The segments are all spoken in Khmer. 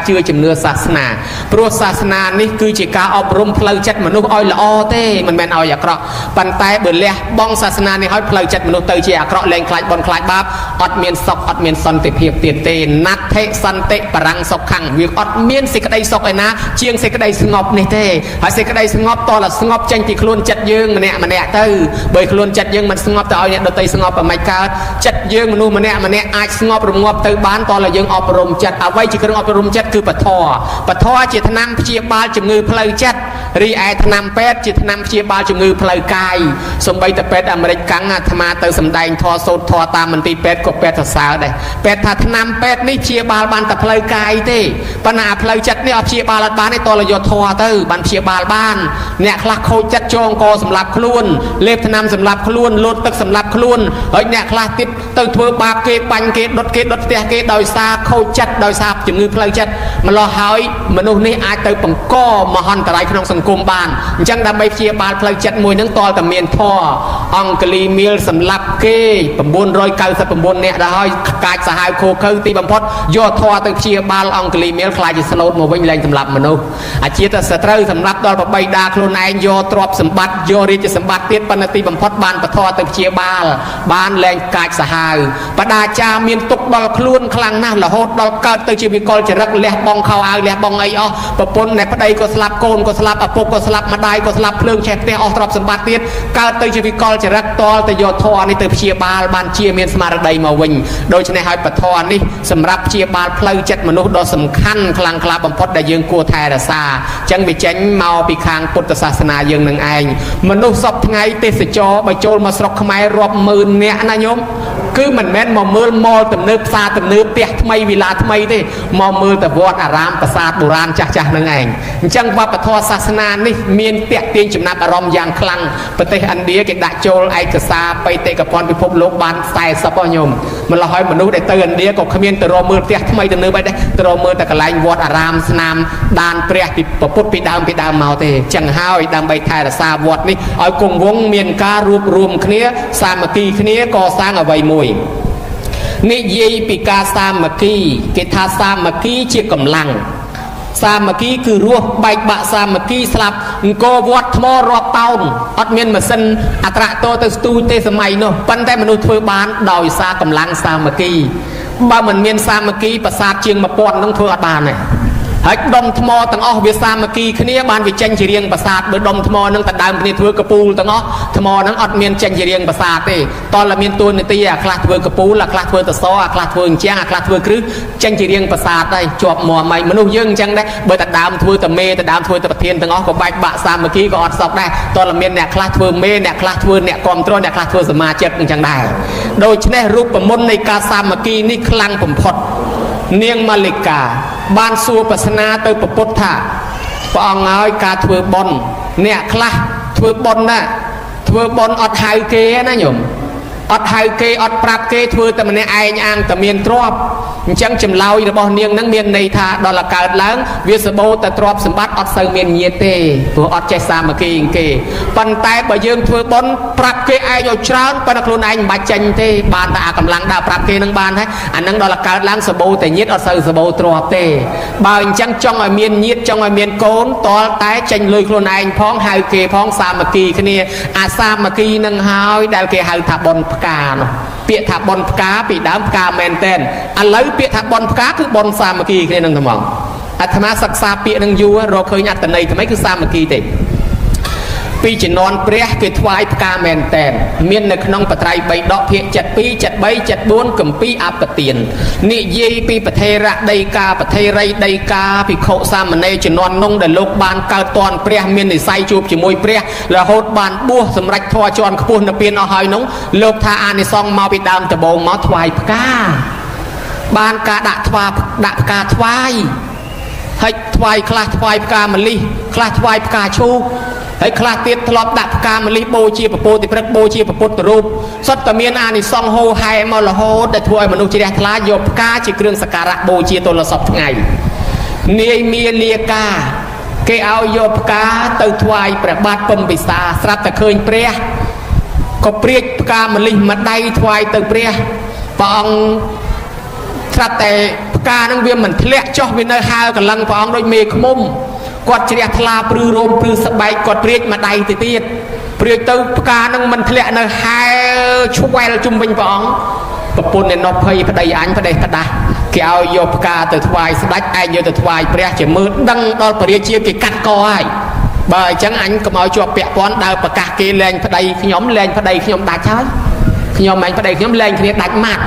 ជឿជំនឿសាសនាព្រោះសាសនានេះគឺជាការអប់រំផ្លូវចិត្តមនុស្សឲ្យល្អទេមិនមែនឲ្យអាក្រក់ប៉ុន្តែបើលះបង់សាសនានេះឲ្យផ្លូវចិត្តមនុស្សទៅជាអាក្រក់លែងខ្លាចបុណ្យខ្លាចបាបអត់មានសុខអត់មានសន្តិភាពទៀតទេណដ្ឋិសន្តិបរੰសុខੰវាអត់មានសេចក្តីសុខឯណាជាងសេចក្តីស្ងប់នេះទេហើយសេចក្តីស្ងប់តលស្ងប់ចេញពីខ្លួនចិត្តយើងម្នាក់ម្នាក់ទៅបើខ្លួនចិត្តយើងមិនស្ងប់ទៅឲ្យអ្នកដទៃស្ងប់ប្រមិនកើតចិត្តយើងមនុស្សម្នាក់ម្នាក់អាចស្ងប់រងាប់ទៅបានតលយើងអប់រំចិត្តអ្វីជាគ្រឿងអប់រំចិត្តគឺពធពធជាថ្នាំព្យាបាលជំងឺផ្លូវចិត្តរីឯថ្នាំពេទ្យជាថ្នាំព្យាបាលជំងឺផ្លូវកាយសំបីតពេទ្យអាមេរិកកាំងអាត្មាទៅសំដែងធម៌សូត្រធម៌តាមមន្ទីរពេទ្យក៏ពេទ្យសរសើរដែរពេទ្យថាថ្នាំពេទ្យនេះព្យាបាលបានតែផ្លូវកាយទេប៉ុន្តែអាផ្លូវចិត្តនេះអត់ព្យាបាលអត់បានទេតលយកធម៌ទៅបានព្យាបាលបានអ្នកខ្លះខូចចិត្តចងកសម្លាប់ខ្លួនលេបថ្នាំសម្លាប់ខ្លួនលោតទឹកសម្លាប់ខ្លួនហើយអ្នកខ្លះទៀតទៅធ្វើបាបគេបាញ់គេដុតគេដុតផ្ទះគេដោយសារខូចចិត្តដោយសារជំងឺផ្លូវចិត្តម្លោះហើយមនុស្សនេះអាចទៅបង្កមហន្តរាយក្នុងសង្គមបានអញ្ចឹងដើម្បីព្យាបាលផ្លូវចិត្តមួយហ្នឹងតលតែមានធម៌អង្គលីមៀលសម្លាប់គេ999នាក់ដល់ហើយកាចសាហាវខូខើទីបំផុតយកធម៌ទៅព្យាបាលអង្គលីមៀលខ្លាចជាស្លូតមកវិញលែងសម្លាប់មនុស្សអាជាតិសត្រូវសម្លាប់ដល់ប្របីដាខ្លួនឯងយកទ្រព្យសម្បត្តិយករាជសម្បត្តិទៀតប៉ុន្តែទីបំផុតបានពធទៅព្យាបាលបានលែងកាចសាហាវបដាចាមានទុកដល់ខ្លួនខ្លាំងណាស់រហូតដល់កើតទៅជាវិកលចរិតលះបង់ខោអាវលះបង់អីអស់ប្រពន្ធអ្នកប្តីក៏ស្លាប់កូនក៏ស្លាប់ឪពុកក៏ស្លាប់ម្ដាយក៏ស្លាប់ភ្លើងឆេះផ្ទះអស់ទ្រព្យសម្បត្តិទៀតកើតទៅជាវិកលចរិតតលទៅយកធម៌នេះទៅព្យាបាលបានជាមានស្មារតីមកវិញដូច្នេះហើយពធនេះសម្រាប់ព្យាបាលផ្លូវចិត្តមនុស្សដ៏សំខាន់ខ្លាំងក្លាបំផុតដែលយើងគួរថែរក្សាអញ្ចឹងវាចេញមកពីខាងពុទ្ធសាសនាយើងនឹងឯងមនុស្សសពថ្ងៃទេសចរបើចូលមកស្រុកខ្មែររាប់ម៉ឺននាក់ណាញោមគឺមិនមែនមកមើលមលទំនើបផ្សារទំនើបផ្ទះថ្មីវិឡាថ្មីទេមកមើលតែវត្តអារាមប្រាសាទបុរាណចាស់ចាស់នឹងឯងអញ្ចឹងវប្បធម៌សាសនានេះមានតាក់ទាញចំណាប់អារម្មណ៍យ៉ាងខ្លាំងប្រទេសឥណ្ឌាគេដាក់ចូលឯកសារបេតិកភណ្ឌពិភពលោកបាន40ហ៎ញោមម្ល៉េះហើយមនុស្សដែលទៅឥណ្ឌាក៏គ្មានទៅរកមើលផ្ទះថ្មីទំនើបអីដែរទៅរកមើលតែកន្លែងវត្តអារាមស្នាមដានព្រះពីពុទ្ធពីដើមពីដើមមកទេចឹងហើយដើម្បីថែរក្សាវត្តនេះឲ្យគង់វង្សមានការរួបរวมគ្នាសាមគ្គីគ្នាកសាងអ្វីមួយនិយាយពីការសាមគ្គីគេថាសាមគ្គីជាកម្លាំងសាមគ្គីគឺរស់បែកបាក់សាមគ្គីស្លាប់អង្គរវត្តថ្មរាប់តោនអត់មានម៉ាស៊ីនអត្រាក់តទៅស្ទូចទេសម័យនោះប៉ុន្តែមនុស្សធ្វើបានដោយសារកម្លាំងសាមគ្គីបើមិនមានសាមគ្គីប្រាសាទជាង1000នោះធ្វើអត់បានទេហើយដុំថ្មទាំងអស់វាសាមគ្គីគ្នាបានវាចេញជារាងប្រាសាទបើដុំថ្មនឹងតដើមគ្នាធ្វើកពូលទាំងអស់ថ្មនឹងអត់មានចេញជារាងប្រាសាទទេតើមានទួនាទីអាខ្លះធ្វើកពូលអាខ្លះធ្វើតសអាខ្លះធ្វើអញ្ចឹងអាខ្លះធ្វើគ្រឹះចេញជារាងប្រាសាទហើយជាប់មាំហើយមនុស្សយើងអញ្ចឹងដែរបើតដើមធ្វើតមេតដើមធ្វើតប្រធានទាំងអស់ក៏បែកបាក់សាមគ្គីក៏អត់សោកដែរតើមានអ្នកខ្លះធ្វើមេអ្នកខ្លះធ្វើអ្នកគ្រប់គ្រងអ្នកខ្លះធ្វើសមាជិកអញ្ចឹងដែរដូច្នេះរូបមន្តនៃការសាមគ្គីនេះខ្លាំងបំផុតនាងមាលិកាបានសួរប្រស្នាទៅពពុទ្ធថាព្រះអង្គហើយការធ្វើបុណ្យអ្នកខ្លះធ្វើបុណ្យណាធ្វើបុណ្យអត់ហៅគេណាញោមអត់ហៅគេអត់ប្រាប់គេធ្វើតែម្នាក់ឯងអាងតែមានទ្រព្យអញ្ចឹងចម្លើយរបស់នាងនឹងមានន័យថាដល់តែកើតឡើងវាសបោតែទ្រព្យសម្បត្តិអត់សូវមានញាតិទេព្រោះអត់ចេះសាមគ្គីគេប៉ុន្តែបើយើងធ្វើបុណ្យប្រាប់គេឯងឲ្យច្រើនប៉ុន្តែខ្លួនឯងមិនបាច់ចេញទេបានតែអាកម្លាំងដើរប្រាប់គេនឹងបានហើយអានឹងដល់តែកើតឡើងសបោតែញាតិអត់សូវសបោទ្រព្យទេបើអញ្ចឹងចង់ឲ្យមានញាតិចង់ឲ្យមានកូនតលតែចេញលុយខ្លួនឯងផងហៅគេផងសាមគ្គីគ្នាអាសាមគ្គីនឹងហើយដែលគេហៅថាបុណ្យផ្កានោះពាក្យថាបុណ្យផ្កាពីដើមផ្កាមែនតែនឥឡូវពាក្យថាបុណ្យផ្កាគឺបុណ្យសាមគ្គីគ្នានឹងត្មងអាត្មាសិក្សាពាក្យនឹងយូររកឃើញអត្តន័យថ្មីគឺសាមគ្គីទេពីជំនាន់ព្រះគេថ្វាយផ្កាមែនតែនមាននៅក្នុងបត្រៃបីដកភាគ72 73 74គម្ពីរអបទាននិយាយពីប្រធេរៈដីកាប្រធេរីដីកាភិក្ខុសាមណេរជំនាន់នោះដែលលោកបានកើតតនព្រះមាននិស័យជួបជាមួយព្រះរហូតបានបួសសម្រេចធម៌ជាន់ខ្ពស់នៅពៀនអស់ហើយនោះលោកថាអានិសង្សមកពីដើមដំបូងមកថ្វាយផ្កាបានការដាក់ថ្វាដាក់ផ្កាថ្វាយហើយថ្វាយខ្លះថ្វាយផ្កាម្លិះខ្លះថ្វាយផ្កាឈូកហើយខ្លះទៀតធ្លាប់ដាក់ផ្កាម្លិះបូជាពពោធិព្រឹកបូជាពុទ្ធរូបសុទ្ធតែមានអានិសង្សហូហែមករហូតដែលធ្វើឲ្យមនុស្សជ្រះថ្លាយកផ្កាជាគ្រឿងសក្ការៈបូជាទល់សពថ្ងៃនាយមាលាកាគេឲ្យយកផ្កាទៅថ្វាយព្រះបាទពំពិសាស្រាប់តែឃើញព្រះក៏ព្រាចផ្កាម្លិះមួយដៃថ្វាយទៅព្រះព្រះអង្គ ស្រាប់តែផ្កាហ្នឹងវាមិនធ្លាក់ចុះវានៅហើកលឹងព្រះអង្គដូចមេឃុំគាត់ជ្រះថ្លាព្រឺរោមព្រឺស្បែកគាត់ព្រាចមួយដៃទៅទៀតព្រាចទៅផ្កាហ្នឹងមិនធ្លាក់នៅហែឆ្វែលជុំវិញព្រះអង្គប្រពន្ធឯនោះភ័យប្តីអញប្តីផ្ដាស់គេឲ្យយកផ្កាទៅថ្វាយស្ដេចឯងយកទៅថ្វាយព្រះជាមើលដឹងដល់ព្រះរាជាគេកាត់កហើយបើអញ្ចឹងអញកុំឲ្យជាប់ពាក់ព័ន្ធដើរប្រកាសគេលែងប្តីខ្ញុំលែងប្តីខ្ញុំដាច់ហើយខ្ញុំឯងប្តីខ្ញុំលែងគ្នាដាច់ម៉ាត់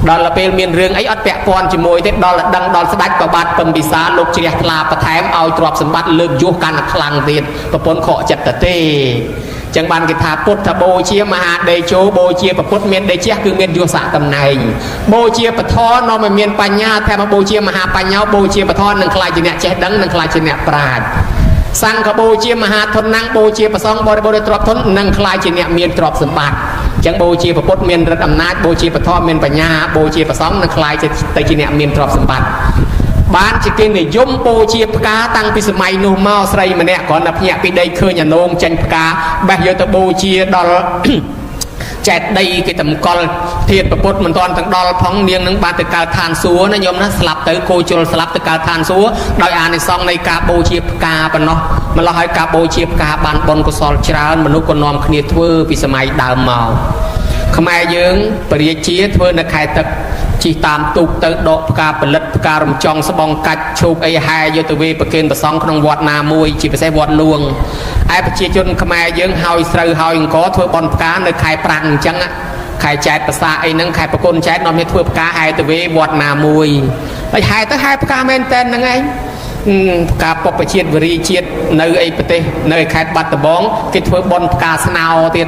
ដល់ពេលមានរឿងអីអត់ពាក់ព័ន្ធជាមួយទេដល់ដឹងដល់ស្ដេចប្របាទពំពិសាលោកជ្រះថ្លាបន្ថែមឲ្យទ្រព្យសម្បត្តិលើកយោះកាន់តែខ្លាំងទៀតប្រពន្ធខកចិត្តទៅទេចឹងបានគេថាពុទ្ធបូជាមហាដេជោបូជាពុទ្ធមានដេជះគឺមានយោសៈតំណែងបូជាពធនាំឲ្យមានបញ្ញាថែមបូជាមហាបញ្ញាបូជាពធនឹងខ្លាចជាអ្នកចេះដឹងនឹងខ្លាចជាអ្នកប្រាជ្ញសង្ឃបូជាមហាធនណាំងបូជាប្រសងបរិបូរណ៍ដោយទ្រព្យធននឹងខ្លាចជាអ្នកមានទ្រព្យសម្បត្តិចឹងបូជាពុទ្ធមានរិទ្ធអំណាចបូជាពធមានបញ្ញាបូជាប្រសងនឹងខ្លាចទៅជាអ្នកមានទ្រព្យសម្បត្តិបានជាគេនិយមបូជាផ្កាតាំងពីសម័យនោះមកស្រីម្នាក់គ្រាន់តែភ្ញាក់ពីដីឃើញអានងចេញផ្កាបេះយកទៅបូជាដល់ចែកដីគេតម្កល់ធាតពុទ្ធមិនទាន់ទាំងដល់ផងនាងនឹងបានទៅកើតឋានសួគ៌ណាញោមណាស្លាប់ទៅគោជលស្លាប់ទៅកើតឋានសួគ៌ដោយអានិសង្សនៃការបូជាផ្កាប៉ុណ្ណោះម្ល៉េះហើយការបូជាផ្កាបានបុណ្យកុសលច្រើនមនុស្សក៏នាំគ្នាធ្វើពីសម័យដើមមកខ្មែរយើងពរាជាធ្វើនៅខេត្តទឹកជិះតាមទូកទៅដកផ្កាផលិតផ្ការំចង់ស្បងកាច់ឈូកអីហែយកទៅវេប្រគេនប្រសង់ក្នុងវត្តណាមួយជាពិសេសវត្តលួងឯប្រជាជនខ្មែរយើងហើយស្រូវហើយអង្គធ្វើបន់ផ្កានៅខែប្រាំងអញ្ចឹងខែចែកប្រសាអីហ្នឹងខែប្រគុណចែកនាំគ្នាធ្វើផ្កាហែទៅវេវត្តណាមួយហើយហែទៅហែផ្កាមែនតែនហ្នឹងឯងផ្កាពពជាតិវរីជាតិនៅអីប្រទេសនៅខេត្តបាត់ដំបងគេធ្វើបន់ផ្កាស្នោទៀត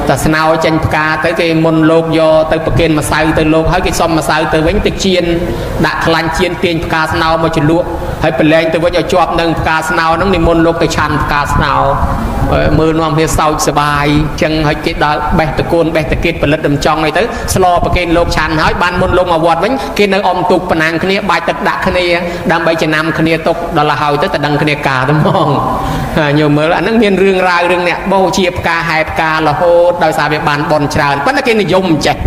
តែស្នោចេញផ្កាទៅគេមុនលោកយកទៅប្រគេនម្សៅទៅលោកហើយគេសុំម្សៅទៅវិញទៅចៀនដាក់ខ្លាញ់ចៀនទាញផ្កាស្នោមកជ្រលក់ហើយប្រឡែងទៅវិញឲ្យជាប់នឹងផ្កាស្នោហ្នឹងនិមន្តលោកទៅឆាន់ផ្កាស្នោមើលនាំគ្នាសោចសបាយចឹងហើយគេដល់បេះតកូនបេះតកេតផលិតដំចង់អីទៅស្លប្រគេនលោកឆាន់ហើយបានមុនលោកមកវត្តវិញគេនៅអុំទូកប្រណាំងគ្នាបាច់ទឹកដាក់គ្នាដើម្បីចំណាំគ្នាទុកដល់ហើយទៅតែដឹងគ្នាកាទៅហ្មងញោមមើលអាហ្នឹងមានរឿងរ៉ាវរឿងអ្នកបូជាផ្កាហែផ្ការហូតដោយសារវាបានបនច្រើនប៉ុន្តែគេនិយមចេះ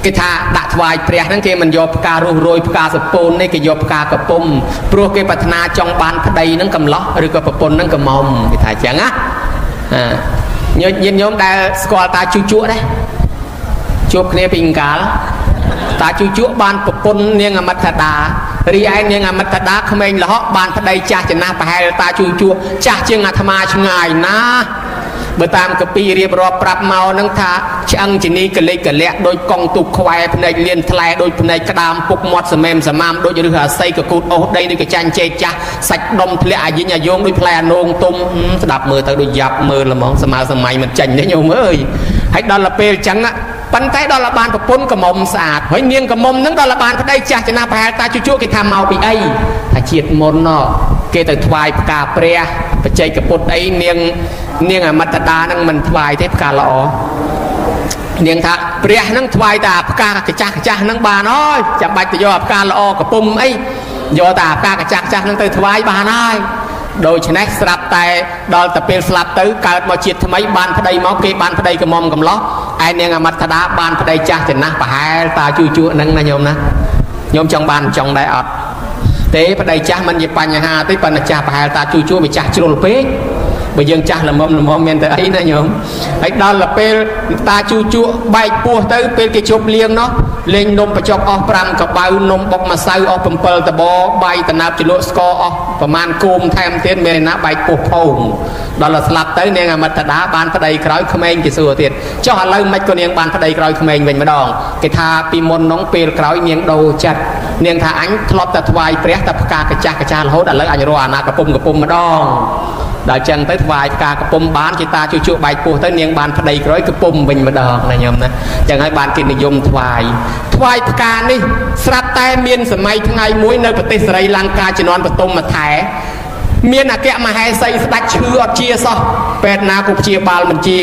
គេថាដាក់ថ្វាយព្រះហ្នឹងគេមិនយកផ្ការស់រយផ្កាសពូននេះគេយកផ្កាកពុំព្រោះគេប្រាថ្នាចង់បានប្តីហ្នឹងកំឡោះឬក៏ប្រពន្ធហ្នឹងកំមុំគេថាអញ្ចឹងណាញាតិញោមដែលស្គាល់តាជូជក់ដែរជួបគ្នាពីអង្កាលតាជូជក់បានប្រពន្ធនាងអមិតតារីឯនាងអមិតតាក្មេងលហកបានប្តីចាស់ចំណាស់ប្រហែលតាជូជក់ចាស់ជាងអាត្មាឆ្ងាយណាស់បើតាមកពីរៀបរាប់ប្រាប់មកនឹងថាឆ្អឹងជនីកលិចកលៈដូចកង់ទូកខ្វែភ្នែកលៀនថ្លែដូចភ្នែកក្តាមពុកមាត់សមេមសមាមដូចរឹសអាស័យកកូតអូសដីដូចកចាញ់ចេកចាស់សាច់ដុំធ្លាក់អាយិញអាយងដូចផ្លែអានងទុំស្ដាប់មើលទៅដូចយ៉ាប់មើលល្មងសម័យសម័យមិនចាញ់ទេញោមអើយហើយដល់ទៅពេលអញ្ចឹងប៉ុន្តែដល់បានប្រពន្ធកមុំស្អាតហើយនាងកមុំហ្នឹងដល់បានប្តីចាស់ចំណាស់ប្រហែលតាជជក់គេថាមកពីអីថាជាតិមុនគេទៅថ្វាយផ្កាព្រះបច្ចេកពុទ្ធអីនាងនាងអមិតតាហ្នឹងមិនថ្វាយទេផ្កាល្អនាងថាព្រះហ្នឹងថ្វាយតែផ្កាកចាស់កចាស់ហ្នឹងបានហើយចាំបាច់ទៅយកផ្កាល្អកពុំអីយកតែផ្កាកចាស់កចាស់ហ្នឹងទៅថ្វាយបានហើយដូច្នេះស្រាប់តែដល់ទៅពេលស្លាប់ទៅកើតមកជាតិថ្មីបានប្តីមកគេបានប្តីកមុំកំឡោះឯនាងអមិតតាបានប្តីចាស់ចំណាស់ប្រហែលតាជូជក់ហ្នឹងណាញោមណាញោមចង់បានចង់ដែរអត់ទេប្តីចាស់មិនជាបញ្ហាទេប៉ុន្តែចាស់ប្រហែលតាជូជក់វាចាស់ជ្រុលពេកបើយើងចាស់ល្មមល្មមមានតែអីណាញោមហើយដល់ទៅពេលតាជូជក់បែកពោះទៅពេលគេជប់លៀងនោះលេងនំបញ្ចុកអស់5កបៅនំបុកម្សៅអស់7តបបាយតំណាបជ្រលក់ស្ករអស់ប្រមាណគោមថែមទៀតមានឯណាបែកពោះផោងដល់ទៅស្លាប់ទៅនាងអមិតតាបានប្តីក្រោយក្មេងគេសួរទៀតចុះឥឡូវមិនក៏នាងបានប្តីក្រោយក្មេងវិញម្ដងគេថាពីមុននោះពេលក្រោយនាងដូរចិត្តនាងថាអញធ្លាប់តែថ្វាយព្រះតែផ្កាកចាស់កចាស់រហូតឥឡូវអញរកអាណាកពុំកពុំម្ដងដល់ចឹងទៅថ្វាយផ្កាកពុំបានជាតាជជក់បែកពោះទៅនាងបានប្តីក្រោយកពុំវិញម្ដងណាញោមណាចឹងហើយបានគេនិយមថ្វាយថ្វាយផ្កានេះស្រាប់តែមានសម័យថ្ងៃមួយនៅប្រទេសស្រីលង្កាជំនាន់បតុមថែមានអគ្គមហេសីស្ដេចឈឺអត់ជាសោះពេទ្យណាក៏ព្យាបាលមិនជា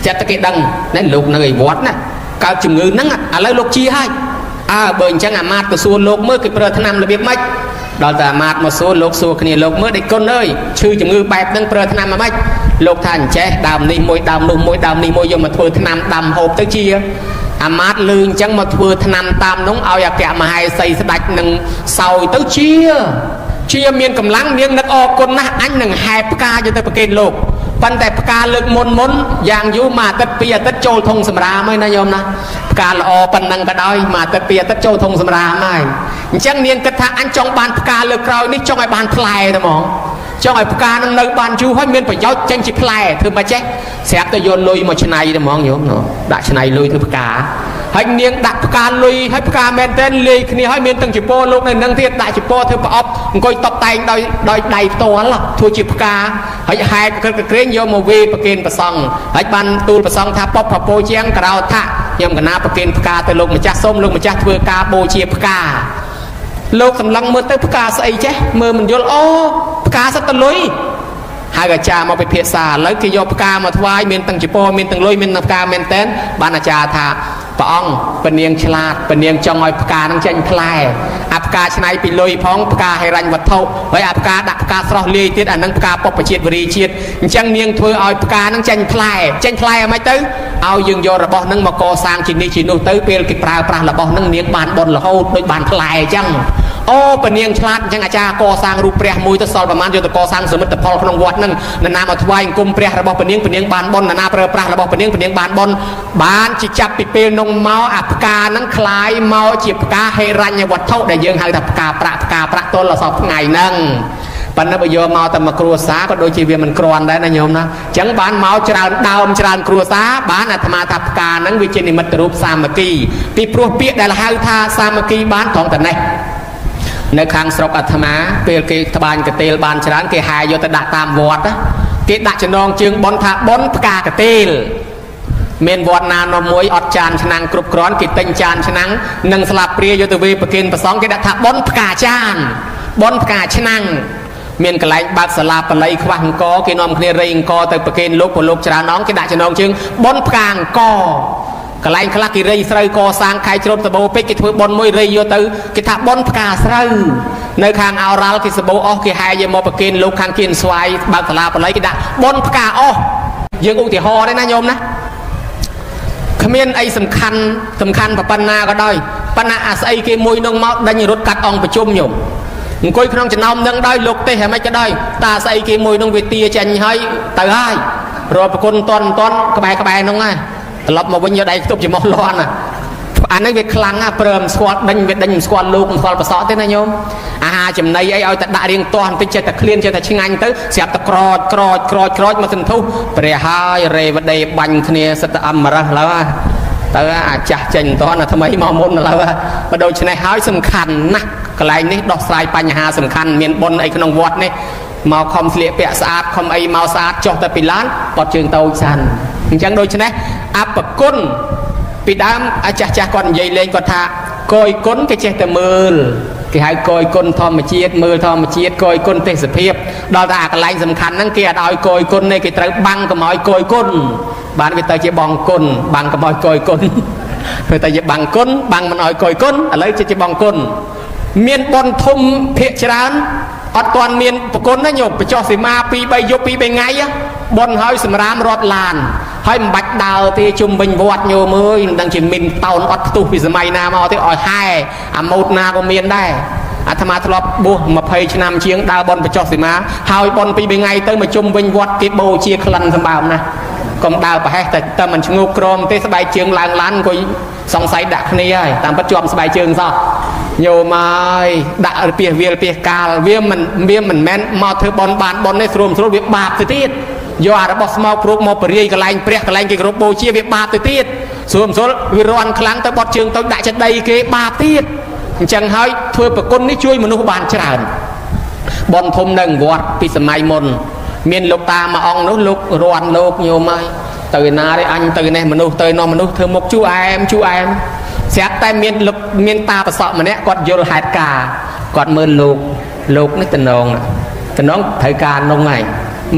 ចិត្តតែគេដឹងណែលោកនៅឯវត្តណាកើតជំងឺហ្នឹងឥឡូវលោកជាហើយអើបើអញ្ចឹងអាមាត្យទៅសួរលោកមើលគេប្រើថ្នាំរបៀបម៉េចដល់តែអាមាត្យមកសួរលោកសួរគ្នាលោកមើលដេចគុណអើយឈឺជំងឺបែបហ្នឹងប្រើថ្នាំមកម៉េចលោកថាអញ្ចេះដើមនេះមួយដើមនោះមួយដើមនេះមួយយកមកធ្វើថ្នាំដាំហូបទៅជា អាមាត្យលឺអញ្ចឹងមកធ្វើថ្នាំតាមនោះឲ្យអគ្គមហេសីស្ដេចនឹងសោយទៅជាមានកម្លាំងនាងនឹកអរគុណណាស់អញនឹងហែផ្កាយកទៅប្រគេនលោកប៉ុន្តែផ្កាលើកមុនមុនយ៉ាងយូរមួយអាទិត្យពីរអាទិត្យចូលធុងសម្រាមហើយណាញោមណាផ្កាល្អប៉ុណ្ណឹងក៏ដោយមួយអាទិត្យពីរអាទិត្យចូលធុងសម្រាមហើយអញ្ចឹងនាងគិតថាអញចង់បានផ្កាលើកក្រោយនេះចង់ឲ្យបានផ្លែតែហ្មងចង់ឲ្យផ្កានឹងនៅបានយូរហើយមានប្រយោជន៍ចេញជាផ្លែធ្វើម៉េចចេះស្រាប់តែយកលុយមកឆ្នៃតែហ្មងញោមដាក់ឆ្នៃលុយធ្វើផ្កាហើយនាងដាក់ផ្កាលុយហើយផ្កាមែនទែនលាយគ្នាហើយមានទាំងជពោលោកនៅនឹងទៀតដាក់ជពោធ្វើប្រអប់អង្គុយតបតែងដោយដៃផ្ទាល់ធ្វើជាផ្កាហើយហែកក្រឹកក្រែងយកមកវេប្រគេនប្រសង់ហើយបានទូលប្រសង់ថាពពពោជាងក្រោថៈខ្ញុំកណាប្រគេនផ្កាទៅលោកម្ចាស់សូមលោកម្ចាស់ធ្វើការបូជាផ្កាលោកសម្លឹងមើលទៅផ្កាស្អីចេះមើលមិនយល់អូផ្កាសិតតលុយហើយអាចារ្យមកពិភាក្សាឥឡូវគេយកផ្កាមកថ្វាយមានទាំងជពោមានទាំងលុយមានទាំងផ្កាមែនតែនបានអាចារ្យថាព្រះអង្គពនាងឆ្លាតពនាងចង់ឲ្យផ្កានឹងចេញផ្លែអាផ្កាឆ្នៃពីលុយផងផ្កាហិរញ្ញវត្ថុហើយអាផ្កាដាក់ផ្កាស្រស់លាយទៀតអានឹងផ្កាពុព្វជាតិវរីជាតិអញ្ចឹងនាងធ្វើឲ្យផ្កានឹងចេញផ្លែចេញផ្លែអ្ហ្មងទៅឲ្យយើងយករបស់នឹងមកកសាងជានេះជានោះទៅពេលគេប្រើប្រាស់របស់នឹងនាងបានបុណ្យរហូតដូចបានផ្លែអញ្ចឹងអូពនាងឆ្លាតអញ្ចឹងអាចារ្យកសាងរូបព្រះមួយទៅសល់ប្រមាណយកទៅកសាងសមិទ្ធផលក្នុងវត្តហ្នឹងនរណាមកថ្វាយអង្គមព្រះរបស់ពនាងពនាងបានបុណ្យនរណាប្រើប្រាស់របស់ពនាងពនាងបានបុណ្យបានជាចាប់ពីពេលនោះមកអាផ្កាហ្នឹងคล้ายមកជាផ្កាហិរញ្ញវត្ថុដែលយើងហៅថាផ្កាប្រាក់ផ្កាប្រាក់ទល់ដល់សពថ្ងៃហ្នឹងប៉ុន្តែបើយកមកតែមកគ្រួសារក៏ដូចជាវាមិនគ្រាន់ដែរណាញោមណាអញ្ចឹងបានមកច្រើនដើមច្រើនគ្រួសារបានអាត្មាថាផ្កាហ្នឹងវាជានិមិត្តរូបសាមគ្គីពីព្រោះពាក្យដែលហៅថាសាមគ្គីបានត្រង់តែនេះនៅខាងស្រុកអាត្មាពេលគេត្បាញកតេលបានច្រើនគេហែយកទៅដាក់តាមវត្តគេដាក់ចំណងជើងប៉ុនថាប៉ុនផ្កាកតេលមានវត្តណានោះមួយអត់ចានឆ្នាំងគ្រប់គ្រាន់គេទិញចានឆ្នាំងនិងស្លាបព្រាយកទៅវេប្រគេនព្រះសង្ឃគេដាក់ថាប៉ុនផ្កាចានប៉ុនផ្កាឆ្នាំងមានកន្លែងបើកសាលាបាលីខ្វះអង្គគេនាំគ្នារៃអង្គទៅប្រគេនលោកប្រលោកច្រើនអង្គគេដាក់ចំណងជើងប៉ុនផ្កាអង្គកន្លែងខ្លះគេរៃស្រូវកសាងខែជ្រុតសបោពេកគេធ្វើប៉ុនមួយរៃយកទៅគេថាប៉ុនផ្កាស្រូវនៅខាងអរ៉ាល់គេសបោអស់គេហែយកមកប្រគេនលោកខាងគៀនស្វាយបើកសាលាបាលីគេដាក់ប៉ុនផ្កាអស់យើងឧទាហរណ៍ទេណាញោមណាគ្មានអីសំខាន់សំខាន់ប៉ុណ្ណាក៏ដោយប៉ុន្តែអាស្អីគេមួយនឹងមកដេញរត់កាត់អង្គប្រជុំញោមអង្គុយក្នុងចំណោមនឹងដោយលោកទេសហ្មងក៏ដោយតាស្អីគេមួយនឹងវាទាចេញហើយទៅហើយរកប្រគុណតន់តន់ក្បែរក្បែរនោះហើយត្រឡប់មកវិញយកដៃខ្ទប់ច្រមុះលាន់អានេះវាខ្លាំងណាព្រមស្គាល់ដេញវាដេញមិនស្គាល់លោកមិនស្គាល់ប្រសក់ទេណាញោមអាហារចំណីអីឲ្យតែដាក់រៀងទាស់បន្តិចចេះតែឃ្លានចេះតែឆ្ងាញ់ទៅស្រាប់តែក្រចក្រចក្រចក្រចមកសន្ធុះព្រះហើយរេវដីបាញ់គ្នាសិតតែអមរះឡើយទៅអាចាស់ចេញមិនតាន់អាថ្មីមកមុនឡើយបើដូច្នេះហើយសំខាន់ណាស់កន្លែងនេះដោះស្រាយបញ្ហាសំខាន់មានបុណ្យអីក្នុងវត្តនេះមកខំស្លៀកពាក់ស្អាតខំអីមកស្អាតចុះទៅពីឡានបត់ជើងតូចសិនអញ្ចឹងដូច្នេះអបគុណពីដើមអាចាស់ចាស់គាត់និយាយលេងគាត់ថាកយគុណគេចេះតែមើលគេហៅកយគុណធម្មជាតិមើលធម្មជាតិកយគុណទេសភាពដល់តែអាកន្លែងសំខាន់ហ្នឹងគេអត់ឲ្យកយគុណទេគេត្រូវបាំងកុំឲ្យកយគុណបានវាទៅជាបងគុណបាំងកុំឲ្យកយគុណវាទៅជាបាំងគុណបាំងមិនឲ្យកយគុណឥឡូវជាបងគុណមានបុណ្យធំភាកច្រើនអត់ទាន់មានប្រគុណណាញោមបញ្ចុះសីមា2 3យប់2 3ថ្ងៃបុណ្យហើយសម្រាមរាប់ឡានហើយមិនបាច់ដើរទេជុំវិញវត្តញោមអើយមិនដឹងជាមីនតោនអត់ផ្ទុះពីសម័យណាមកទេឲ្យហែអាម៉ូតណាក៏មានដែរអាត្មាធ្លាប់បួស20ឆ្នាំជាងដើរបនបញ្ចុះសីមាហើយបន2 3ថ្ងៃទៅមកជុំវិញវត្តគេបូជាក្លិនសម្បើមណាកុំដើរប្រហែសតែមិនឈ្ងោកក្រមទេស្បែកជើងឡើងឡានអង្គុយសង្ស័យដាក់គ្នាហើយតាមពិតជាប់ស្បែកជើងសោះញោមហើយដាក់ពីវាលពីកាលវាមិនមែនមកធ្វើបនបានបនទេស្រួលស្រួលវាបាបទៅទៀតយកអារបស់ស្មោកព្រូកមកបរិយាយកន្លែងព្រះកន្លែងគេគោរពបូជាវាបាបទៅទៀតស្រួលស្រួលវារន់ខ្លាំងទៅបត់ជើងទៅដាក់ចិត្តដីគេបាបទៀតអញ្ចឹងហើយធ្វើប្រគុណនេះជួយមនុស្សបានច្រើនបនធំនៅវត្តពីសម័យមុនមានលោកតាមួយអង្គនោះលោករន់លោកញោមហើយទៅណាទេអញទៅនេះមនុស្សទៅនោះមនុស្សធ្វើមុខជូអែមជូអែមស្រាប់តែមានលោកមានតាប្រសក់ម្នាក់គាត់យល់ហេតុការគាត់មើលលោកលោកនេះតំណងតំណងត្រូវការនងហើយ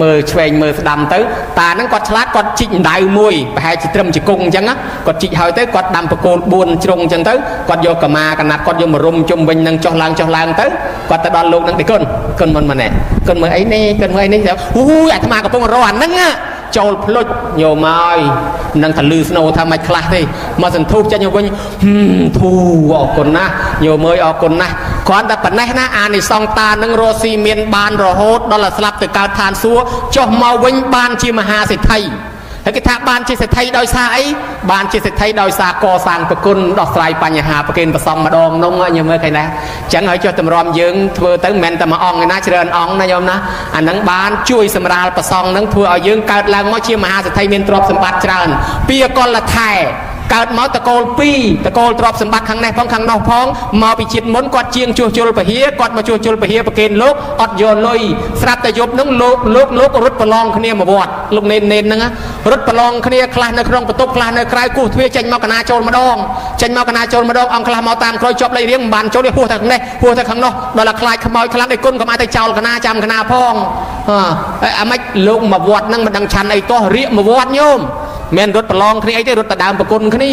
មើលឆ្វេងមើលស្ដាំទៅតាហ្នឹងគាត់ឆ្លាតគាត់ជីកដៅមួយប្រហែលជាត្រឹមជង្គង់អញ្ចឹងណាគាត់ជីកហើយទៅគាត់ដាំបកគោល4ជ្រុងអញ្ចឹងទៅគាត់យកកម្មាកណាត់គាត់យកម្រុំជុំវិញនឹងចុះឡើងចុះឡើងទៅគាត់ទៅដល់លោកហ្នឹងទេគុណគុណមុនម៉ណែគុណមើលអីនេះគុណមើលអីនេះអូយអាត្មាកំពុងរកអាហ្នឹង ចូលភ្លុចញោមហើយនឹងថាលឺស្នូថាមិនខ្លះទេមកសន្ធូបចេញវិញធូអរគុណណាស់ញោមអើយអរគុណណាស់គ្រាន់តែប៉ុណ្ណេះណាអានិសង្សតានឹងរស់ស៊ីមានបានរហូតដល់ស្លាប់ទៅកើតឋានសួគ៌ចុះមកវិញបានជាមហាសេដ្ឋីហើយគេថាបានជាសេដ្ឋីដោយសារអីបានជាសេដ្ឋីដោយសារកសាងប្រគុណដោះស្រាយបញ្ហាប្រគេនប្រសងម្ដងនោះញោមមើលឃើញណាអញ្ចឹងហើយចុះតម្រាំយើងធ្វើទៅមិនមែនតែមួយអង្គឯណាច្រើនអង្គណាញោមណាអានឹងបានជួយសម្រាលប្រសងនឹងធ្វើឲ្យយើងកើតឡើងមកជាមហាសេដ្ឋីមានទ្រព្យសម្បត្តិច្រើនពីកលថែកើតមកតកូល2តកូលទ្រព្យសម្បត្តិខាងនេះផងខាងនោះផងមកពីជាតិមុនគាត់ជាងជួសជុលពហិគាត់មកជួសជុលពហិប្រគេនលោកអត់យកលុយស្រាប់តែយប់ហ្នឹងលោកលោកលោករត់ប្រឡងគ្នាមកវត្តលោកនេននេនហ្នឹងរត់ប្រឡងគ្នាខ្លះនៅក្នុងបន្ទប់ខ្លះនៅក្រៅគោះទ្វារចេញមកកណាចូលម្ដងចេញមកកណាចូលម្ដងអង្គខ្លះមកតាមក្រោយជាប់លេខរៀងមិនបានចូលទេហួសតែខាងនេះហួសតែខាងនោះដល់តែខ្លាចខ្មោចខ្លាំងឯគុណក៏មកទៅចោលកណាចាំកណាផងអាម៉េចលោកមកវត្តហ្នឹងមិនដឹងឆាន់អីតោះរៀកមកវត្តញោមមានរត់ប្រឡងគ្នាអីទេរត់ទៅដើមប្រគុណគ្នា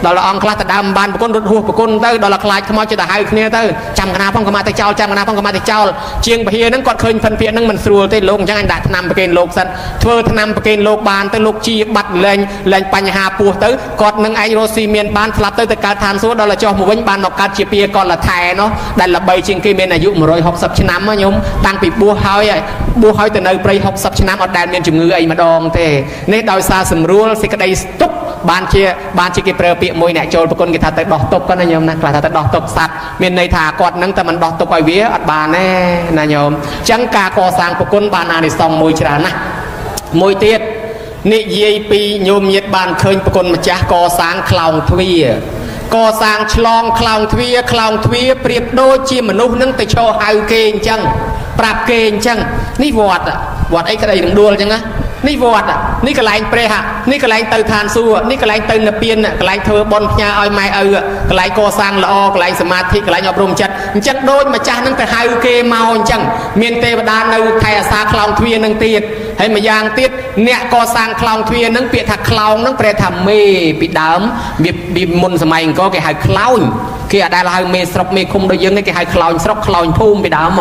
ដល់អង្គខ្លះទៅដើមបានប្រគុណរត់ហួសប្រគុណទៅដល់ខ្លាចខ្មោចចិត្តទៅហៅគ្នាទៅចាំកណាផងក៏មកទៅចោលចាំកណាផងក៏មកទៅចោលជាងពហិហ្នឹងគាត់ឃើញផិនភាកហ្នឹងមិនស្រួលទេលោកអញ្ចឹងអញដាក់ថ្នាំប្រគេនលោកសិនធ្វើថ្នាំប្រគេនលោកបានទៅលោកជាបាត់លែងលែងបញ្ហាពោះទៅគាត់នឹងឯងរស់ស៊ីមានបានស្លាប់ទៅទៅកើតឋានសួគ៌ដល់ចុះមកវិញបានមកកើតជាពាកលថែនោះដែលល្បីជាងគេមានអាយុ160ឆ្នាំញោមតាំងពីបួសហើយបួសហើយទៅនៅព្រៃ60ឆ្នាំអត់ដែលមានជំងឺអីម្ដងទេនេះដោយសារសម្រួលសេចក្តីទុកបានជាគេប្រើពាក្យមួយអ្នកចូលប្រគុណគេថាទៅដោះទុកណាញោមណាខ្លះថាទៅដោះទុកសត្វមានន័យថាគាត់នឹងតែមិនដោះទុកឲ្យវាអត់បានទេណាញោមអញ្ចឹងការកសាងប្រគុណបានអានិសង្សមួយច្រើនណាស់មួយទៀតនិយាយពីញោមញាតបានឃើញប្រគុណម្ចាស់កសាងខ្លោងទ្វារកសាងឆ្លងខ្លោងទ្វារខ្លោងទ្វារប្រៀបដូចជាមនុស្សនឹងទៅឈរហៅគេអញ្ចឹងប្រាប់គេអញ្ចឹងនេះវត្តវត្តអីក្តីរំដួលអញ្ចឹងណានេះវត្តនេះកន្លែងព្រះនេះកន្លែងទៅឋានសួគ៌នេះកន្លែងទៅនិព្វានកន្លែងធ្វើបុណ្យផ្ញើឲ្យម៉ែឪកន្លែងកសាងល្អកន្លែងសមាធិកន្លែងអប់រំចិត្តអញ្ចឹងដូចម្ចាស់នឹងទៅហៅគេមកអញ្ចឹងមានទេវតានៅថែអាសាខ្លោងទ្វារនឹងទៀតហើយម្យ៉ាងទៀតអ្នកកសាងខ្លោងទ្វារនឹងពាក្យថាខ្លោងនឹងប្រែថាមេពីដើមវាមុនសម័យអង្គរគេហៅខ្លោងគេអត់ដែលហៅមេស្រុកមេឃុំដូចយើងទេគេហៅខ្លោងស្រុកខ្លោងភូមិពីដើម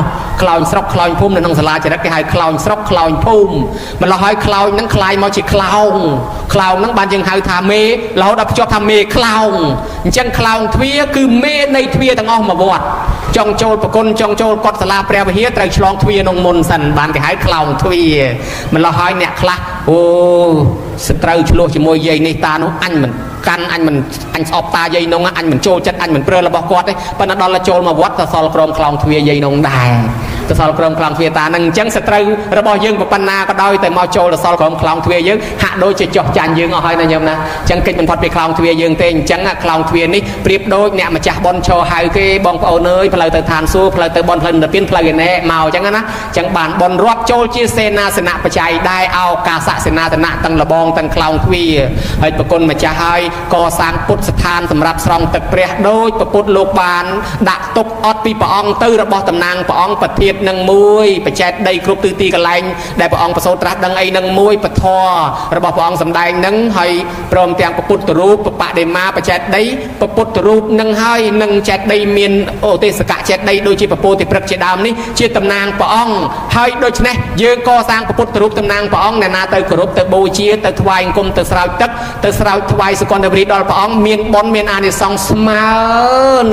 ខ្លោងស្រុកខ្លោងភូមិនៅក្នុងសាលាចរិតគេហៅខ្លោងស្រុកខ្លោងភូមិម្ល៉េះហើយខ្លោងហ្នឹងคล้ายមកជាខ្លោងខ្លោងហ្នឹងបានយើងហៅថាមេរហូតដល់ភ្ជាប់ថាមេខ្លោងអញ្ចឹងខ្លោងទ្វារគឺមេនៃទ្វារទាំងអស់មួយវត្តចង់ចូលប្រគុណចង់ចូលកុដិសាលាព្រះវិហារត្រូវឆ្លងទ្វារក្នុងមុនសិនបានគេហៅខ្លោងទ្វារម្ល៉េះហើយអ្នកខ្លះអូសត្រូវឆ្លោះជាមួយយាយនេះតានោះអញមិនកាន់អញមិនអញស្អប់តាយាយនោះអញមិនចូលចិត្តអញមិនព្រើរបស់គាត់ទេប៉ុន្តែដល់ចូលមកវត្តទៅសល់ក្រមខ្លោងទ្វារយាយនោះដែរទៅសល់ក្រមខ្លោងទ្វារតានឹងអញ្ចឹងសត្រូវរបស់យើងប៉ុណ្ណាក៏ដោយតែមកចូលទៅសល់ក្រមខ្លោងទ្វារយើងហាក់ដូចជាចោះចាញ់យើងអស់ហើយណាញោមណាអញ្ចឹងកិច្ចមិនផុតពីខ្លោងទ្វារយើងទេអញ្ចឹងខ្លោងទ្វារនេះប្រៀបដូចអ្នកម្ចាស់បុណ្យឈរហៅគេបងប្អូនអើយផ្លូវទៅឋានសួគ៌ផ្លូវទៅបុណ្យផ្លូវនិព្វានផ្លូវឯណែមកអញ្ចឹងណាអញ្ចឹងបានបុណ្យរាប់ចូលជាសេនាសនៈបច្ច័យដែរឱកាសសេនាសនៈទាំងលបងទាំងខ្លោងទ្វារហើយប្រគុណម្ចាស់ហើយកសាងពុទ្ធស្ថានសម្រាប់ស្រង់ទឹកព្រះដោយពពុទ្ធលោកបានដាក់ទុកអត់ពីព្រះអង្គទៅរបស់តំណាងព្រះអង្គប្រធាននឹងមួយបច្ចេតដីគ្រប់ទិសទីកន្លែងដែលព្រះអង្គប្រសូតត្រាស់ដឹងអីនឹងមួយពធរបស់ព្រះអង្គសម្ដែងនឹងហើយព្រមទាំងពុទ្ធរូបបដិមាបច្ចេតដីពុទ្ធរូបនឹងហើយនឹងចេតដីមានអូទេសកៈចេតដីដូចជាពពោធិព្រឹកជាដើមនេះជាតំណាងព្រះអង្គហើយដូច្នេះយើងកសាងពុទ្ធរូបតំណាងព្រះអង្គអ្នកណាទៅគោរពទៅបូជាទៅថ្វាយអង្គមទៅស្រោចទឹកទៅស្រោចថ្វាយសុគន្ធវរីដល់ព្រះអង្គមានបុណ្យមានអានិសង្សស្មើ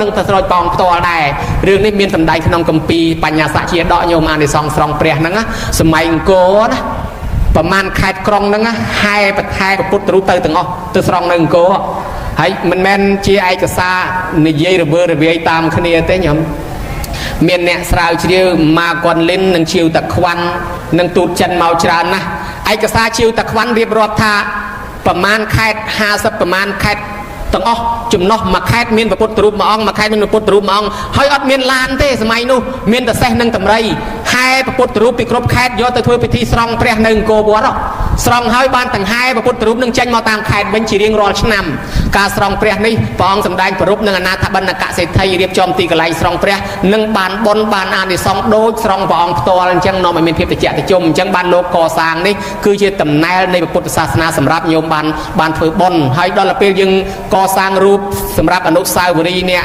នឹងទៅស្រោចព្រះអង្គផ្ទាល់ដែររឿងនេះមានសម្ដែងក្នុងគម្ពីរបញ្ញាសជាដកញោមអានិសង្សស្រង់ព្រះហ្នឹងសម័យអង្គរណាប្រមាណខេត្តក្រុងហ្នឹងហែបថែពុទ្ធរូបទៅទាំងអស់ទៅស្រង់នៅអង្គរហើយមិនមែនជាឯកសារនិយាយរវើរវាយតាមគ្នាទេញោមមានអ្នកស្រាវជ្រាវម៉ាកុនលិននិងជាវតាខ្វាន់និងទូតចិនមកច្រើនណាស់ឯកសារជាវតាខ្វាន់រៀបរាប់ថាប្រមាណខេត្ត50ប្រមាណខេត្តទាំងអស់ចំណោះមួយខេត្តមានពុទ្ធរូបមួយអង្គមួយខេត្តមានពុទ្ធរូបមួយអង្គហើយអត់មានឡានទេសម័យនោះមានតែសេះនិងតម្រៃហែពុទ្ធរូបពីគ្រប់ខេត្តយកទៅធ្វើពិធីស្រង់ព្រះនៅអង្គរវត្តស្រង់ហើយបានទាំងហែពុទ្ធរូបនឹងចេញមកតាមខេត្តវិញជារៀងរាល់ឆ្នាំការស្រង់ព្រះនេះព្រះអង្គសម្ដែងប្រពនឹងអនាថបណ្ឌកសេដ្ឋីរៀបចំទីកន្លែងស្រង់ព្រះនឹងបានបុណ្យបានអានិសង្សដូចស្រង់ព្រះអង្គផ្ទាល់អញ្ចឹងនាំឲ្យមានភាពត្រជាក់ត្រជុំអញ្ចឹងបានលោកកសាងនេះគឺជាតំណែលនៃពុទ្ធសាសនាសម្រាប់ញោមបានធ្វើបុណ្យហើយដល់ពេលយើងកសាងរូបសម្រាប់អនុស្សាវរីយ៍អ្នក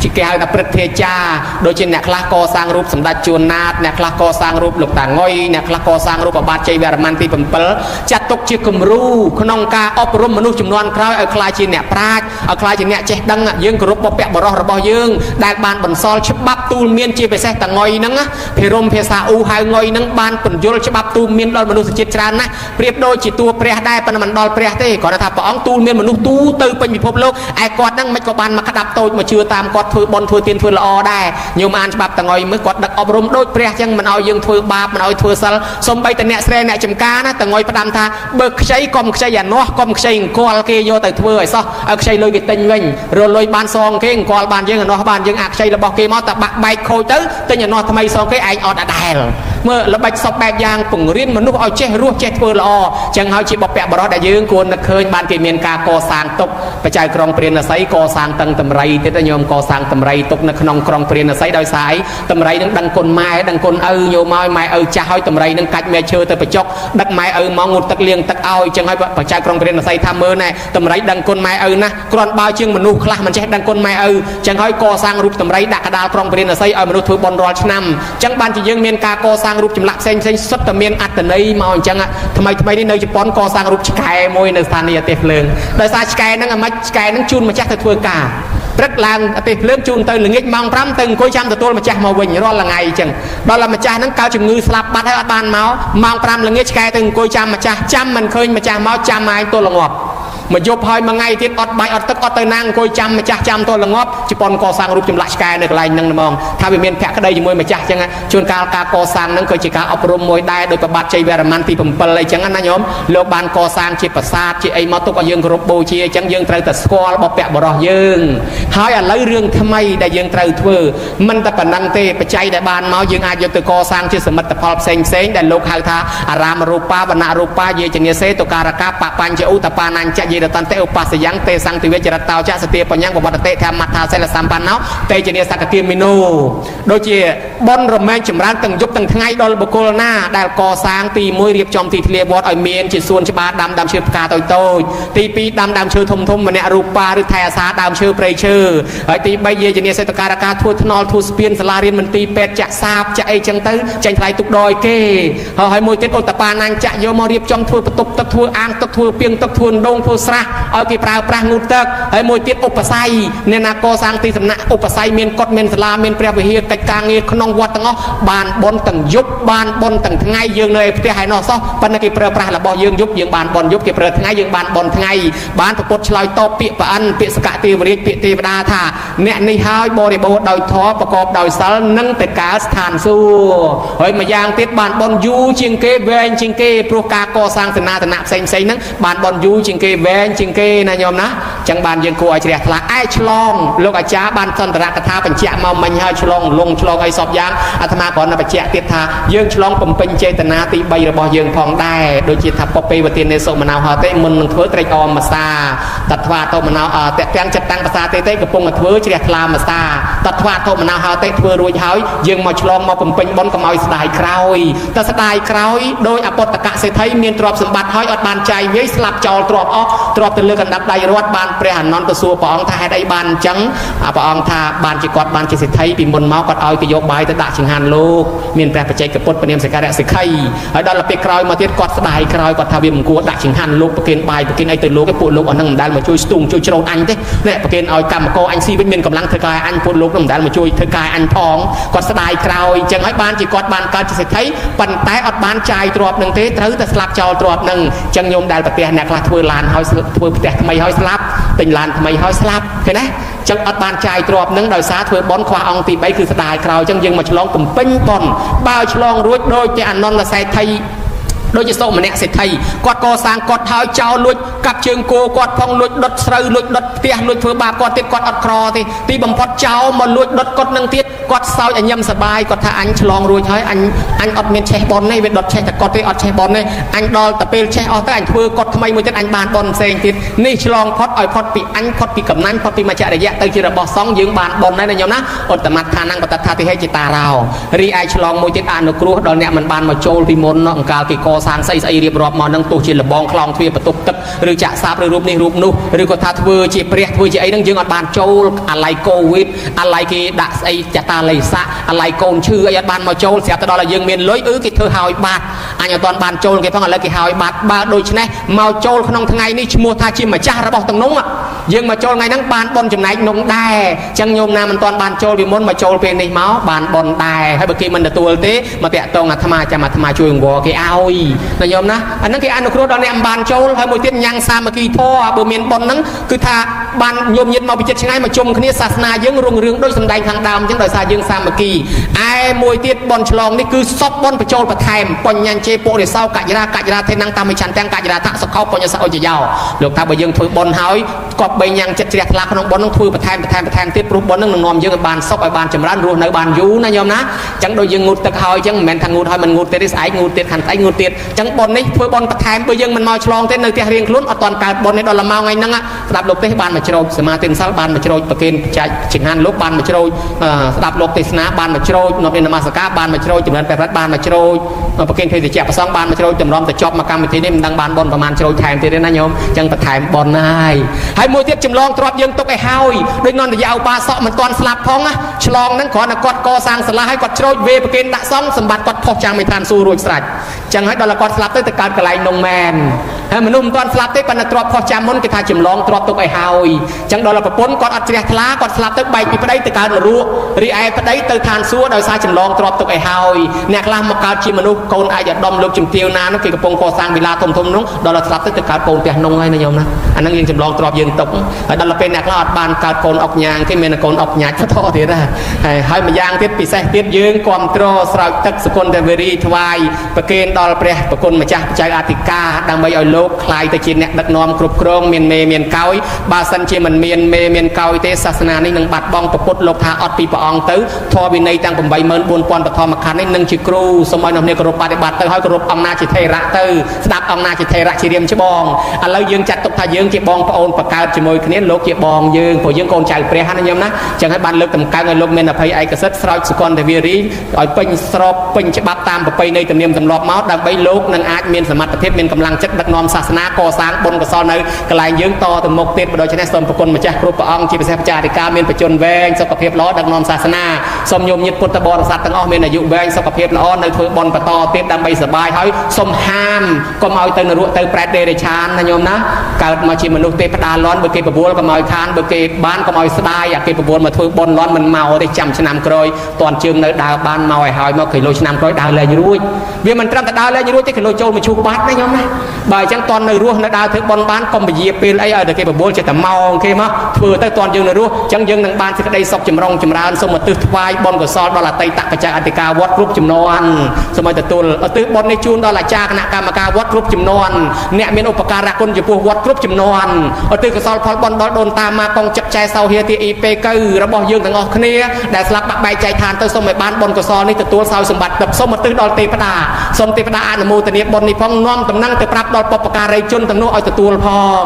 ជាគេហៅថាព្រឹទ្ធាចារ្យដូចជាអ្នកខ្លះកសាងរូបសម្ដេចជួនណាតអ្នកខ្លះកសាងរូបលោកតាងុយអ្នកខ្លះកសាងរូបបាទជ័យវរ្ម័នទី7ចាត់ទុកជាគំរូក្នុងការអប់រំមនុស្សចំនួនក្រោយឲ្យក្លាយជាអ្នកប្រាជ្ញឲ្យក្លាយជាអ្នកចេះដឹងយើងគោរពបុព្វបុរសរបស់យើងដែលបានបន្សល់ច្បាប់ទូលមានជាពិសេសតាងុយហ្នឹងភិរមភាសាអ៊ូហៅងុយហ្នឹងបានពន្យល់ច្បាប់ទូលមានដល់មនុស្សជាតិច្រើនណាស់ប្រៀបដូចជាតួព្រះដែរប៉ុន្តែមិនដល់ព្រះទេគ្រាន់តែថាព្រះអង្គទូលមានមនុស្សទូទៅពេញពិភពលោកឯគាត់ហ្នឹងមិនក៏បានមកក្តាប់តូចមកជឿតាមគាត់ធ្វើបុណ្យធ្វើទានធ្វើល្អដែរញោមអានច្បាប់តងុយមើលគាត់ដឹកអប់រំដូចព្រះចឹងមិនឲ្យយើងធ្វើបាបមិនឲ្យធ្វើសិលសំបីតអ្នកស្រែអ្នកចំការណាតងុយផ្ដាំថាបើខ្ចីកុំខ្ចីអានោះកុំខ្ចីអង្គលគេយកទៅធ្វើឲ្យសោះឲ្យខ្ចីលុយគេទិញវិញរលុយបានសងគេអង្គលបានយើងអានោះបានយើងអាខ្ចីរបស់គេមកតែបាក់បែកខូចទៅទិញអានោះថ្មីសងគេឯងអត់ដដែលមើលល្បិចសពបែបយ៉ាងពង្រៀនមនុស្សឲ្យចេះរស់ចេះធ្វើល្អចឹងហើយជាបព្វបុរសដែលយើងគួរនឹកឃើញបានគេមានការកសាងទុកបច្ច័យក្រុងព្រាណសីកសាងតឹងតម្រៃទៀតញោមកសាងតម្រៃទុកនៅក្នុងក្រុងព្រាណសីដោយសារអីតម្រៃនឹងដឹងគុណម៉ែដឹងគុណឪញោមឲ្យម៉ែឪចាស់ឲ្យតម្រៃនឹងកាច់មែឈើទៅបញ្ចុកដឹកម៉ែឪមកងូតទឹកលាងទឹកឲ្យចឹងហើយបច្ច័យក្រុងព្រាណសីថាមើលណែតម្រៃដឹងគុណម៉ែឪណាស់គ្រាន់បើជាងមនុស្សខ្លះមិនចេះដឹងគុណម៉ែឪចឹងហើយកសាងរូបតម្រៃដាក់កដាលក្រុងព្រាណសីឲ្យមនុស្សធ្វើបុណ្យរាល់ឆ្នាំចឹងបានជាយើងមានការកសាងរូបចម្លាក់ផ្សេងផ្សេងសុទ្ធតែមានអត្ថន័យមកអញ្ចឹងថ្មីថ្មីនេះនៅជប៉ុនកសាងរូបឆ្កែមួយនៅស្ថានីយ៍អាទិភ្លើងដោយសារឆ្កែហ្នឹងអាម៉េចឆ្កែហ្នឹងជូនម្ចាស់ទៅធ្វើការព្រឹកឡើងអាទិភ្លើងជូនទៅល្ងាចម៉ោង5ទៅអង្គុយចាំទទួលម្ចាស់មកវិញរាល់ថ្ងៃអញ្ចឹងដល់តែម្ចាស់ហ្នឹងកើតជំងឺស្លាប់បាត់ហើយអត់បានមកម៉ោង5ល្ងាចឆ្កែទៅអង្គុយចាំម្ចាស់ចាំមិនឃើញម្ចាស់មកចាំឯងទល់ល្ងាប់មកយប់ហើយមួយថ្ងៃទៀតអត់បាយអត់ទឹកអត់ទៅណាអង្គុយចាំម្ចាស់ចាំទល់ល្ងាប់ជប៉ុនកសាងរូបចម្លាក់ឆ្កែនៅកន្លែងហ្នឹងហ្មងថាវាមានភក្តីជាមួយម្ចាស់អញ្ចឹងជួនកាលការកសាងហ្នឹងក៏ជាការអប់រំមួយដែរដោយប្របាទជ័យវរ្ម័នទី7អីចឹងណាញោមលោកបានកសាងជាប្រាសាទជាអីមកទុកឲ្យយើងគោរពបូជាអញ្ចឹងយើងត្រូវតែស្គាល់បុព្វបុរសយើងហើយឥឡូវរឿងថ្មីដែលយើងត្រូវធ្វើមិនតែប៉ុណ្ណឹងទេបច្ច័យដែលបានមកយើងអាចយកទៅកសាងជាសមិទ្ធផលផ្សេងផ្សេងដែលលោកហៅថាអារាមរូបាវណ្ណរូបាយេចនាសេតុការកាបបញ្ចឧតបានញ្ចយេរតន្តិឧបសយ៉ាងទេសង្ទិវេចរតោចសតិបញ្ញងបវត្តតិធម្មថាសិលសម្បណ្ណោតេជនាសកគាមិនោដូចជាបុណ្យរមែងចម្រើនទាំងយប់ទាំងថ្ងៃដល់បុគ្គលណាដែលកសាងទី1រៀបចំទីធ្លាវត្តឲ្យមានជាសួនច្បារដាំដើមឈើផ្កាតូចតូចទី2ដាំដើមឈើធំធំម្នាក់រូបាឬថែអាសាដើមឈើព្រៃឈើហើយទី3យេជនាសេតការកាធ្វើថ្នល់ធ្វើស្ពានសាលារៀនមន្ទីរពេទ្យចាក់សាបចាក់អីចឹងទៅចេញថ្លៃទុកដល់គេហើយមួយទៀតឧត្តបាណាញចាក់យកមករៀបចំធ្វើបន្ទប់ទឹកធ្វើអាងទឹកធ្វើពាងទឹកធ្វើដងធ្វើស្រះឲ្យគេប្រើប្រាស់ងូតទឹកហើយមួយទៀតឧបស័យអ្នកណាកសាងទីសំណាក់ឧបស័យមានកុដមានសាលាមានព្រះវិហារកិច្ចការងារក្នុងវត្តទាំងអស់បានបុណ្យទាំងយប់បានបុណ្យទាំងថ្ងៃយើងនៅឯផ្ទះហើយនោះសោះប៉ុន្តែគេប្រើប្រាស់របស់យើងយប់យើងបានបុណ្យយប់គេប្រើថ្ងៃយើងបានបុណ្យថ្ងៃបានប្រពុតឆ្លើយតបពាក្យប្រអិនពាក្យសកទេវរាជពាក្យទេវតាថាអ្នកនេះហើយបរិបូរណ៍ដោយធម៌ប្រកបដោយសិលនិងទៅកើតស្ថានសួគ៌ហើយម្យ៉ាងទៀតបានបុណ្យយូរជាងគេវែងជាងគេព្រោះការកសាងសេនាសនៈផ្សេងផ្សេងហ្នឹងបានបុណ្យយូរជាងគេវែងជាងគេណាញោមណាចឹងបានយើងគួរឲ្យជ្រះថ្លាឯឆ្លងលោកអាចារ្យបានសន្តរកថាបញ្ជាក់មកមិញហើយឆ្លងលងឆ្លងអីសពយ៉ាងអាត្មាគ្រាន់តែបញ្ជាក់ទៀតថាយើងឆ្លងបំពេញចេតនាទី3របស់យើងផងដែរដូចជាថាពពេវទានេសុមនោហតិមុននឹងធ្វើត្រេកអរមសាតថ្វាតមនោតទាំងចិត្តតាំងភាសាទេទេកំពុងតែធ្វើជ្រះថ្លាមសាតថ្វាតមនោហតិធ្វើរួចហើយយើងមកឆ្លងមកបំពេញបុណ្យកុំឲ្យស្ដាយក្រោយតែស្ដាយក្រោយដោយអពតកសេដ្ឋីមានទ្រព្យសម្បត្តិហើយអត់បានចាយវាយស្លាប់ចោលទ្រព្យអស់ទ្រព្យទៅលើកណ្ដាប់ដៃរត់បានព្រះអានន្ទទៅសួរព្រះអង្គថាហេតុអីបានអញ្ចឹងព្រះអង្គថាបានជាគាត់បានជាសេដ្ឋីពីមុនមកគាត់ឲ្យគេយកបាយទៅដាក់ចង្ហាន់លោកមានព្រះបច្ចេកពុទ្ធព្រះនាមសក្ការៈសិក្ខីហើយដល់ពេលក្រោយមកទៀតគាត់ស្ដាយក្រោយគាត់ថាវាមិនគួរដាក់ចង្ហាន់លោកប្រគេនបាយប្រគេនអីទៅលោកឯងពួកលោកអស់ហ្នឹងមិនដែលមកជួយស្ទូងជួយច្រូតអញទេនេះប្រគេនឲ្យកម្មករអញស៊ីវិញមានកម្លាំងធ្វើការអញពួកលោកនឹងមិនដែលមកជួយធ្វើការអញផងគាត់ស្ដាយក្រោយអញ្ចឹងហើយបានជាគាត់បានកើតជាសេដ្ឋីប៉ុន្តែអត់បានចាយទ្រព្យនឹងទេត្រូវតែស្លាប់ចោលទ្រព្យនឹងអញ្ចឹងញោមដែលប្រទេសអ្នកខ្លះធ្វើឡានហើយធ្វើផ្ទះថ្មីហើយស្លាប់ទិញឡានថ្មីហើយស្លាប់ឃើញទេចឹងអត់បានចាយទ្រព្យនឹងដោយសារធ្វើបុណ្យខ្វះអង្គទី3គឺស្ដាយក្រោយចឹងយើងមកឆ្លងបំពេញបុណ្យបើឆ្លងរួចដូចជាអនន្តសេដ្ឋីដូចជាសុម្នាក់សេដ្ឋីគាត់កសាងគាត់ហើយចោលលួចកាប់ជើងគោគាត់ផងលួចដុតស្រូវលួចដុតផ្ទះលួចធ្វើបាបគាត់ទៀតគាត់អត់ក្រទេទីបំផុតចោលមកលួចដុតគាត់នឹងទៀតគាត់សោចឲ្យញឹមសបាយគាត់ថាអញឆ្លងរួចហើយអញអត់មានឆេះប៉ុនទេវាដុតឆេះតែគាត់ទេអត់ឆេះប៉ុនទេអញដល់តែពេលឆេះអស់ទៅអញធ្វើគាត់ថ្មីមួយទៀតអញបានប៉ុនផ្សេងទៀតនេះឆ្លងផុតឲ្យផុតពីអញផុតពីកំណាញ់ផុតពីមច្ចរិយៈទៅជារបស់សង្ឃយើងបានប៉ុនហើយណាញោមណាឧត្តមដ្ឋានបតថាទិហេជាតារោរីឯឆ្លងមួយទៀតអនុគ្រោះដល់អ្នកមិនបានមកចូលពីមុនអង្កាលគេក សាងស្អីស្អីរៀបរាប់មកនឹងទោះជាលបងខ្លោងទ្វារបន្ទប់ទឹកឬចាក់សាបឬរូបនេះរូបនោះឬក៏ថាធ្វើជាព្រះធ្វើជាអីហ្នឹងយើងអត់បានចូលអាឡ័យកូវីដអាឡ័យគេដាក់ស្អីចតាល័យស័កអាឡ័យកូនឈឺអីអត់បានមកចូលស្រាប់ទៅដល់ឲ្យយើងមានលុយអឺគេធ្វើហើយបាត់អញអត់ទាន់បានចូលគេផងឥឡូវគេហើយបាត់បើដូច្នេះមកចូលក្នុងថ្ងៃនេះឈ្មោះថាជាម្ចាស់របស់ទាំងនោះយើងមកចូលថ្ងៃហ្នឹងបានបុណ្យចំណែកនោះដែរអញ្ចឹងញោមណាមិនទាន់បានចូលពីមុនមកចូលពេលនេះមកបានបុណ្យដែរហើយបើគេមិនទទួលទេមកតាក់តងអាត្មាចាំអាត្មាជួយអង្វរគេឲ្យណាញោមណាអាហ្នឹងគេអនុគ្រោះដល់អ្នកមិនបានចូលហើយមួយទៀតញ៉ាំងសាមគ្គីធម៌បើមានបុណ្យហ្នឹងគឺថាបានញោមញាតមកពីចិត្តឆ្ងាយមកជុំគ្នាសាសនាយើងរុងរឿងដូចសម្ដែងខាងដើមអញ្ចឹងដោយសារយើងសាមគ្គីឯមួយទៀតបុណ្យឆ្លងនេះគឺសពបុណ្យបញ្ចូលបន្ថែមបញ្ញញ្ជេពុរិសោកច្ចរាកច្ចរាទេនាំងតាមិឆន្ទាំងកច្ចរាថសុខោបញ្ញសអុជយោលោកថាបើយើងធ្វើបុណ្យហើយគប្បីញ៉ាំងចិត្តជ្រះថ្លាក្នុងបុណ្យនឹងធ្វើបន្ថែមបន្ថែមបន្ថែមទៀតព្រោះបុណ្យនឹងនឹងនាំយើងឲ្យបានសុខឲ្យបានចម្រើនរស់នៅបានយូរណាញោមណាអញ្ចឹងដូចយើងងូតទឹកហើយអញ្ចឹងមិនមែនថាងូតហើយមិនងូតទៀតទេស្អែកងូតទៀតខាងស្អែកងូតទៀតអញ្ចឹងបុណ្យនេះធ្វើបុណ្យបន្ថែមបើយើងមិនមកឆ្លងទេនៅផ្ទះរៀងខ្លួនអត់ទាន់កើតបុណ្យទេដល់លម៉ោងថ្ងៃហ្នឹងស្ដាប់លោកទេសបានមកជ្រោចសមាធិសិលបានមកជ្រោចប្រគេនចែកចង្ហាន់លោកបានមកជ្រោចស្ដាប់លោកទេសនាបានមកជ្រោចនាំនមស្ការបានមកជ្រោចចម្រើនព្រះរិទ្ធបានមកជ្រោចប្រគេនភេសជ្ជៈប្រសងបានមកជ្រោចតម្រាំទៅចប់មកកម្មវិធីនេះមិនដឹងបានបុណ្យប្រហែលជ្រោចថែមទៀតទេណាញោមអញ្ចឹងបន្ថែមបុណ្យហើយហើយមួយទៀតចម្លងទ្របយើងទុកឲ្យហើយដូចនន្តយាឧបាសកមិនទាន់ស្លាប់ផងណាឆ្លងហ្នឹងគ្រាន់តែគាត់កសាងសាលាឲ្យគាត់ជ្រោចវេប្រគេនដាក់សង្ឃសម្បត្តិគាត់ផុសចាំងមិនឋានសួគ៌រួចស្រេចអញ្ចឹងហើយដល់គាត់ស្លាប់ទៅទៅកើតកន្លែងនងមែនហើយមនុស្សមិនទាន់ស្លាប់ទេប៉ុន្តែទ្របផុសចាំមុនគេថាចម្លងទ្របទុកឲ្យហើយអញ្ចឹងដល់ប្រពន្ធគាត់អត់ជ្រះថ្លាគាត់ស្លាប់ទៅបែកពីប្តីទៅកើតនរករីឯប្តីទៅឋានសួគ៌ដោយសារចម្លងទ្របទុកឲ្យហើយអ្នកខ្លះមកកើតជាមនុស្សកូនឯកឧត្តមលោកជំទាវណានោះគេកំពុងកសាងវិឡាធំធំនោះដល់ស្លាប់ទៅទៅកើតកូនផ្ទះនោះហើយណាញោមណាអាហ្នឹងយើងចម្លងទ្របយើងទុកហើយដល់ពេលអ្នកខ្លះអត់បានកើតកូនអុកញ៉ាងគេមានកូនអុកញ៉ាច់បន្តទៀតណាហើយហើយម្យ៉ាងទៀតពិសេសទៀតយើងគ្រប់គ្រងស្រោចទឹកសគុណតវេរីថ្វាយប្រគេនដល់ព្រះប្រគុណម្ចាស់ចៅអធិការដើម្បីឲ្យលោកក្លាយទៅជាអ្នកដឹកនាំគ្រប់គ្រងមានមេមានកោយបើសិនជាមិនមានមេមានកោយទេសាសនានេះនឹងបាត់បង់ពុទ្ធលោកថាអត់ពីព្រះអង្គទៅធម៌វិន័យទាំង84000បឋមខណ្ឌនេះនឹងជាគ្រូសូមឲ្យអ្នកគោរពបប្រតិបត្តិទៅហើយគោរពអង្គណាជាថេរៈទៅស្ដាប់អង្គណាជាថេរៈជារៀមច្បងឥឡូវយើងចាត់ទុកថាយើងជាបងប្អូនបង្កើតជាមួយគ្នាលោកជាបងយើងព្រោះយើងកូនចៅព្រះណាញោមណាចឹងហើយបានលើកតម្កើងឲ្យលោកមានអភ័យឯកសិទ្ធិស្រោចសុគន្ធវារីឲ្យពេញស្របពេញច្បាប់តាមប្រពៃណីទំនៀមទម្លាប់មកដើម្បីលោកនឹងអាចមានសមត្ថភាពមានកម្លាំងចិត្តដឹកនាំសាសនាកសាងបុណ្យកុសលនៅកន្លែងយើងតទៅមុខទៀតដូច្នេះសូមប្រគុណម្ចាស់គ្រប់ព្រះអង្គជាពិសេសព្រះចារិកាមានបច្ចុប្បន្នវែងសុខភាពល្អដឹកនាំសាសនាសូមញោមញាតិពុទ្ធបរិស័ទទាំងអស់មានអាយុវែងសុខភាពល្អនៅធ្វើបុណ្យបន្តទៀតដើម្បីសប្បាយហើយសូមហាមកុំឲ្យទៅនរកទៅប្រែតដេរិឆានណាញោមណាកើតមកជាមនុស្សទេផ្ដាលន់បើគេបបួលកុំឲ្យខានបើគេបានកុំឲ្យស្ដាយអាគេបបួលមកធ្វើបុណ្យលន់មិនមកទេចាំឆ្នាំក្រោយតន់ជើងនៅដើរបានមកឲ្យហើយមកគីឡូឆ្នាំក្រោយដើរលែងរួចវាមិនត្រឹមតែដើរលែងរួចទេគីឡូចូលមកឈូសបាត់ណាញោមណាបើអញ្ចឹងតន់នៅរស់នៅដើរធ្វើបុណ្យបានកុំពជាពេលអីឲ្យតែគេបបួលចិត្តតែម៉ោងគេមកធ្វើទៅតន់យើងនៅរស់អញ្ចឹងយើងនឹងបានសេចក្តីសុខចម្រុងចម្រើនសូមឧទ្ទិសថ្វាយបុណ្យកុសលដល់អតីតបច្ច័យអធិការវត្តគ្រប់ចំនួនសូមឲ្យទទួលឧទ្ទិសបុណ្យនេះជូនដល់អាចារ្យគណៈកម្មការវត្តគ្រប់ចំនួនអ្នកមានឧបការៈគុណចំពោះវត្តគ្រប់ចំនួនឧទ្ទិសកុសលផលបុណ្យដល់ដូនតាម៉ាកងចឹកចែសោហៀទីអ៊ីពេកៅរបស់យើងទាំងអស់គ្នាដែលស្លាប់បាក់បែកចែកឋានទៅសូមឲ្យបានបុណ្យកុសលនេះទទួលសោយសម្បត្តិទឹកសូមឧទ្ទិសដល់ទេវតាសូមទេវតាអនុមោទនាបុណ្យនេះផងនាំតំណែងទៅប្រាប់ដល់បុព្វការីជនទាំងនោះឲ្យទទួលផង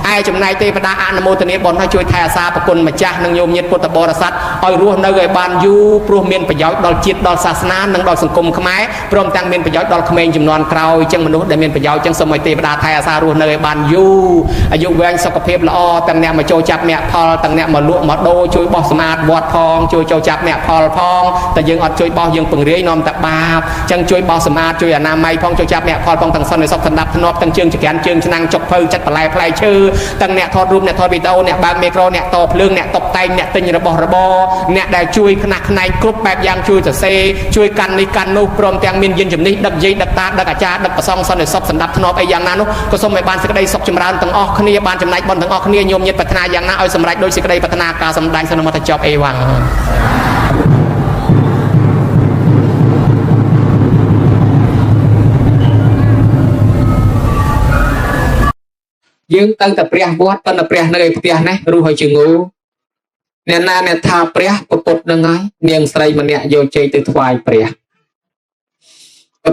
ឯចំណែកទេវតាអនុមោទនាបុណ្យឲ្យជួយថែអាសាប្រគុណម្ចាស់និងញោមញាតិពុទ្ធបរិស័ទឲ្យរស់នៅឲ្យបានយូរព្រោះមានប្រយោជន៍ដល់ជាតិដល់សាសនានិងដល់សង្គមខ្មែរព្រមទាំងមានប្រយោជន៍ដល់ក្មេងជំនាន់ក្រោយចឹងមនុស្សដែលមានប្រយោជន៍ចឹងសូមឲ្យទេវតាថែអាសារស់នៅឲ្យបានយូរអាយុវែងសុខភាពល្អទាំងអ្នកមកចូលចាប់មគ្គផលទាំងអ្នកមកលក់មកដូរជួយបោះសម្អាតវត្តផងជួយចូលចាប់មគ្គផលផងតែយើងអត់ជួយបោះយើងពង្រាយនាំតែបាបចឹងជួយបោះសម្អាតជួយអនាម័យផងជួយចាប់មគ្គផលផងទាំងសន្តិសុខសណ្ដាប់ធ្នាប់ទាំងជើងចក្រានជើងឆ្នាំងចុកភៅចិត្តបន្លែផ្លែឈើទាំងអ្នកថតរូបអ្នកថតវីដេអូអ្នកបើកមីក្រូអ្នកតភ្លើងអ្នកតុបតែងអ្នកទិញរបស់របរអ្នកដែលជួយខ្នះខ្នែងគ្រប់បែបយ៉ាងជួយសរសេរជួយកាន់នេះកាន់នោះព្រមទាំងមានយានជំនិះដឹកយាយដឹកតាដឹកអាចារ្យដឹកប្រសងសន្តិសុខសណ្ដាប់ធ្នាប់អីយ៉ាងណានោះក៏សូមឲ្យបានសេចក្តីសុខចម្រើនទាំងអស់គ្នាបានចំណែកបុណ្យទាំងអស់គ្នាញោមញាតិប្រាថ្នាយ៉ាងណាឲ្យសម្រេចដោយសេចក្តីប្រាថ្នាការសម្ដែងសន្មតចប់អេវ៉ាំងយើងទៅតែព្រះវត្តប៉ុន្តែព្រះនៅឯផ្ទះនេះរស់ឲ្យជាងូអ្នកណាអ្នកថាព្រះពុទ្ធនឹងហើយនាងស្រីម្នាក់យកជ័យទៅថ្វាយព្រ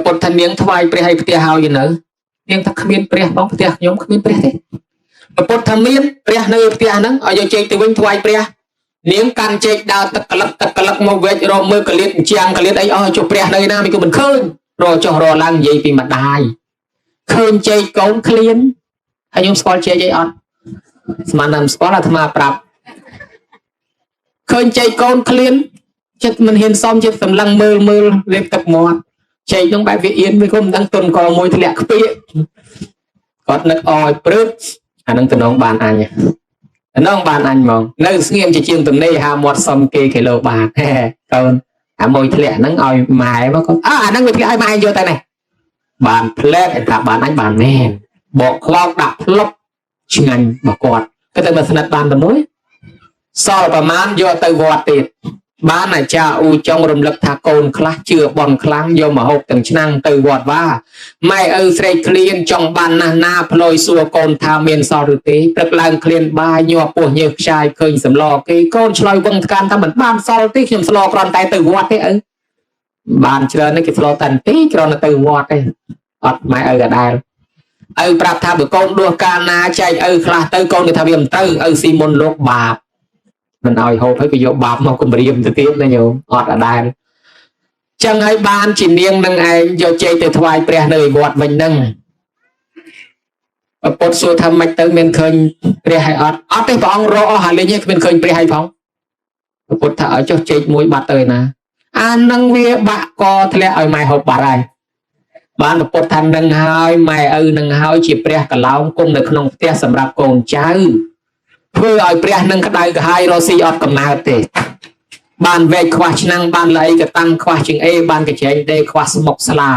ះពុទ្ធថានាងថ្វាយព្រះឲ្យផ្ទះហើយនៅនាងថាគ្មានព្រះបងផ្ទះខ្ញុំគ្មានព្រះទេពុទ្ធថាមានព្រះនៅផ្ទះហ្នឹងឲ្យយកជ័យទៅវិញថ្វាយព្រះនាងកាន់ជែកដើរទឹកក្លឹកទឹកក្លឹកមកវែករកមើលកលៀតជាងកលៀតអីអស់ចុះព្រះនៅណាមិនក៏មិនឃើញរកចុះរកឡើងនិយាយពីម្ដាយ ឃើញជែកកូនឃ្លានហើយខ្ញុំស្គាល់ជែកអីអត់ស្មានតែមិនស្គាល់អាត្មាប្រាប់ឃើញជែកកូនឃ្លានចិត្តមិនហ៊ានសមចិត្តសម្លឹងមើលមើលលេបទឹកមាត់ជែកនឹងបែបវាអៀនវាក៏មិនដឹងទុនកមួយធ្លាក់ខ្ពៀកគាត់នឹកអោយព្រឹកអានឹងតំណងបានអញតំណងបានអញហ្មងនៅស្ងៀមជាជាងទំនេរហាមាត់សុំគេគីឡូបានហេកូនអាមួយធ្លាក់ហ្នឹងឲ្យម៉ែមកកូនអើអាហ្នឹងវាធ្លាក់ឲ្យម៉ែយកតែនេះបានផ្លែកថាបានអញបានមែនបកខ្លោកដាក់ផ្លុបឆ្ងាញ់របស់គាត់ក៏តែមកស្និតបានតែមួយសល់ប្រមាណយកទៅវត្តទៀតបានអាចារ្យអ៊ូចុងរំលឹកថាកូនខ្លះជឿបនខ្លាំងយកមកហូបទាំងឆ្នាំងទៅវត្តវ៉ាម៉ែឪស្រែកឃ្លានចង់បានណាស់ណាផ្លយសួរកូនថាមានសល់ឬទេព្រឹកឡើងឃ្លានបាយញ័រពោះញើសខ្ចាយឃើញសម្លគេកូនឆ្លើយវឹងថ្កានថាមិនបានសល់ទេខ្ញុំស្លគ្រាន់តែទៅវត្តទេឪបានច្រើននេះគេស្លតែបន្តិចគ្រាន់តែទៅវត្តទេអត់ម៉ែឪក៏ដែលឪប្រាប់ថាបើកូនដួសកាលណាចែកឪខ្លះទៅកូនគេថាវាមិនទៅឪស៊ីមុនលោកបាបមិនឲ្យហូបហើយក៏យកបាបមកគម្រាមទៅទៀតណាញោមអត់អដែលចឹងហើយបានជានាងនឹងឯងយកជ័យទៅថ្វាយព្រះនៅឯវត្តវិញហ្នឹងពពុទ្ធសួរថាម៉េចទៅមានឃើញព្រះហើយអត់អត់ទេព្រះអង្គរកអស់ហើយលេងគ្មានឃើញព្រះហើយផងពពុទ្ធថាឲ្យចុះជែកមួយបាត់ទៅឯណាអានឹងវាបាក់កធ្លាក់ឲ្យម៉ែហូបបាត់ហើយបានពពុទ្ធថានឹងហើយម៉ែឪនឹងហើយជាព្រះកឡោមគុំនៅក្នុងផ្ទះសម្រាប់កូនចៅធ្វើឲ្យព្រះនឹងក្តៅក្រហាយរស់ស៊ីអត់កំណើតទេបានវែកខ្វះឆ្នាំងបានល្អីកតាំងខ្វះជាងអេបានកញ្ចែងដេខ្វះស្មុកស្លា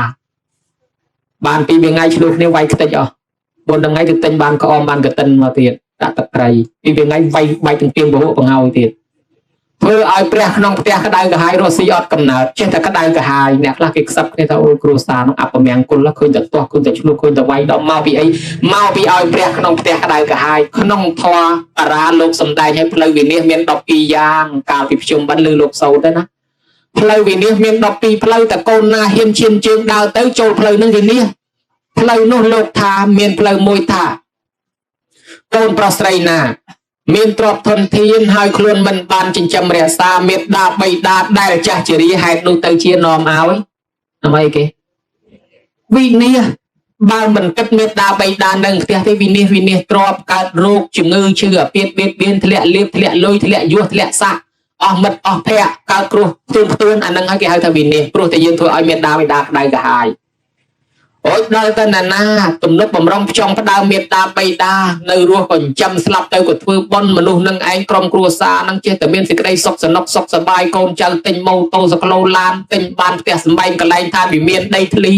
បានពីថ្ងៃឆ្លោះគ្នាវាយខ្ទេចអស់4ថ្ងៃទៅទិញបានក្អមបានកតិនមកទៀតដាក់ទឹកត្រីពីថ្ងៃវាយបែកទាំងទៀងពហុបង្ហើយទៀតធ្វើឲ្យព្រះក្នុងផ្ទះក្តៅក្រហាយរស់ស៊ីអត់កំណើតចេះតែក្តៅក្រហាយអ្នកខ្លះគេខ្សឹបគ្នាថាអូគ្រួសារនោះអពមង្គលឃើញតែទាស់ឃើញតែឆ្លោះឃើញតែវាយដល់មកពីអីមកពីឲ្យព្រះក្នុងផ្ទះក្តៅក្រហាយក្នុងធម៌បារាលោកសំដែងឲ្យផ្លូវវិនិច្ឆ័យមាន12យ៉ាងកាលពីភ្ជុំបិណ្ឌឬលោកសូត្រទៅណាផ្លូវវិនិច្ឆ័យមាន12ផ្លូវតែកូនណាហ៊ានឈានជើងដើរទៅចូលផ្លូវនឹងវិនិច្ឆ័យផ្លូវនោះលោកថាមានផ្លូវមួយថាកូនប្រុសស្រីណាមានទ្រព្យធនធានហើយខ្លួនមិនបានចិញ្ចឹមរក្សាមេត្តាបិតាដែលចាស់ជរាហេតុនោះទៅជានាំឲ្យអ្វីគេវិនិច្ឆ័យបើមិនគិតមេត្តាបិតានឹងផ្ទះទេវិនិច្ឆ័យវិនិច្ឆ័យទ្រព្យកើតរោគជំងឺឈឺអាពាធបៀតបៀនធ្លាក់លៀបធ្លាក់លុយធ្លាក់យោះធ្លាក់សាក់អស់មិត្តអស់ភ័ក្រកើតគ្រោះផ្ទួនផ្ទួនអានឹងហើយគេហៅថាវិនិច្ឆ័យព្រោះតែយើងធ្វើឲ្យមេត្តាបិតាក្តៅក្រហាយអូយដល់ទៅណាណាទំនុកបំរុងផ្ចង់ផ្ដើមមេត្តាបិតានៅរស់ក៏ចិញ្ចឹមស្លាប់ទៅក៏ធ្វើបុណ្យមនុស្សនឹងឯងក្រុមគ្រួសារនឹងចេះតែមានសេចក្តីសុខសនុកសុខសប្បាយកូនចៅទិញម៉ូតូសក្លោឡានទិញបានផ្ទះសម្បែងកន្លែងថាវិមានដីធ្លី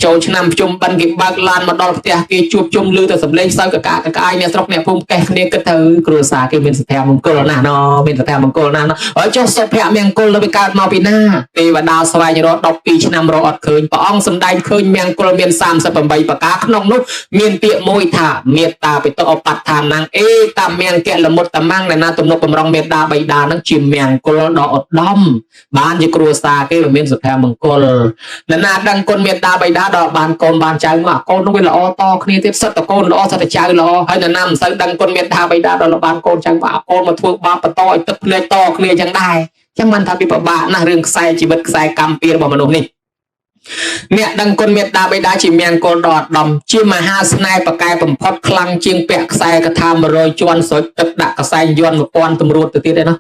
ចូលឆ្នាំភ្ជុំបិណ្ឌគេបើកឡានមកដល់ផ្ទះគេជួបជុំឮតែសំឡេងសើចកកាកកាយអ្នកស្រុកអ្នកភូមិកេះគ្នាគិតទៅគ្រួសារគេមានសុភមង្គលណាស់ណមានសុភមង្គលណាស់ណហើយចុះសុភមង្គលទៅវាកើតមកពីណាទេវតាស្វែងរក12ឆ្នាំរកអត់ឃើញព្រះអង្គសម្ដែងឃើញមង្គលមាន38ប្រការក្នុងនោះមានពាក្យមួយថាមេត្តាបិតុឧបដ្ឋានំអេតាមមង្គលមុតតមੰដែលណាទំនុកបំរុងមេត្តាបិតានឹងជាមង្គលដ៏ឧត្តមបានជាគ្រួសារគេវាមានសុភមង្គលនរណាដឹងគុណមេត្តាបិតាដល់បានកូនបានចៅមកកូននោះវាល្អតគ្នាទៀតសិតតកូនល្អសិតតចៅល្អហើយនរណាមិនសូវដឹងគុណមេត្តាបិតាដល់បានកូនចៅមកកូនមកធ្វើបាបបន្តឲ្យទឹកភ្នែកតគ្នាចឹងដែរចឹងបានថាវាពិបាកណាស់រឿងខ្សែជីវិតខ្សែកម្មពៀរបស់មនុស្សនេះអ្នកដឹងគុណមេត្តាបិតាជាមង្គលដ៏ឧត្តមជាមហាស្នេហ៍ប្រកែបំផុតខ្លាំងជាងពាក់ខ្សែកថា100ជាន់ស្រុចទឹកដាក់កសែងយន់1000ទម្រួតទៅទៀតឯណោះ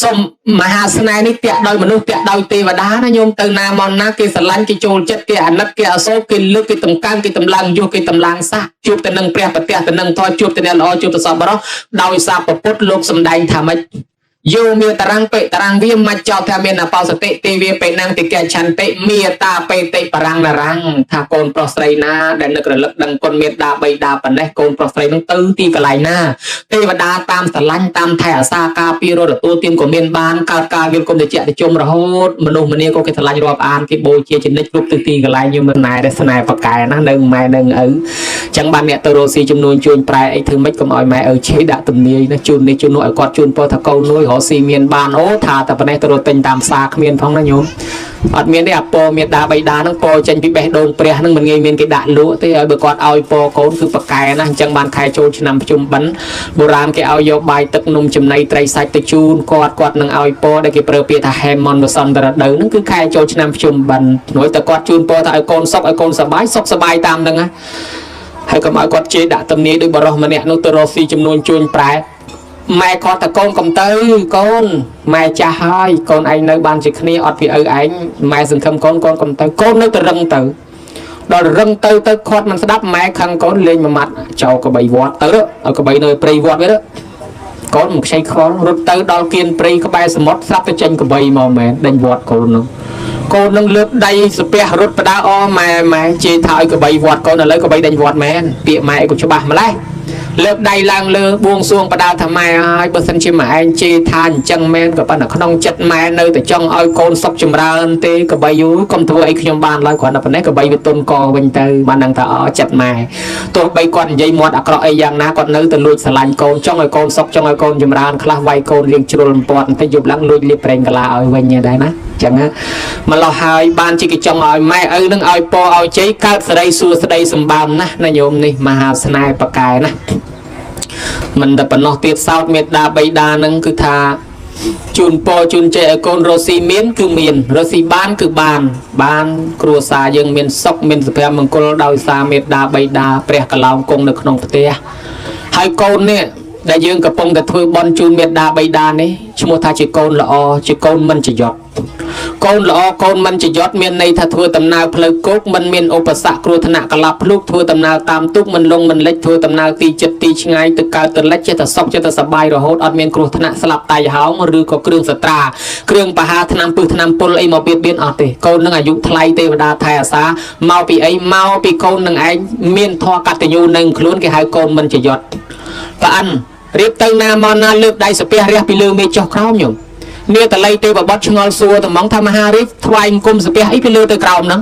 សុំមហាស្នេហ៍នេះតាក់ដោយមនុស្សតាក់ដោយទេវតាណាញោមទៅណាមកណាគេស្រឡាញ់គេចូលចិត្តគេអាណិតគេអសូរគេលើកគេតម្កើងគេតម្លើងយុះគេតម្លើងស័កជួបទៅនឹងព្រះប្រទះទៅនឹងធម៌ជួបទៅអ្នកល្អជួបទៅសពបរោះដោយសារពពុទ្ធលោកសំដែងថាម៉េចយោមេតរាំងបេតរាំងវាមច្ចោថាមានអបោសតិទេវាបេណាំងតិកឆន្តិមេតាបេតិបរាំងនរាំងថាកូនប្រុសស្រីណាដែលនឹករលឹកដឹងគុណមេត្តាបិតាប៉ុណ្ណេះកូនប្រុសស្រីនឹងទៅទីកន្លែងណាទេវតាតាមស្រឡាញ់តាមថែអាសាការពីរទទួលទានក៏មានបានកើតការវិលគុំតិចតិជុំរហូតមនុស្សម្នាក៏គេស្រឡាញ់រាប់អានគេបូជាចនិចគ្រប់ទិសទីកន្លែងយើងមិនណែដែលស្នេហ៍ប្រកែណានៅម៉ែនឹងឪចឹងបានអ្នកទៅរកស៊ីចំនួនជួញប្រែអីធ្វើម៉េចកុំឲ្យម៉ែឪឆេដាក់ទំនាយណាជូននេះជូននោះឲ្យគាត់ជូនពរថាកូននួយរកស៊ីមានបានអូថាតែប៉ុណ្ណេះទៅរកទិញតាមផ្សារគ្មានផងណាញោម អត់មានទេអាពរមេដាបៃតាហ្នឹងពរចេញពីបេះដូងព្រះហ្នឹងមិនងាយមានគេដាក់លក់ទេឲ្យបើគាត់ឲ្យពរកូនគឺប្រកែណាស់អញ្ចឹងបានខែចូលឆ្នាំភ្ជុំបិណ្ឌបុរាណគេឲ្យយកបាយទឹកនំចំណីត្រីសាច់ទៅជូនគាត់គាត់នឹងឲ្យពរដែលគេប្រើពាក្យថាហេមន្តវសន្តរដូវហ្នឹងគឺខែចូលឆ្នាំភ្ជុំបិណ្ឌរួចតែគាត់ជូនពរថាឲ្យកូនសុខឲ្យកូនសប្បាយសុខសប្បាយតាមហ្នឹងណាហើយកុំឲ្យគាត់ជេរដាក់ទំនាយដោយបរោះម្នាក់នោះទៅរកស៊ីចំនួនជួញប្រែម៉ែគាត់តកូនកុំទៅកូនម៉ែចាស់ហើយកូនឯងនៅបានជាគ្នាអត់ពីឪឯងម៉ែសង្ឃឹមកូនកូនកុំទៅកូននៅតែរឹងទៅដល់រឹងទៅទៅគាត់មិនស្ដាប់ម៉ែខឹងកូនលេងមួយម៉ាត់ចោលកបីវត្តទៅឲ្យកបីនៅព្រៃវត្តវិញកូនមិនខ្ចីខ្វល់រត់ទៅដល់គៀនព្រៃក្បែរសមុទ្រស្រាប់តែចេញកបីមកមែនដេញវត្តកូននោះកូននឹងលើកដៃស្ពះរត់បដាអម៉ែម៉ែជេរថាឲ្យកបីវត្តកូនឥឡូវកបីដេញវត្តមែនពាក្យម៉ែក៏ច្បាស់ម្លេះលើកដៃឡើងលើបួងសួងបដាថាម៉ែហើយបើសិនជាម៉ែឯងជេរថាអញ្ចឹងមែនក៏ប៉ុន្តែក្នុងចិត្តម៉ែនៅតែចង់ឲ្យកូនសុខចម្រើនទេកបីយូរកុំធ្វើអីខ្ញុំបានឡើយគ្រាន់តែប៉ុណ្ណេះកបីវាទុនកវិញទៅបានដឹងថាអចិត្តម៉ែទោះបីគាត់និយាយមាត់អាក្រក់អីយ៉ាងណាគាត់នៅតែលួចស្រឡាញ់កូនចង់ឲ្យកូនសុខចង់ឲ្យកូនចម្រើនខ្លះវាយកូនរៀងជ្រុលបំពាត់បន្តិចយប់ឡើងលួចលាបប្រេងកាឡាឲ្យវិញដែរណាចឹងម្លោះហើយបានជាគេចង់ឲ្យម៉ែឪនឹងឲ្យពរឲ្យជ័យកើតសេរីសួស្តីសម្បើមណាស់ណាញោមនេះមហាស្នេហ៍ប្រកែណាមិនតែប៉ុណ្ណោះទៀតសោតមេត្តាបៃតានឹងគឺថាជូនពរជូនជ័យឲ្យកូនរស់ស៊ីមានគឺមានរស់ស៊ីបានគឺបានបានគ្រួសារយើងមានសុខមានសុភមង្គលដោយសារមេត្តាបៃតាព្រះកឡោងគង់នៅក្នុងផ្ទះហើយកូននេះដែលយើងកំពុងតែធ្វើបន់ជូនមេត្តាបៃតានេះឈ្មោះថាជាកូនល្អជាកូនមិនចយត់កូនល្អកូនមិនចយត់មានន័យថាធ្វើដំណើរផ្លូវគោកមិនមានឧបសគ្គគ្រោះថ្នាក់កលាប់ភ្លុកធ្វើដំណើរតាមទូកមិនលងមិនលិចធ្វើដំណើរទីចិត្តទីឆ្ងាយទៅកើតទៅលិចចេះតែសុខចេះតែសប្បាយរហូតអត់មានគ្រោះថ្នាក់ស្លាប់តៃហោងឬក៏គ្រឿងសត្រាគ្រឿងបហាថ្នាំពឹសថ្នាំពុលអីមកបៀតបៀនអត់ទេកូននឹងអាយុថ្លៃទេវតាថែអាសាមកពីអីមកពីកូននឹងឯងមានធម៌កតញ្ញូនឹងខ្លួនគេហៅកូនមិនចយត់ប៉ាអិនរៀបទៅណាមកណាលើកដៃសាពះរះពីលើមេចុះក្រោមញោមនាតល័យទេវបុត្រឆ្ងល់សួរត្មងថាមហារាជថ្វាយអង្គមសាពះអីពីលើទៅក្រោមហ្នឹង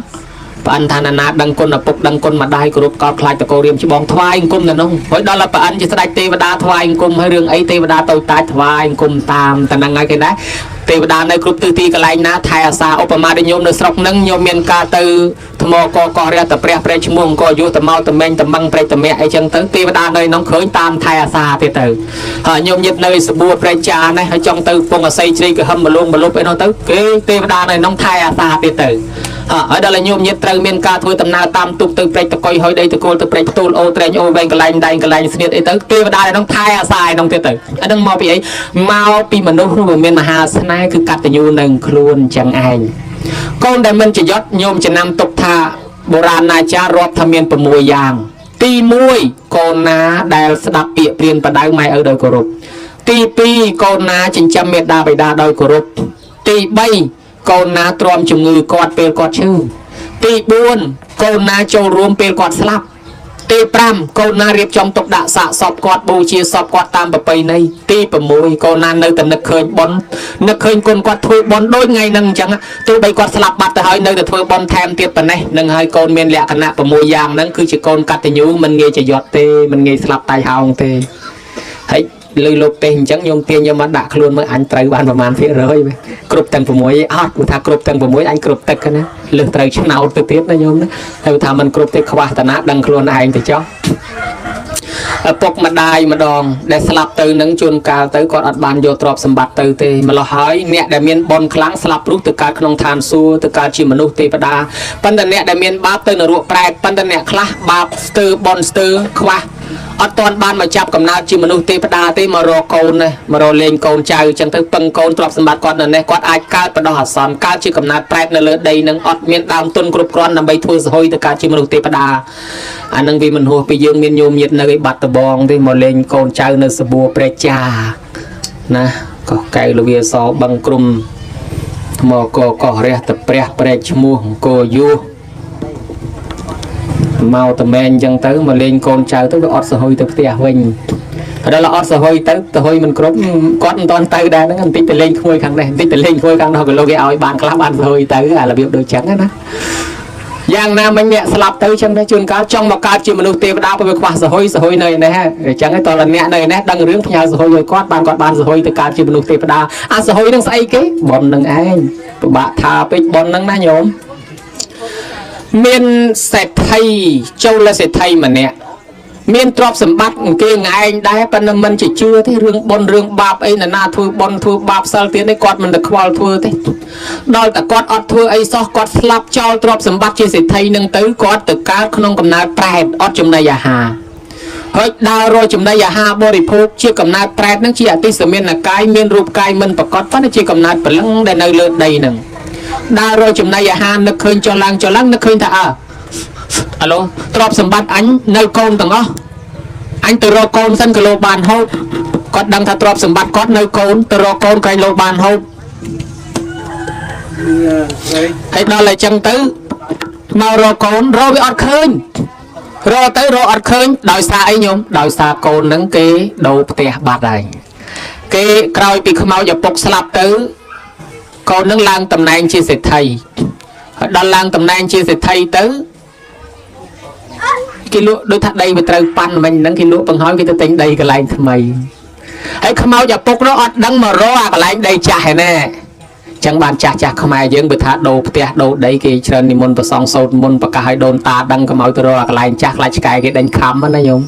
ប៉ាអិនថាណានាដឹងគុណឪពុកដឹងគុណម្ដាយគោរពកោតខ្លាចតកោរៀមច្បងថ្វាយអង្គមទៅនោះហើយដល់ប៉ាអិនជាស្ដេចទេវតាថ្វាយអង្គមហើយរឿងអីទេវតាតូចតាចថ្វាយអង្គមតាមតែហ្នឹងហើយគេដែរទេវតានៅគ្រប់ទិសទីកន្លែងណាថែអាសាឧបមាដូចញោមនៅស្រុកហ្នឹងញោមមានការទៅថ្មកកោះរះតព្រះព្រះឈ្មោះអង្គយុទ្ធមកតមេងតមឹងព្រែកតមៈអីចឹងទៅទេវតានៅក្នុងឃើញតាមថែអាសាទៀតទៅហើយញោមញាតនៅសបួរព្រែកចានេះហើយចង់ទៅពងអស័យជ្រៃកហឹមមលងមលុបអីនោះទៅគេទេវតានៅក្នុងថែអាសាទៀតទៅហើយដល់ញោមញាតត្រូវមានការធ្វើដំណើរតាមទូកទៅព្រែកតកុយហើយដីតកូលទៅព្រែកផ្ទូលអូត្រែងអូវែងកន្លែងដែងកន្លែងស្នៀតអីទៅទេវតានៅក្នុងថែអាសាឯក្នុងទៀតទៅអានឹងមកពីអីមកពីមនុស្សនោះវាមានមហាស្នេហ៍គឺកតញ្ញូនឹងខ្លួនចឹងឯងកូនដែលមិនចយត់ញោមចំណាំទុកថាបុរាណាចារ្យរាប់ថាមាន6យ៉ាងទី1កូនណាដែលស្ដាប់ពាក្យព្រានបដៅម៉ែឪដោយគោរពទី2កូនណាចិញ្ចឹមមេដាបិតាដោយគោរពទី3កូនណាទ្រាំជំងឺគាត់ពេលគាត់ឈឺទី4កូនណាចូលរួមពេលគាត់ស្លាប់ទី5កូនណារៀបចំទុកដាក់សាកសពគាត់បូជាសពគាត់តាមប្រពៃណីទី6កូនណានៅតែនឹកឃើញបុណ្យនឹកឃើញគុណគាត់ធ្វើបុណ្យដូចថ្ងៃហ្នឹងអញ្ចឹងទោះបីគាត់ស្លាប់បាត់ទៅហើយនៅតែធ្វើបុណ្យថែមទៀតប៉ុណ្ណេះនឹងហើយកូនមានលក្ខណៈ6យ៉ាងហ្នឹងគឺជាកូនកតញ្ញូមិនងាយចយត់ទេមិនងាយស្លាប់តៃហោងទេហើយលើលោកទេសអញ្ចឹងញោមទាញយកមកដាក់ខ្លួនមើលអញត្រូវបានប្រមាណភាគរយគ្រប់ទាំង6អត់ព្រោះថាគ្រប់ទាំង6អញគ្រប់ទឹកណាលើសត្រូវឆ្នោតទៅទៀតណាញោមណាហើយថាមិនគ្រប់ទេខ្វះតាណាដឹងខ្លួនឯងទៅចុះឪពុកម្ដាយម្ដងដែលស្លាប់ទៅនឹងជួនកាលទៅគាត់អត់បានយកទ្រព្យសម្បត្តិទៅទេម្ល៉េះហើយអ្នកដែលមានបុណ្យខ្លាំងស្លាប់រុះទៅកើតក្នុងឋានសួគ៌ទៅកើតជាមនុស្សទេវតាប៉ុន្តែអ្នកដែលមានបាបទៅនរកប្រែតប៉ុន្តែអ្នកខ្លះបាបស្ទើបុណ្យស្ទើខ្វះអត់ទាន់បានមកចាប់កំណើតជាមនុស្សទេវតាទេមករកកូនណាមករកលេងកូនចៅអញ្ចឹងទៅពឹងកូនទ្រព្យសម្បត្តិគាត់នៅនេះគាត់អាចកើតបដោះអាសន្នកើតជាកំណើតប្រែតនៅលើដីនឹងអត់មានដើមទុនគ្រប់គ្រាន់ដើម្បីធ្វើសហុយទៅកើតជាមនុស្សទេវតាអានឹងវាមិនហួសពីយើងមានញោមញាតនៅឯបាត់ដបងទេមកលេងកូនចៅនៅសបួរព្រែកចាណាកោះកែវលវាសបឹងក្រុមថ្មកកោះរះតព្រះព្រែកឈ្មោះអង្គយុះមកតមែងអញ្ចឹងទៅមកលេងកូនចៅទៅវាអត់សហុយទៅផ្ទះវិញដល់អត់សហុយទៅទៅហុយមិនគ្រប់គាត់មិនតាន់ទៅដែរហ្នឹងបន្តិចទៅលេងក្មួយខាងនេះបន្តិចទៅលេងក្មួយខាងនោះក៏លោកគេឲ្យបានខ្លះបានសហុយទៅអារបៀបដូចចឹងណា យ៉ាងណាមិញអ្នកស្លាប់ទៅចឹងដែរជួនកាលចង់មកកើតជាមនុស្សទេវតាព្រោះវាខ្វះសហុយសហុយនៅឯនេះអញ្ចឹងឯងតើអ្នកនៅឯនេះដឹងរឿងផ្ញើសហុយឲ្យគាត់បានគាត់បានសហុយទៅកើតជាមនុស្សទេវតាអាសហុយនឹងស្អីគេប៉ុននឹងឯងពិបាកថាពេកប៉ុននឹងណាញោមមានសេដ្ឋីចូលសេដ្ឋីម្នាក់មានទ្រព្យសម្បត្តិគេងឯងដែរប៉ុន្តែមិនជាជឿទេរឿងបុណ្យរឿងបាបអីណានាធ្វើបុណ្យធ្វើបាបសិលទៀតនេះគាត់មិនទៅខ្វល់ធ្វើទេដល់តែគាត់អត់ធ្វើអីសោះគាត់ស្លាប់ចោលទ្រព្យសម្បត្តិជាសេដ្ឋីនឹងទៅគាត់ទៅកើតក្នុងកំណើតប្រែតអត់ចំណីអាហារហើយដើររកចំណីអាហារបរិភោគជាកំណើតប្រែតនឹងជាអតិសមានកាយមានរូបកាយមិនប្រកបប៉ុន្តែជាកំណើតព្រលឹងដែលនៅលើដីនឹងដើររកចំណីអាហារនឹកឃើញចុះឡើងចុះឡើងនឹកឃើញថាអើអាឡូទ្រព្យសម្បត្តិអញនៅកូនទាំងអស់អញទៅរកកូនសិនក៏លោកបានហូបគាត់ដឹងថាទ្រព្យសម្បត្តិគាត់នៅកូនទៅរកកូនក្រែងលោកបានហូបហើយដល់តែចឹងទៅមករកកូនរកវាអត់ឃើញរកទៅរកអត់ឃើញដោយសារអីញោមដោយសារកូននឹងគេដូរផ្ទះបាត់ហើយគេក្រោយពីខ្មោចឪពុកស្លាប់ទៅកូននឹងឡើងតំណែងជាសេដ្ឋីហើយដល់ឡើងតំណែងជាសេដ្ឋីទៅគេលក់ដូចថាដីវាត្រូវប៉ាន់មិញហ្នឹងគេលក់បង្ហើយគេទៅទិញដីកន្លែងថ្មីហើយខ្មោចឪពុកនោះអត់ដឹងមករកអាកន្លែងដីចាស់ឯណាចឹងបានចាស់ចាស់ខ្មែរយើងបើថាដូរផ្ទះដូរដីគេច្រើននិមន្តប្រសងសូត្រមន្តប្រកាសឲ្យដូនតាដឹងកុំឲ្យទៅរកអាកន្លែងចាស់ខ្លាចឆ្កែគេដេញខំណាញោម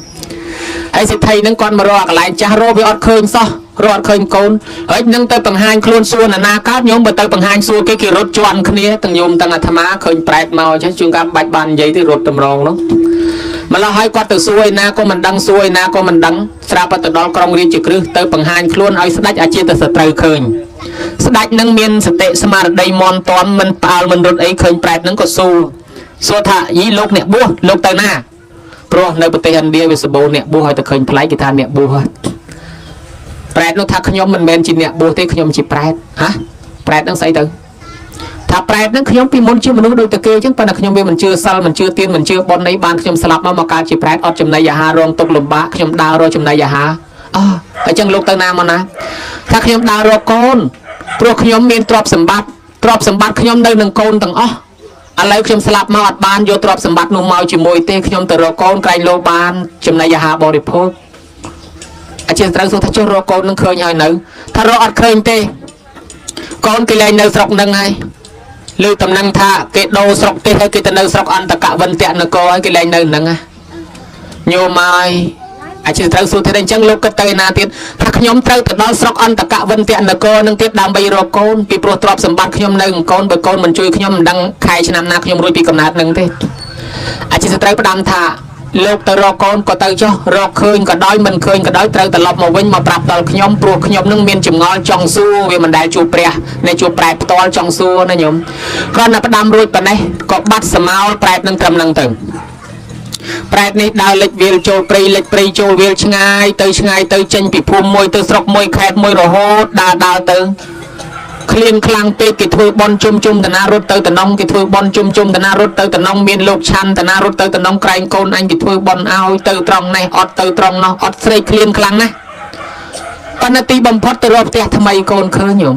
ហើយសេដ្ឋីហ្នឹងគាត់មករកអាកន្លែងចាស់រកវាអត់ឃើញសោះរកអត់ឃើញកូនហើយនឹងទៅបង្ហាញខ្លួនសួរណានាកើតញោមបើទៅបង្ហាញសួរគេគេរត់ជន់គ្នាទាំងញោមទាំងអាត្មាឃើញប្រែតមកអញ្ចឹងជួនកាលបាច់បាននិយាយទេរត់តម្រងនោះម្ល៉េះហើយគាត់ទៅសួរឯណាក៏មិនដឹងសួរឯណាក៏មិនដឹងស្រាប់តែទៅដល់ក្រុងរាជគ្រឹះទៅបង្ហាញខ្លួនឲ្យស្ដេចអាជាតសត្រូវឃើញស្ដេចនឹងមានសតិស្មារតីមន់តន់មិនផ្អើលមិនរត់អីឃើញប្រែតនឹងក៏សួរសួរថាយីលោកអ្នកបួសលោកទៅណាព្រោះនៅប្រទេសឥណ្ឌាវាសម្បូរអ្នកបួសឲ្យតែឃើញប្លែកគេថាអ្នកបួសប្រែតនោះថាខ្ញុំមិនមែនជាអ្នកបួសទេខ្ញុំជាប្រែតហ៎ប្រែតនឹងស្អីទៅថាប្រែតនឹងខ្ញុំពីមុនជាមនុស្សដូចតែគេអញ្ចឹងប៉ុន្តែខ្ញុំវាមិនជឿសិលមិនជឿទានមិនជឿបុណ្យអីបានខ្ញុំស្លាប់មកមកកើតជាប្រែតអត់ចំណីអាហាររងទុក្ខលំបាកខ្ញុំដើររកចំណីអាហារអអញ្ចឹងលោកទៅណាមកណាថាខ្ញុំដើររកកូនព្រោះខ្ញុំមានទ្រព្យសម្បត្តិទ្រព្យសម្បត្តិខ្ញុំនៅនឹងកូនទាំងអស់ឥឡូវខ្ញុំស្លាប់មកអត់បានយកទ្រព្យសម្បត្តិនោះមកជាមួយទេខ្ញុំទៅរកកូនក្រែងលោកបានចំណីអាហារបរិភោគអាចារ្យត្រូវសួរថាចុះរកកូននឹងឃើញហើយនៅថារកអត់ឃើញទេកូនគេលែងនៅស្រុកនឹងហើយលើតំណែងថាគេដូរស្រុកទេហើយគេទៅនៅស្រុកអន្តកវិន្ទនគរហើយគេលែងនៅនឹងណាញោមហើយអាចារ្យត្រូវសួរថាអញ្ចឹងលោកគិតទៅឯណាទៀតថាខ្ញុំត្រូវទៅដល់ស្រុកអន្តកវិន្ទនគរនឹងទៀតដើម្បីរកកូនពីព្រោះទ្រព្យសម្បត្តិខ្ញុំនៅកូនបើកូនមិនជួយខ្ញុំមិនដឹងខែឆ្នាំណាខ្ញុំរួចពីកំណើតនឹងទេអាចារ្យត្រូវផ្ដាំថាលោកទៅរកកូនក៏ទៅចុះរកឃើញក៏ដោយមិនឃើញក៏ដោយត្រូវត្រឡប់មកវិញមកប្រាប់ដល់ខ្ញុំព្រោះខ្ញុំនឹងមានចម្ងល់ចង់សួរវាមិនដែលជួបព្រះនៃជួបប្រែផ្ទាល់ចង់សួរណាញោមគ្រាន់តែផ្ដាំរួចប៉ុណ្ណេះក៏បាត់សមោលប្រែតនឹងត្រឹមនឹងទៅប្រែតនេះដើរលិចវាលចូលព្រៃលិចព្រៃចូលវាលឆ្ងាយទៅឆ្ងាយទៅចេញពីភូមិមួយទៅស្រុកមួយខេត្តមួយរហូតដើរដើរទៅឃ្លៀងខ្លាំងពេកគេធ្វើបន់ជុំជុំតាណារត់ទៅតំណងគេធ្វើបន់ជុំជុំតាណារត់ទៅតំណងមានលោកឆាន់តាណារត់ទៅតំណងក្រែងកូនអញគេធ្វើបន់ឲ្យទៅត្រង់នេះអត់ទៅត្រង់នោះអត់ស្រេកឃ្លៀងខ្លាំងណាស់ប៉ុន្តែទីបំផុតទៅរកផ្ទះថ្មីកូនឃើញញោម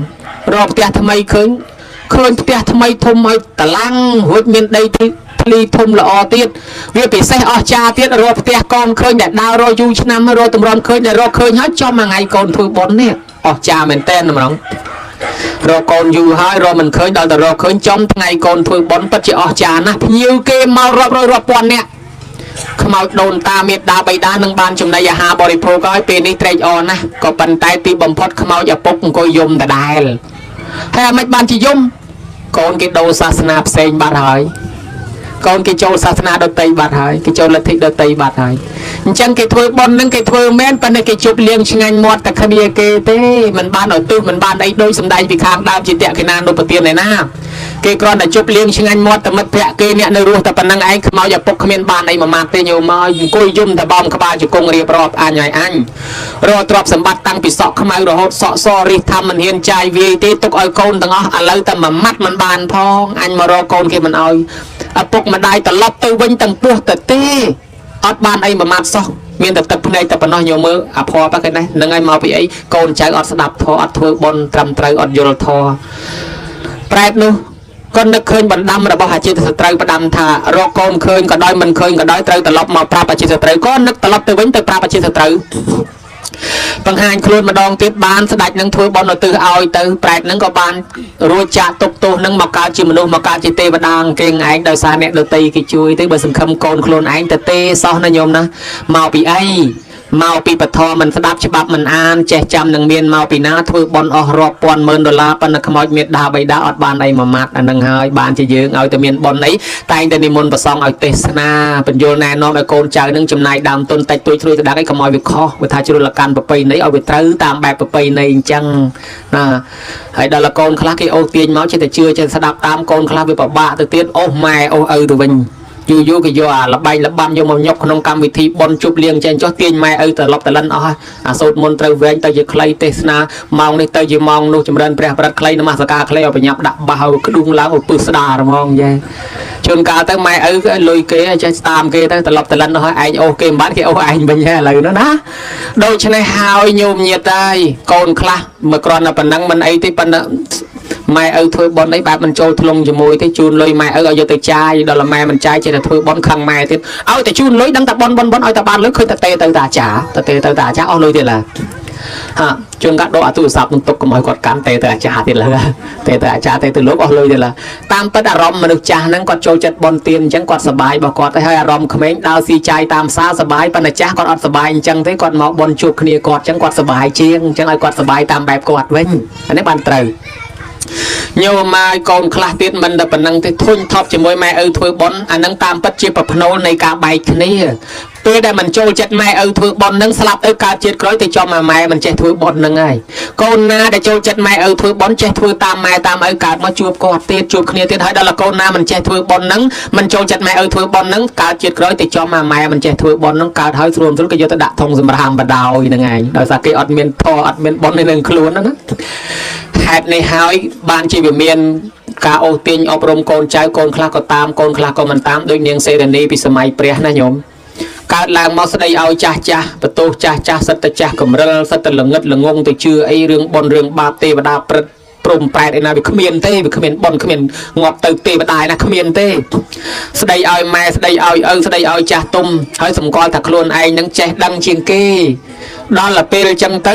រកផ្ទះថ្មីឃើញឃើញផ្ទះថ្មីធំឲ្យតឡាំងរួចមានដីធ្លីធំល្អទៀតវាពិសេសអស្ចារ្យទៀតរកផ្ទះកូនឃើញដែលដើររកយូរឆ្នាំរកតម្រាំឃើញដែលរកឃើញហើយចំមួយថ្ងៃកូនធ្វើបុណ្យនេះអស្ចារ្យមែនតើម្ដងរកកូនយូរហើយរកមិនឃើញដល់តែរកឃើញចំថ្ងៃកូនធ្វើបុណ្យពិតជាអស្ចារ្យណាស់ភ្ញៀវគេមករាប់រយរាប់ពាន់នាក់ខ្មោចដូនតាមេដាបៃតានឹងបានចំណីអាហារបរិភោគហើយពេលនេះត្រេកអរណាស់ក៏ប៉ុន្តែទីបំផុតខ្មោចឪពុកអង្គុយយំដដែលហើយអាម៉េចបានជាយំកូនគេដូរសាសនាផ្សេងបាត់ហើយកូនគេចូលសាសនាដតីបាត់ហើយគេចូលលទ្ធិដតីបាត់ហើយអញ្ចឹងគេធ្វើបុណ្យនឹងគេធ្វើមែនប៉ុន្តែគេជប់លៀងឆ្ងាញ់មាត់តែគ្នាគេទេមិនបានឲ្យទិសមិនបានអីដូចសំដែងពីខាងដើមជាតក្កណានុពទានឯណាគេគ្រាន់តែជប់លៀងឆ្ងាញ់មាត់តែមិត្តភក្តិគេអ្នកនៅរស់តែប៉ុណ្្នឹងឯងខ្មោចឪពុកគ្មានបានអីមួយម៉ាត់ទេញោមមកអង្គុយយំតែបំក្បាលជង្គង់រៀបរាប់អញហើយអញរកទ្រព្យសម្បត្តិតាំងពីសក់ខ្មៅរហូតសក់សរិះធម្មមិនហ៊ានចាយវាយទេទុកឲ្យកូនទាំងអស់ឥឡូវតែមួយម៉ាត់មិនបានផងអញមករកកូនគេមិនឲ្យឪពុកម្ដាយត្រឡប់ទៅវិញទាំងពោះទៅទេអត់បានអីមួយម៉ាត់សោះមានតែទឹកភ្នែកតែប៉ុណ្ណោះញោមមើលអាភ័ព្វគេនេះនឹងឲ្យមកពីអីកូនចៅអត់ស្ដាប់ធម៌អត់ធ្វើបុណ្យត្រឹមត្រូវអត់យល់ធម៌ប្រែតនោះ ក៏នឹកឃើញបណ្ដាំរបស់អាជីពសត្រូវផ្ដាំថារកកូនឃើញក៏ដោយមិនឃើញក៏ដោយត្រូវត្រឡប់មកប្រាប់អាជីពសត្រូវក៏នឹកត្រឡប់ទៅវិញទៅប្រាប់អាជីពសត្រូវបង្ហាញខ្លួនម្ដងទៀតបានស្ដេចនឹងធ្វើបុណ្យឧទ្ទិសឲ្យទៅប្រែតនឹងក៏បានរួចចាក់ទុកទោសនឹងមកកើតជាមនុស្សមកកើតជាទេវតាគេឯងដោយសារអ្នកដតីគេជួយទៅបើសង្ឃឹមកូនខ្លួនឯងទៅទេសោះណាញោមណាមកពីអីមកពីពធមិនស្ដាប់ច្បាប់មិនអានចេះចាំនឹងមានមកពីណាធ្វើបុណ្យអស់រាប់ពាន់ម៉ឺនដុល្លារប៉ុន្តែខ្មោចមេដាបៃតាអត់បានអីមួយម៉ាត់អានឹងហើយបានជាយើងឲ្យតែមានបុណ្យអីតែងតែនិមន្តប្រសងឲ្យទេសនាបញ្យលណែនាំឲ្យកូនចៅនឹងចំណាយដើមទុនតិចតួចជ្រួយទៅដាក់អីកុំឲ្យវាខុសវាថាជ្រុលកាន់ប្រពៃណីឲ្យវាត្រូវតាមបែបប្រពៃណីអញ្ចឹងណាហើយដល់កូនខ្លះគេអូសទាញមកចេះតែជឿចេះស្ដាប់តាមកូនខ្លះវាពិបាកទៅទៀតអូសម៉ែអូសឪទៅវិញយូរយូរគេយកអាលបែងលបាំយកមកញុកក្នុងកម្មវិធីបុណ្យជប់លៀងចេះចុះទាញម៉ែឪត្រឡប់តលិនអស់អាសូត្រមន្តត្រូវវែងទៅជាខ្លីទេសនាម៉ោងនេះទៅជាម៉ោងនោះចម្រើនព្រះប្រិតខ្លីនមស្ការខ្លីឲ្យបញ្ញាប់ដាក់បាសឲ្យក្ដុងឡើងឲ្យពឹសស្ដារហ្មងយេជួនកាលទៅម៉ែឪគេលុយគេចេះតាមគេទៅត្រឡប់តលិនអស់ឯងអូសគេមិនបានគេអូសឯងវិញហ៎ឥឡូវនោះណាដូច្នេះហើយញោមញាតហើយកូនខ្លះមកគ្រាន់តែប៉ុណ្ណឹងមិនអីទេប៉ុន្តែម៉ែឪធ្វើបុណ្យអីបែបមិនចូលធ្លុងជាមួយទេជូនលុយម៉ែឪឲ្យយកទៅចាយដល់ម៉ែមិនចាយចេះតែធ្វើបុណ្យខឹងម៉ែទៀតឲ្យតែជូនលុយដឹងតែបុណ្យបុណ្យបុណ្យឲ្យតែបានលុយឃើញតែទេទៅតាអាចារ្យតែទេទៅតាអាចារ្យអស់លុយទៀតឡាហាជួនកាលដកអាទូរស័ព្ទនឹងទុកកុំឲ្យគាត់កាន់ទេទៅអាចារ្យទៀតឡើទេទៅអាចារ្យទេទៅលោកអស់លុយទៀតឡាតាមពិតអារម្មណ៍មនុស្សចាស់ហ្នឹងគាត់ចូលចិត្តបុណ្យទានអញ្ចឹងគាត់សប្បាយរបស់គាត់ហើយអារម្មណ៍ក្មេងដើរស៊ីចាយតាមផ្សារសប្បាយប៉ុន្តែចាស់គាត់អត់សប្បាយអញ្ចឹងទេគាត់មកបុណ្យជួបគ្នាគាត់អញ្ចឹងគាត់សប្បាយជាងអញ្ចឹងឲ្យគាត់សប្បាយតាមបែបគាត់វិញអានេះបានត្រូវញោមមកកូនខ្លះទៀតមិនតែប៉ុណ្្នឹងទេធុញថប់ជាមួយម៉ែឪធ្វើបុណ្យអានឹងតាមពិតជាប្រផ្នូលនៃការបែកគ្នាពេលដែលមិនចូលចិត្តម៉ែឪធ្វើបុណ្យនឹងស្លាប់ទៅកើតជាតិក្រោយទៅចំអាម៉ែមិនចេះធ្វើបុណ្យនឹងហើយកូនណាដែលចូលចិត្តម៉ែឪធ្វើបុណ្យចេះធ្វើតាមម៉ែតាមឪកើតមកជួបគាត់ទៀតជួបគ្នាទៀតហើយដល់កូនណាមិនចេះធ្វើបុណ្យនឹងមិនចូលចិត្តម៉ែឪធ្វើបុណ្យនឹងកើតជាតិក្រោយទៅចំអាម៉ែមិនចេះធ្វើបុណ្យនឹងកើតហើយស្រួលស្រួលគេយកទៅដាក់ធុងសម្រាមបដោយហ្នឹងឯងដោយសារគេអត់មានធម៌អត់មានបុណ្យនៅនឹងខ្លួនណាហេតុនេះហើយបានជាវាមានការអូសទាញអប់រំកូនចៅកូនខ្លះក៏តាមកូនខ្លះក៏មិនតាមដូចនាងសេរនីពីសម័យព្រះណាញោមកើតឡើងមកស្ដីឲ្យចាស់ចាស់បន្ទោសចាស់ចាស់សិតតែចាស់កំរិលសិតតែល្ងឹតល្ងងទៅជឿអីរឿងបុណ្យរឿងបាបទេវតាព្រឹត្តព្រំប្រែតឯណាវាគ្មានទេវាគ្មានបុណ្យគ្មានងាប់ទៅទេវតាឯណាគ្មានទេស្ដីឲ្យម៉ែស្ដីឲ្យឪស្ដីឲ្យចាស់ទុំហើយសម្គាល់ថាខ្លួនឯងនឹងចេះដឹងជាងគេដល់ទៅពេលអញ្ចឹងទៅ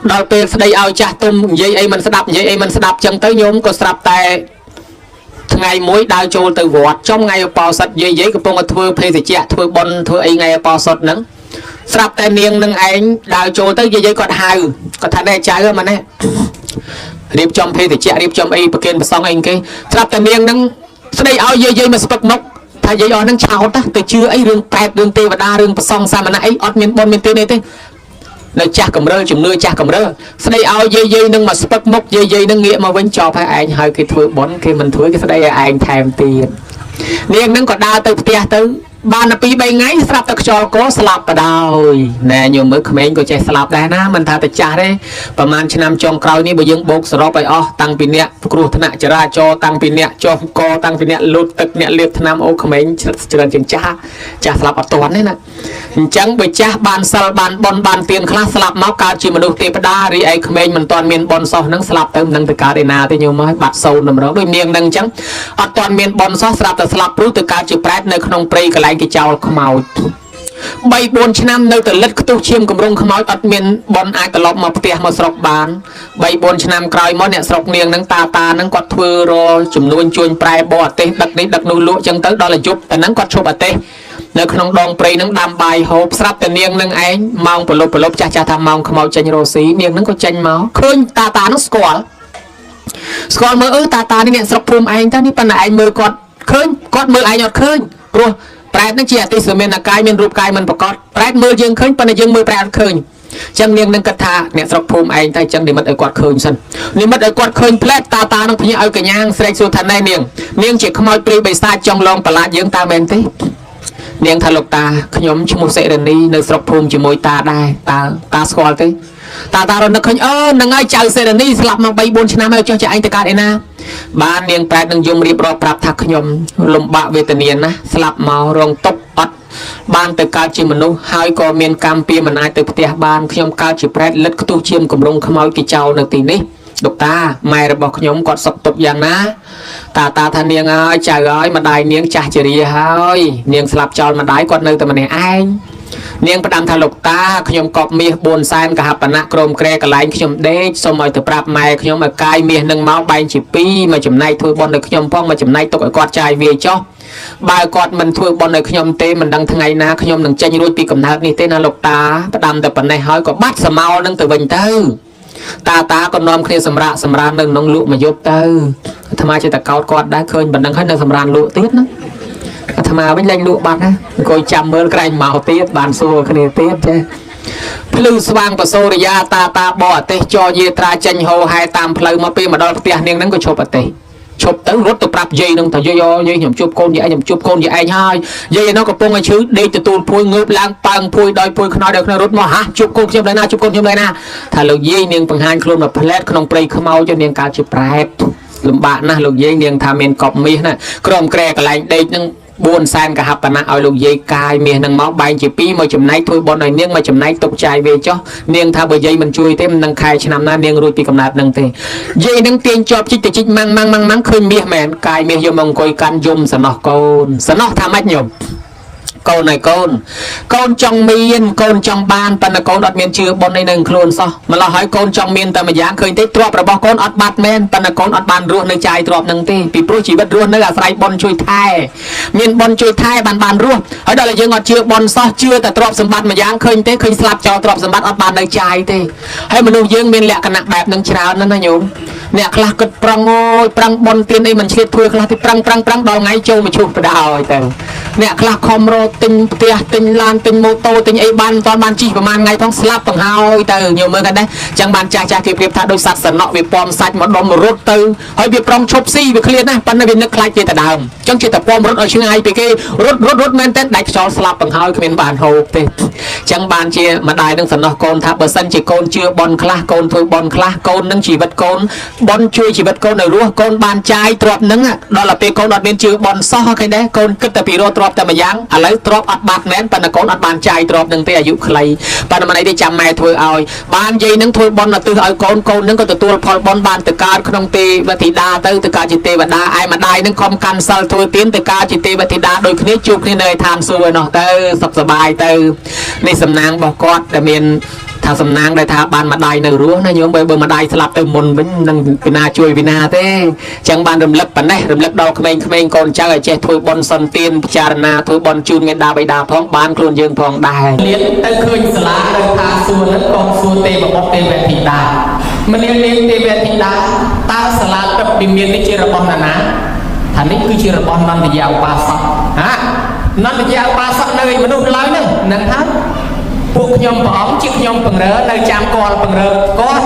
ដល់ពេលស្ដីឲ្យចាស់ទុំនិយាយអីមិនស្ដាប់និយាយអីមិនស្ដាប់ចឹងទៅញោមក៏ស្រាប់តែថ្ងៃមួយដើរចូលទៅវត្តចំថ្ងៃឧបោសថយាយយាយកំពុងតែធ្វើភេសជ្ជៈធ្វើបុណ្យធ្វើអីថ្ងៃឧបោសថហ្នឹងស្រាប់តែនាងនឹងឯងដើរចូលទៅយាយយាយគាត់ហៅគាត់ថាណែចៅម៉ណែរៀបចំភេសជ្ជៈរៀបចំអីប្រគេនប្រសងអីគេស្រាប់តែនាងនឹងស្ដីឲ្យយាយយាយមកស្ពឹកមុខថាយាយអស់ហ្នឹងឆោតទៅជឿអីរឿងប្រែតរឿងទេវតារឿងប្រសងសាមណៈអីអត់មានបុណ្យមានទានអីទេនៅចាស់កំរិលជំនឿចាស់កំរិលស្ដីឲ្យយាយយាយនឹងមកស្ពឹកមុខយាយយាយនឹងងាកមកវិញចប់ហើយឯងហើយគេធ្វើបុណ្យគេមិនធ្វើគេស្ដីឲ្យឯងថែមទៀតនាងនឹងក៏ដើរទៅផ្ទះទៅបានតែ2 3ថ្ងៃស្រាប់តែខ្យល់កស្លាប់បដោយណែញោមមើលក្មេងក៏ចេះស្លាប់ដែរណាមិនថាតែចាស់ទេប្រហែលឆ្នាំចុងក្រោយនេះបើយើងបូកសរុបឲ្យអស់តាំងពីអ្នកគ្រោះថ្នាក់ចរាចរណ៍តាំងពីអ្នកចុះកតាំងពីអ្នកលូតទឹកអ្នកលាបថ្នាំអូក្មេងច្រើនជាងចាស់ចាស់ស្លាប់អត់ទាន់ទេណាអញ្ចឹងបើចាស់បានសិលបានបុណ្យបានទានខ្លះស្លាប់មកកើតជាមនុស្សទេវតារីឯក្មេងមិនទាន់មានបុណ្យសោះនឹងស្លាប់ទៅមិនដឹងទៅកើតឯណាទេញោមហើយបាត់សូន្យតម្រងដូចនាងនឹងអញ្ចឹងអត់ទាន់មានបុណ្យសោះស្រាប់តែស្លាប់ព្រោះទៅកើតជាប្រែតនៅក្នុងព្រៃកន្លែងគេចោលខ្មោច3 4ឆ្នាំនៅតែលិតខ្ទុះឈាមកម្រងខ្មោចអត់មានបុណ្យអាចត្រឡប់មកផ្ទះមកស្រុកបាន3 4ឆ្នាំក្រោយមកអ្នកស្រុកនាងនឹងតាតានឹងគាត់ធ្វើរលចំនួនជួញប្រែបរទេសដឹកនេះដឹកនោះលក់ចឹងទៅដល់អាយុតែហ្នឹងគាត់ឈប់អទេសនៅក្នុងដងព្រៃនឹងដាំបាយហូបស្រាប់តែនាងនឹងឯងម៉ោងប្រលប់ប្រលប់ចាស់ចាស់ថាម៉ោងខ្មោចចេញរស់ស៊ីនាងនឹងក៏ចេញមកឃើញតាតានឹងស្គាល់ស្គាល់មើលអឺតាតានេះអ្នកស្រុកភូមិឯងតើនេះប៉ុន្តែឯងមើលគាត់ឃើញគាត់មើលឯងអត់ឃើញព្រោះប្រែតនឹងជាអតិសមានកាយមានរូបកាយមិនប្រកបប្រែតមើលយើងឃើញប៉ុន្តែយើងមើលប្រែតអត់ឃើញចឹងនាងនឹងគិតថាអ្នកស្រុកភូមិឯងតែចឹងនិមិត្តឲ្យគាត់ឃើញសិននិមិត្តឲ្យគាត់ឃើញផ្លែតតាតានឹងភ្ញាក់ឲ្យកញ្ញាងស្រែកសួរថាណែនាងនាងជាខ្មោចព្រាយបិសាចចង់លងប្រឡាចយើងតើមែនទេនាងថាលោកតាខ្ញុំឈ្មោះសិរនីនៅស្រុកភូមិជាមួយតាដែរតើតាស្គាល់ទេតាតារនឹកឃើញអឺនឹងហើយចៅសិរនីស្លាប់មក3 4ឆ្នាំហើយចុះចាឯងទៅកើតឯណាបាននាងប្រែតនឹងយំរៀបរាប់ប្រាប់ថាខ្ញុំលំបាកវេទនាណាស់ស្លាប់មករងទុក្ខអត់បានទៅកើតជាមនុស្សហើយក៏មានកម្មពៀមិនអាចទៅផ្ទះបានខ្ញុំកើតជាប្រែតលិតខ្ទុះឈាមកម្រងខ្មោចគេចោលនៅទីនេះ លោកតាម៉ែរបស់ខ្ញុំគាត់សុខទុក្ខយ៉ាងណាតាតាថានាងហើយចៅហើយម្ដាយនាងចាស់ជរាហើយនាងស្លាប់ចោលម្ដាយគាត់នៅតែម្នាក់ឯងនាងផ្ដាំថាលោកតាខ្ញុំកប់មាស4សែនកហបណៈក្រមក្រែកន្លែងខ្ញុំដេកសូមឲ្យទៅប្រាប់ម៉ែខ្ញុំឲ្យកាយមាសនឹងមកបែងជាពីរមកចំណែកធ្វើបុណ្យឲ្យខ្ញុំផងមកចំណែកទុកឲ្យគាត់ចាយវាយចុះបើគាត់មិនធ្វើបុណ្យឲ្យខ្ញុំទេមិនដឹងថ្ងៃណាខ្ញុំនឹងចេញរួចពីកំណើតនេះទេណាលោកតាផ្ដាំតែប៉ុណ្ណេះហើយក៏បាត់សមោលនឹងទៅវិញទៅតាតាក៏នាំគ្នាសម្រាកសម្រាននៅក្នុងលក់មួយយប់ទៅអាត្មាចេះតែកោតគាត់ដែរឃើញបណ្ដឹងហើយនៅសម្រានលក់ទៀតណាអាត្មាវិញលែងលក់បាត់ណាអង្គុយចាំមើលក្រែងមកទៀតបានសួរគ្នាទៀតចេះភ្លឺស្វាងបសូរិយាតាតាបអទេសចយាត្រាចេញហោហែតាមផ្លូវមកពេលមកដល់ផ្ទះនាងហ្នឹងក៏ឈប់អទេសឈប់ទៅរត់ទៅប្រាប់យាយនឹងថាយាយយាយខ្ញុំជួបកូនយាយឯងខ្ញុំជួបកូនយាយឯងហើយយាយឯនោះកំពុងឲ្យឈឺដេកទទួលភួយងើបឡើងប៉ើងភួយដោយភួយខ្នើយដោយខ្នើយរត់មកហាជួបកូនខ្ញុំឡើយណាជួបកូនខ្ញុំឡើយណាថាលោកយាយនាងបង្ហាញខ្លួនមកផ្លែតក្នុងព្រៃខ្មោចនាងកើតជាប្រែតលំបាកណាស់លោកយាយនាងថាមានកប់មាសណាក្រមក្រែកន្លែងដេកនឹង4សែនកហបណៈឲ្យលោកយាយកាយមាសនឹងមកបែងជាពីរមកចំណែកធ្វើបុណ្យឲ្យនាងមកចំណែកទុកចាយវាចុះនាងថាបើយាយមិនជួយទេមិននឹងខែឆ្នាំណានាងរួចពីកំណើតនឹងទេយាយនឹងទាញជាប់ជីកទៅជីកម៉ាំងម៉ាំងម៉ាំងម៉ាំងឃើញមាសមែនកាយមាសយកមកអង្គុយកាន់យំសំណោះកូនសំណោះថាម៉េចញោមកូនហើយកូនកូនចង់មានកូនចង់បានប៉ុន្តែកូនអត់មានជឿបុណ្យអីនៅខ្លួនសោះម្ល៉េះហើយកូនចង់មានតែម្យ៉ាងឃើញទេទ្រព្យរបស់កូនអត់បាត់មែនប៉ុន្តែកូនអត់បានរស់នៅចាយទ្រព្យនឹងទេពីព្រោះជីវិតរស់នៅអាស្រ័យបុណ្យជួយថែមានបុណ្យជួយថែបានបានរស់ហើយដល់តែយើងអត់ជឿបុណ្យសោះជឿតែទ្រព្យសម្បត្តិម្យ៉ាងឃើញទេឃើញស្លាប់ចោលទ្រព្យសម្បត្តិអត់បាននៅចាយទេហើយមនុស្សយើងមានលក្ខណៈបែបនឹងច្រើនណាស់ណាញោមអ្នកខ្លះគិតប្រឹងអូយប្រឹងបុណ្យទានអីមិនឆ្លៀតធ្វើខ្លះទេប្រឹងប្រឹងប្រឹងដល់ថ្ងៃចូលមកឈូសបដ ாய் ទៅអ្នកខ្លះខំរកទិញផ្ទះទិញឡានទិញម៉ូតូទិញអីបានមិនតាន់បានជិះប្រហែលថ្ងៃផងស្លាប់បង្ហើយទៅញោមមើលกันដែរចឹងបានចាស់ចាស់គេប្រៀបថាដូចសត្វសំណក់វាពំសាច់មកដុំរត់ទៅហើយវាប្រុងឈប់ស៊ីវាឃ្លានណាប៉ុន្តែវានឹកខ្លាចគេទៅដើមចឹងជាតែពំរត់ឲ្យឆ្ងាយពីគេរត់រត់រត់មែនតើដាច់ខ្យល់ស្លាប់បង្ហើយគ្មានបានហូបទេចឹងបានជាម្ដាយនឹងសំណោះកូនថាបើសិនជាកូនជឿបុណ្យខ្លះកូនធ្វើបុណ្យខ្លះកូននឹងជីវិតកូនបុណ្យជួយជីវិតកូនឲ្យរស់កូនបានចាយទ្រព្យនឹងដល់ទៅពេលកូនអត់មានជឿបុណ្យសោះឃើញទេកូនគិតតែពីរកទ្រព្យតែម្យ៉ាងឥឡូវទ្រព្យអត់បាត់មែនប៉ុន្តែកូនអត់បានចាយទ្រព្យនឹងទេអាយុខ្លីប៉ុន្តែមិនអីទេចាំម៉ែធ្វើឲ្យបានយាយនឹងធ្វើបុណ្យឧទ្ទិសឲ្យកូនកូននឹងក៏ទទួលផលបុណ្យបានទៅកើតក្នុងទេវធីតាទៅទៅកើតជាទេវតាឯម្ដាយនឹងខំកាន់សិលធ្វើទានទៅកើតជាទេវធីតាដូចគ្នាជួបគ្នានៅឯឋានសួគ៌ឯនោះទៅសុខសប្បាយទៅនេះសំណាងរបស់គាត់ដែលមានថាសំណាងដែលថាបានម្ដាយនៅរស់ណាញោមបើម្ដាយស្លាប់ទៅមុនវិញនឹងពីណាជួយពីណាទេចឹងបានរំលឹកប៉ុណ្ណេះរំលឹកដល់ក្មេងៗកូនចៅឲ្យចេះធ្វើបុណ្យសន្ទានពិចារណាធ្វើបុណ្យជូនមេដាបិតាផងបានខ្លួនយើងផងដែរលៀនទៅឃើញសាលានៅឋានសួគ៌នឹងកូនសួរទេវបុត្រទេវធីតាមនាលនាងទេវធីតាតើសាលាទឹកវិមាននេះជារបស់ណាណាថានេះគឺជារបស់នន្ទយាឧបាសកហានន្ទយាឧបាសកនៅឯមនុស្សឡើយហ្នឹងនឹងហើយពួកខ្ញុំព្រះអង្គជាខ្ញុំពង្រើនៅចាំគាល់ពង្រើគាត់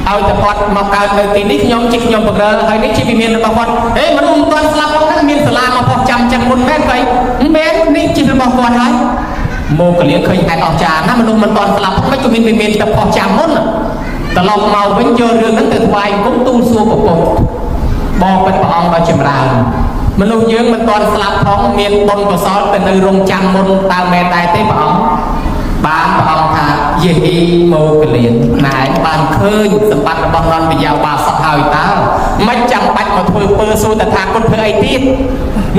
ឲ្យតែគាត់មកកើតនៅទីនេះខ្ញុំជាខ្ញុំពង្រើហើយនេះជាវិមានរបស់គាត់ហេមនុស្សមិនទាន់ស្លាប់ផងហ្នឹងមានសាលាមកផុសចាំចឹងមុនមែនទេមែននេះជារបស់គាត់ហើយមកកលៀងឃើញហេតុអស្ចារ្យណាស់មនុស្សមិនទាន់ស្លាប់មិនក៏មានវិមានទៅផុសចាំមុនត្រឡប់មកវិញយករឿងហ្នឹងទៅថ្វាយគុំទូលសួរពពុទ្ធបបិទ្ធព្រះអង្គដ៏ចម្រើនមនុស្សយើងមិនទាន់ស្លាប់ផងមានបុណ្យកុសលទៅនៅរងចាំមុនតើមែនដែរទេព្រះអង្គបានព្រះអង្គថាយេហ៊ីមកលៀនណែបានឃើញសម្បត្តិរបស់នន្ទយាបាសកហើយតើមិនចាំបាច់មកធ្វើពើសួរតថាគតធ្វើអីទៀត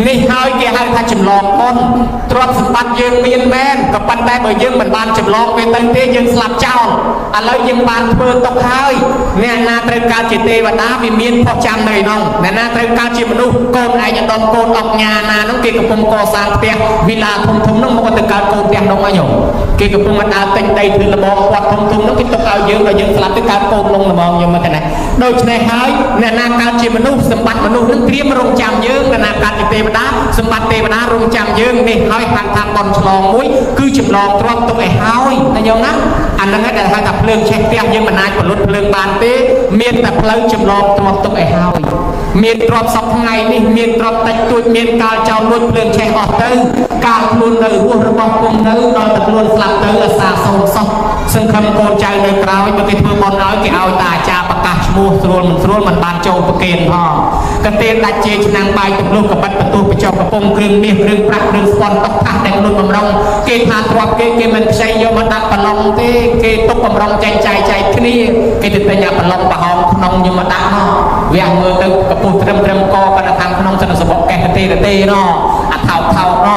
នេះហើយគេហៅថាចម្លងបុណ្យទ្រព្យសម្បត្តិយើងមានមែនក៏ប៉ុន្តែបើយើងមិនបានចម្លងវាទៅទេយើងស្លាប់ចោលឥឡូវយើងបានធ្វើទុកហើយអ្នកណាត្រូវកើតជាទេវតាវាមានផុសចាំនៅក្នុងអ្នកណាត្រូវកើតជាមនុស្សកូនឯងដុំកូនអុកញ៉ាណានោះគេកំពុងកសាងផ្ទះវិឡាធំធំនោះមកទៅកើតកូនផ្ទះនោះមកញោមគេកំពុងដើរទិញដីធ្វើលបងគាត់ធំធំនោះគេទុកឲ្យយើងដល់យើងស្លាប់ទៅកើតកូននោះល្មងខ្ញុំមកកណាដូច្នេះហើយអ្នកណាកើតជាមនុស្សសម្បត្តិមនុស្សនឹងត្រៀមរងចាំយើងអ្នកណាកើតជាទេវតាសម្បត្តិទេវតារងចាំយើងនេះហើយហៅថាបនឆ្លងមួយគឺចម្លងទ្រព្យទុកឲ្យហើយណាញោមណាអាហ្នឹងឯងដែលហៅថាភ្លើងឆេះផ្ទះយើងមិនអាចពលុតភ្លើងបានទេមានតែផ្លូវចម្លងទ្រព្យទុកឲ្យហើយមានទ្រព្យសពថ្ងៃនេះមានទ្រព្យតិចតួចមានកាលចោលលួចភ្លើងឆេះអស់ទៅកាលខ្លួននៅរស់របស់គង់នៅដល់តែខ្លួនស្លាប់ទៅអាសាសូន្យសោះសង្ឃឹមកូនចៅនៅក្រោយបើគេធ្វើបុណ្យឲ្យគេឲ្យតាអាចារ្យប្រកាសឈ្មោះស្រួលមិនស្រួលមិនបានចូលប្រគេនផងកទេដាច់ជាឆ្នាំងបាយទម្លុះកបិតបន្ទោស បញ្ចុះកំពង់គ្រឿងមាសគ្រឿងប្រាក់គ្រឿងស្ពាន់តុកថាសដែលខ្លួនបំរុងគេថាទ្រព្យគេគេមិនខ្ចីយកមកដាក់ប្រឡងទេគេទុកបំរុងចែកចាយចែកគ្នាគេទៅទិញអាប្រឡងប្រហោងក្នុងយកមកដាក់មកវះមើលទៅកពុះត្រឹមត្រឹមកប៉ុន្តែខាងក្នុងសិនសបកកេះទេទេណអាថោកថោកណ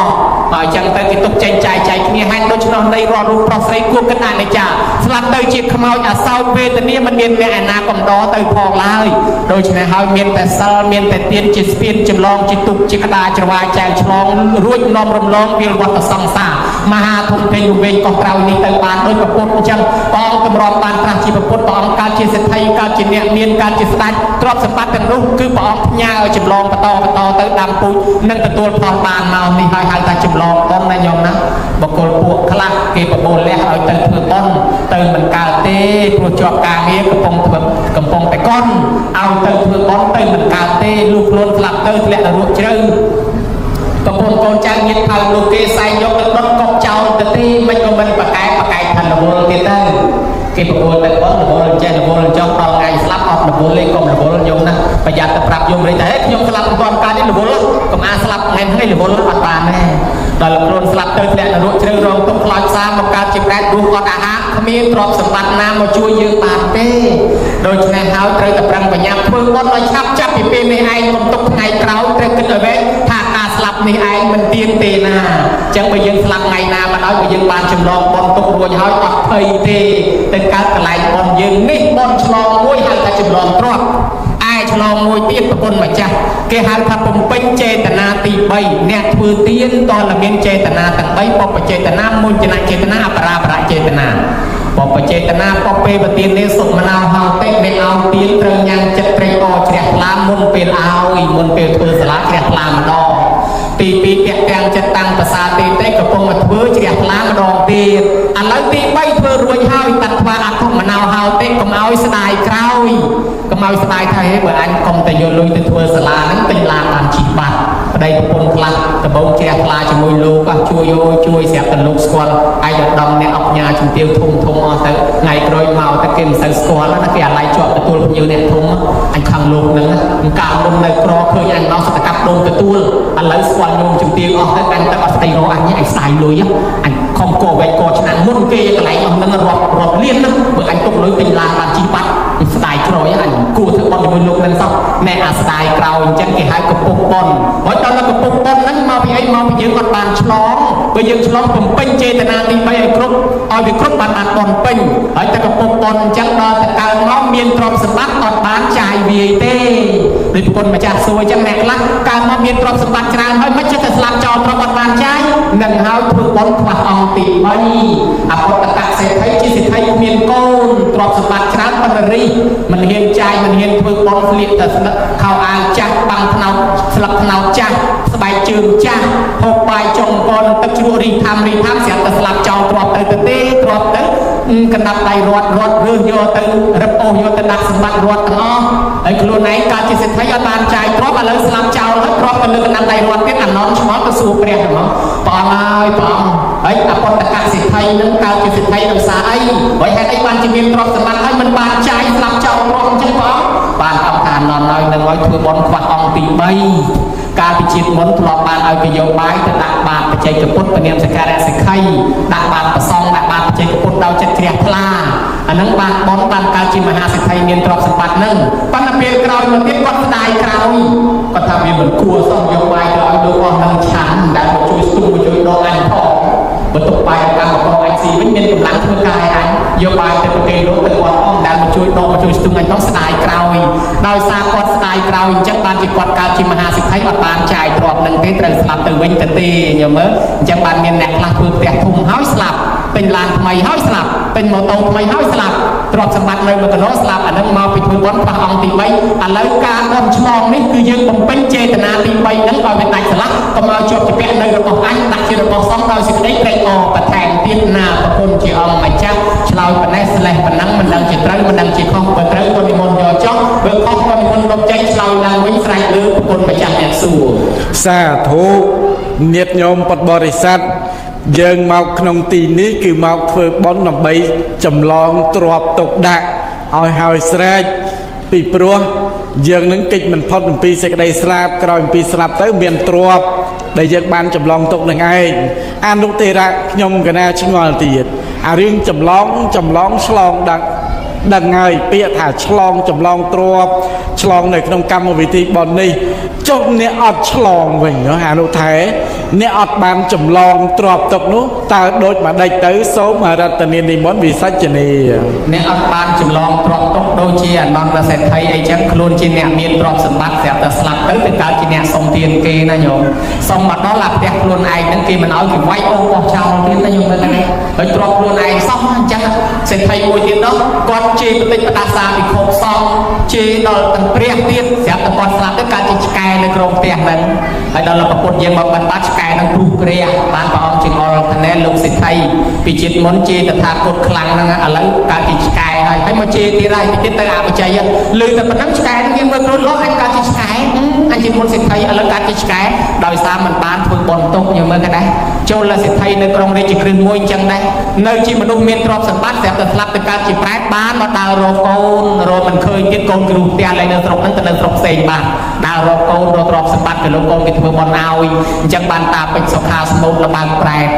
ហើយចឹងទៅគេទុកចែកចាយចែកគ្នាហេតុដូច្នោះនៃរាល់រូបប្រុសស្រីគួរគិតអនិច្ចាស្លាប់ទៅជាខ្មោចអាសោចវេទនាមិនមានអ្នកឯណាកំដរទៅផងឡើយដូច្នេះហើយមានតែសិលមានតែទានជាស្ពានចម្លងជាទុកជាក្តារច្រវាយចែវឆ្លងរួចនាំរំលងវាលវត្តសង្សារមហាធំធេងវែងកោះក្រោយនេះទៅបានដោយប្រពុតអញ្ចឹងព្រះអង្គតម្រាំបានត្រាស់ជាប្រពុតព្រះអង្គកើតជាសេដ្ឋីកើតជាអ្នកមានកើតជាស្ដេចទ្រព្យសម្បត្តិទាំងនោះគឺព្រះអង្គផ្ញើឲ្យចម្លងបន្តបន្តទៅដាំពូជនិងទទួលផលបានមកនេះហើយហៅថាចម្លងបុណ្យណាញោមណាបុគ្គលពួកខ្លះគេបបួលលះឲ្យទៅធ្វើបុណ្យទៅមិនកើតទេព្រោះជាប់ការងារកំពុងធ្វើកំពុងតែកន់ឲ្យទៅធ្វើបុណ្យទៅមិនកើតទេលុះខ្លួនស្លាប់ទៅធ្លាក់នរកជ្រៅកំពុងកូនចៅញាតិផៅលោកគេសែងយកទៅដុតកប់ចោលទៅទេមិនក៏មិនប្រកែកប្រកែកថារវល់ទៀតទៅគេបបួលទៅបុណ្យរវល់ចេះរវល់ចង់ដល់ថ្ងៃស្លាប់អត់រវល់ទេកុំរវល់ញោមណាប្រយ័ត្នទៅប្រាប់យមរិទ្ធហេខ្ញុំស្លាប់មិនទាន់កើតទេរវល់កុំអាស្លាប់ថ្ងៃថ្ងៃរវល់អត់បានទេដល់ខ្លួនស្លាប់ទៅធ្លាក់នរកជ្រៅរងទុក្ខខ្លោចផ្សាមកកើតជាប្រែតរស់អត់អាហារគ្មានទ្រព្យសម្បត្តិណាមកជួយយើងបានទេដូច្នេះហើយត្រូវតែប្រឹងប្រញាប់ធ្វើបុណ្យឲ្យឆាប់ចាប់ពីពេលនេះឯងកុំទុកថ្ងៃក្រោយត្រូវគិតឲ្យវែងថាការស្លាប់នេះឯងមិនទៀងទេណាអញ្ចឹងបើយើងស្លាប់ថ្ងៃណាមិនឲ្យបើយើងបានចម្លងបុណ្យទុករួចហើយអត់ភ័យទេទៅកើតកន្លែងបុណ្យយើងនេះបុណ្យឆ្លងមួយហៅថាចម្លងទ្រព្យឯឆ្លងមួយទៀតប្រពន្ធម្ចាស់គេហៅថាបំពេញចេតនាទី3អ្នកធ្វើទានតើមានចេតនាទាំង3បពចេតនាមុញ្ចនចេតនាអបរាបរចេតនាបពចេតនាបពេបទាននេះសុមនោហោតិអ្នកឲ្យទានត្រូវញ៉ាំងចិត្តត្រេកអរជ្រះថ្លាមុនពេលឲ្យមុនពេលធ្វើសាលាជ្រះថ្លាម្ដងទី2តាក់ទាំងចិត្តតាំងប្រសាទេទេកំពុងមកធ្វើជ្រះថ្លាម្ដងទៀតឥឡូវទី3ធ្វើរួចហើយតាត់ថ្វាអធមនោហោតិកុំឲ្យស្ដាយក្រោយកុំឲ្យស្ដាយថាហេបើអញកុំតែយកលុយទៅធ្វើសាលាហ្នឹងទិញឡានបានជិះបាត់ប្តីប្រពន្ធខ្លះដំបងជ្រះថ្លាជាមួយលោកអស់ជួយអូជួយស្រាប់តែលោកស្គាល់ឯកឧត្តមអ្នកអុកញ៉ាជំទាវធំធំអស់ទៅថ្ងៃក្រោយមកទៅគេមិនសូវស្គាល់ណាគេអាឡ័យជាប់ទទួលភ្ញៀវអ្នកធំអញខឹងលោកហ្នឹងកាលមុននៅក្រឃើញអញមកសតកាប់ដូងទទួលឥឡូវស្គាល់ញោមជំទាវអស់ទៅអញទៅអត់ស្ដីរកអញអញស្ដាយលុយអញខំកវែកកឆ្នាំមុនគេកន្លែងអស់ហ្នឹងរាប់រាប់លានណាបើអញទុកលុយទិញឡានបានជិះបាត់ស្ដាយក្រោយអញគួរធ្វើបន់ជាមួយលោកហ្នឹងសោះណែអាស្ដាយក្រោយអញ្ចឹងគេហៅកពុះប៉ុនហើយដល់កពុះប៉ុនហ្នឹងមកពីអីមកពីយើងអត់បានឆ្លងបើយើងឆ្លងបំពេញចេតនាទី3ឲ្យគ្រប់ឲ្យវាគ្រប់បានបានប៉ុនពេញហើយតែកពុះប៉ុនអញ្ចឹងដល់តែកើតមកមានទ្រព្យសម្បត្តិអត់បានចាយវាយទេដូចប្រពន្ធម្ចាស់សួរអញ្ចឹងអ្នកខ្លះកើតមកមានទ្រព្យសម្បត្តិច្រើនហើយមិនចេះតែស្លាប់ចោលទ្រព្យអត់បានចាយនឹងហើយធ្វើប៉ុនខ្វះអង្គទី3អពុត្តកសេដ្ឋីជាសេដ្ឋីគ្មានកូនទ្រព្យសម្បត្តិច្រើនប៉ុន្តែរីមិនហ៊ានចាយមិនហ៊ានធ្វើប៉ុនស្លៀកតែស្លឹកខោអាវចាស់បាំងថ្នោតស្លឹកថ្នោតចាស់ស្បែកជើងចាស់ហូបបាយចុងកនទឹកជ្រក់រីថាំរីថាំស្រាប់តែស្លាប់ចោលទ្រព្យទៅទៅទេទ្រព្យទៅកណ្ដាប់ដៃរត់រត់រើសយកទៅរឹបអូសយកទៅដាក់សម្បត្តិរត់ទាំងអស់ហើយខ្លួនឯងកើតជាសេដ្ឋីអត់បានចាយទ្រព្យឥឡូវស្លាប់ចោលហើយទ្រព្យទៅលើកណ្ដាប់ដៃរត់ទៀតអាណន់ឆ្ងល់ទៅសួរព្រះហ្មងព្រះអង្គហើយព្រះអង្គហើយអពុត្តកសេដ្ឋីនឹងកើតជាសេដ្ឋីដោយសារអីហើយហេតុអីបានជាមានទ្រព្យសម្បត្តិហើយមិនបានចាយស្លាប់ចោលទ្រព្យអញ្ចឹងព្រះអង្គបានអង្គថាណន់ហើយនឹងឲ្យធ្វើបុណ្យខ្វះអង្គទី3កាលពីជាតិមុនធ្លាប់បានឲ្យគេយកបាយទៅដាក់បាតបច្ចេកពុទ្ធពនាមសក្ការៈសិក្ខីដាក់បាតប្រសងដាក់បាតបច្ចេកពុទ្ធដោយចិត្តជ្រះថ្លាអានឹងបានបុណ្យបានកើតជាមហាសេដ្ឋីមានទ្រព្យសម្បត្តិនឹងប៉ុន្តែពេលក្រោយមកទៀតគាត់ស្ដាយក្រោយគាត់ថាវាមិនគួរសោះយកបាយទៅឲ្យលោកអស់នឹងឆាន់ដែលមកជួយស្ទុះមកជួយដកអញផងបន្ទុកបាយកម្មករអញស៊ីវិញមានកម្លាំងធ្វើការឲ្យអញយកបាយទៅប្រគេនលោកទៅគាត់អស់ដែលមកជួយដកមកជួយស្ទុះអញផងស្ដាយក្រោយដោយសារគាត់ស្ដាយក្រោយអញ្ចឹងបានជាគាត់កើតជាមហាសេដ្ឋីអត់បានចាយទ្រព្យនឹងទេត្រូវស្លាប់ទៅវិញទៅទេញោមមើលអញ្ចឹងបានមានអ្នកខ្លះធ្វើផ្ទះធំហើយស្លាប់ទិញឡានថ្មីហើយស្លាប់ទិញម៉ូតូថ្មីហើយស្លាប់ទ្រព្យសម្បត្តិនៅមួយកណោស្លាប់អានឹងមកពីធ្វើបុណ្យខ្វះអង្គទី3ឥឡូវការបុណ្យឆ្លងនេះគឺយើងបំពេញចេតនាទី3ហ្នឹងឲ្យវាដាច់ស្រឡះកុំឲ្យជាប់ជាពាក់នៅរបស់អញដាក់ជារបស់សង្ឃដោយសេចក្តីត្រេកអរបន្ថែមទៀតណាប្រគុណជាអង្គម្ចាស់ឆ្លើយប៉ុណ្ណេះស្លេះប៉ុណ្ណឹងមិនដឹងជាត្រូវមិនដឹងជាខុសបើត្រូវក៏និមន្តយកចុះបើខុសក៏និមន្តលុបចេញឆ្លើយឡើងវិញស្រែកលើប្រគុណម្ចាស់អ្នកសួរ សាធុញាតិញោមពុទ្ធបរិស័ទយើងមកក្នុងទីនេះគឺមកធ្វើបុណ្យដើម្បីចម្លងទ្រព្យទុកដាក់ឲ្យហើយស្រេចពីព្រោះ យើងនឹងកិច្ចមិនផុតអំពីសេចក្តីស្លាប់ក្រោយអំពីស្លាប់ទៅមានទ្រព្យដែលយើងបានចម្លងទុកនឹងឯងអនុទេរៈខ្ញុំកណាឆ្ងល់ទៀតអារឿងចម្លងចម្លងឆ្លងដឹងដឹងហើយពាក្យថាឆ្លងចម្លងទ្រព្យឆ្លងនៅក្នុងកម្មវិធីបុណ្យនេះចុះអ្នកអត់ឆ្លងវិញអនុថែអ្នកអត់បានចម្លងទ្រព្យទុកនោះតើដូចម្ដេចទៅសូមអរតនីនិមន្តវិសាចនី អ្នកអត់បានចម្លងទ្រព្យទុកដូចជាអនន្តសេដ្ឋីអីចឹងខ្លួនជាអ្នកមានទ្រព្យសម្បត្តិស្រាប់តែស្លាប់ទៅទៅកើតជាអ្នកសុំទានគេណាញោមសុំមកដល់អាផ្ទះខ្លួនឯងហ្នឹងគេមិនឲ្យគេវាយអូបោះចោលទៀតណាញោមមើលហ្នឹងហើយទ្រព្យខ្លួនឯងសោះអញ្ចឹងសេដ្ឋីមួយទៀតនោះគាត់ជេរបតិចបដាសាពិភពសង្ឃជេរដល់ទាំងព្រះទៀតស្រាប់តែគាត់ស្លាប់ទៅកើតជាឆ្កែនៅក្នុងផ្ទះហ្នឹងហើយដល់ប្រពុតយើងមកបានបាត់ឆ្កែនឹងព្រុសព្រះបានព្រះអង្គជាងអល់ថណែលោកសេដ្ឋីពីជាតិមុនជេរតថាគតខ្លាំងហ្នឹងឥឡូវកើតជាឆ្កែហើយហើយមកជេរទៀតហើយទៀតទៅអបជ័យឮតែប៉ុណ្ណឹងឆ្កែហ្នឹងយើងមើលខ្លួនលោកអញកើតជាឆ្កែអញជាមុនសេដ្ឋីឥឡូវកើតជាឆ្កែដោយសារមិនបានធ្វើបុណ្យទុកយើងមើលក៏ដែរចូលលសេដ្ឋីនៅក្រុងរាជក្រឹសមួយអញ្ចឹងដែរនៅជាមនុស្សមានទ្រព្យសម្បត្តិស្រាប់តែស្លាប់ទៅកើតជាប្រែតបានមកដើររកកូនរកមិនឃើញទៀតកូនគ្រូផ្ទះឡើយនៅស្រុកហ្នឹងទៅនៅស្រុកផ្សេងបានដើររកកូនរកទ្រព្យសម្បត្តិទៅលោកកូនគេធ្វើបុណ្យឲ្យអញ្ចឹងបានតាពេជ្រសុខាស្មូតលបើកប្រែត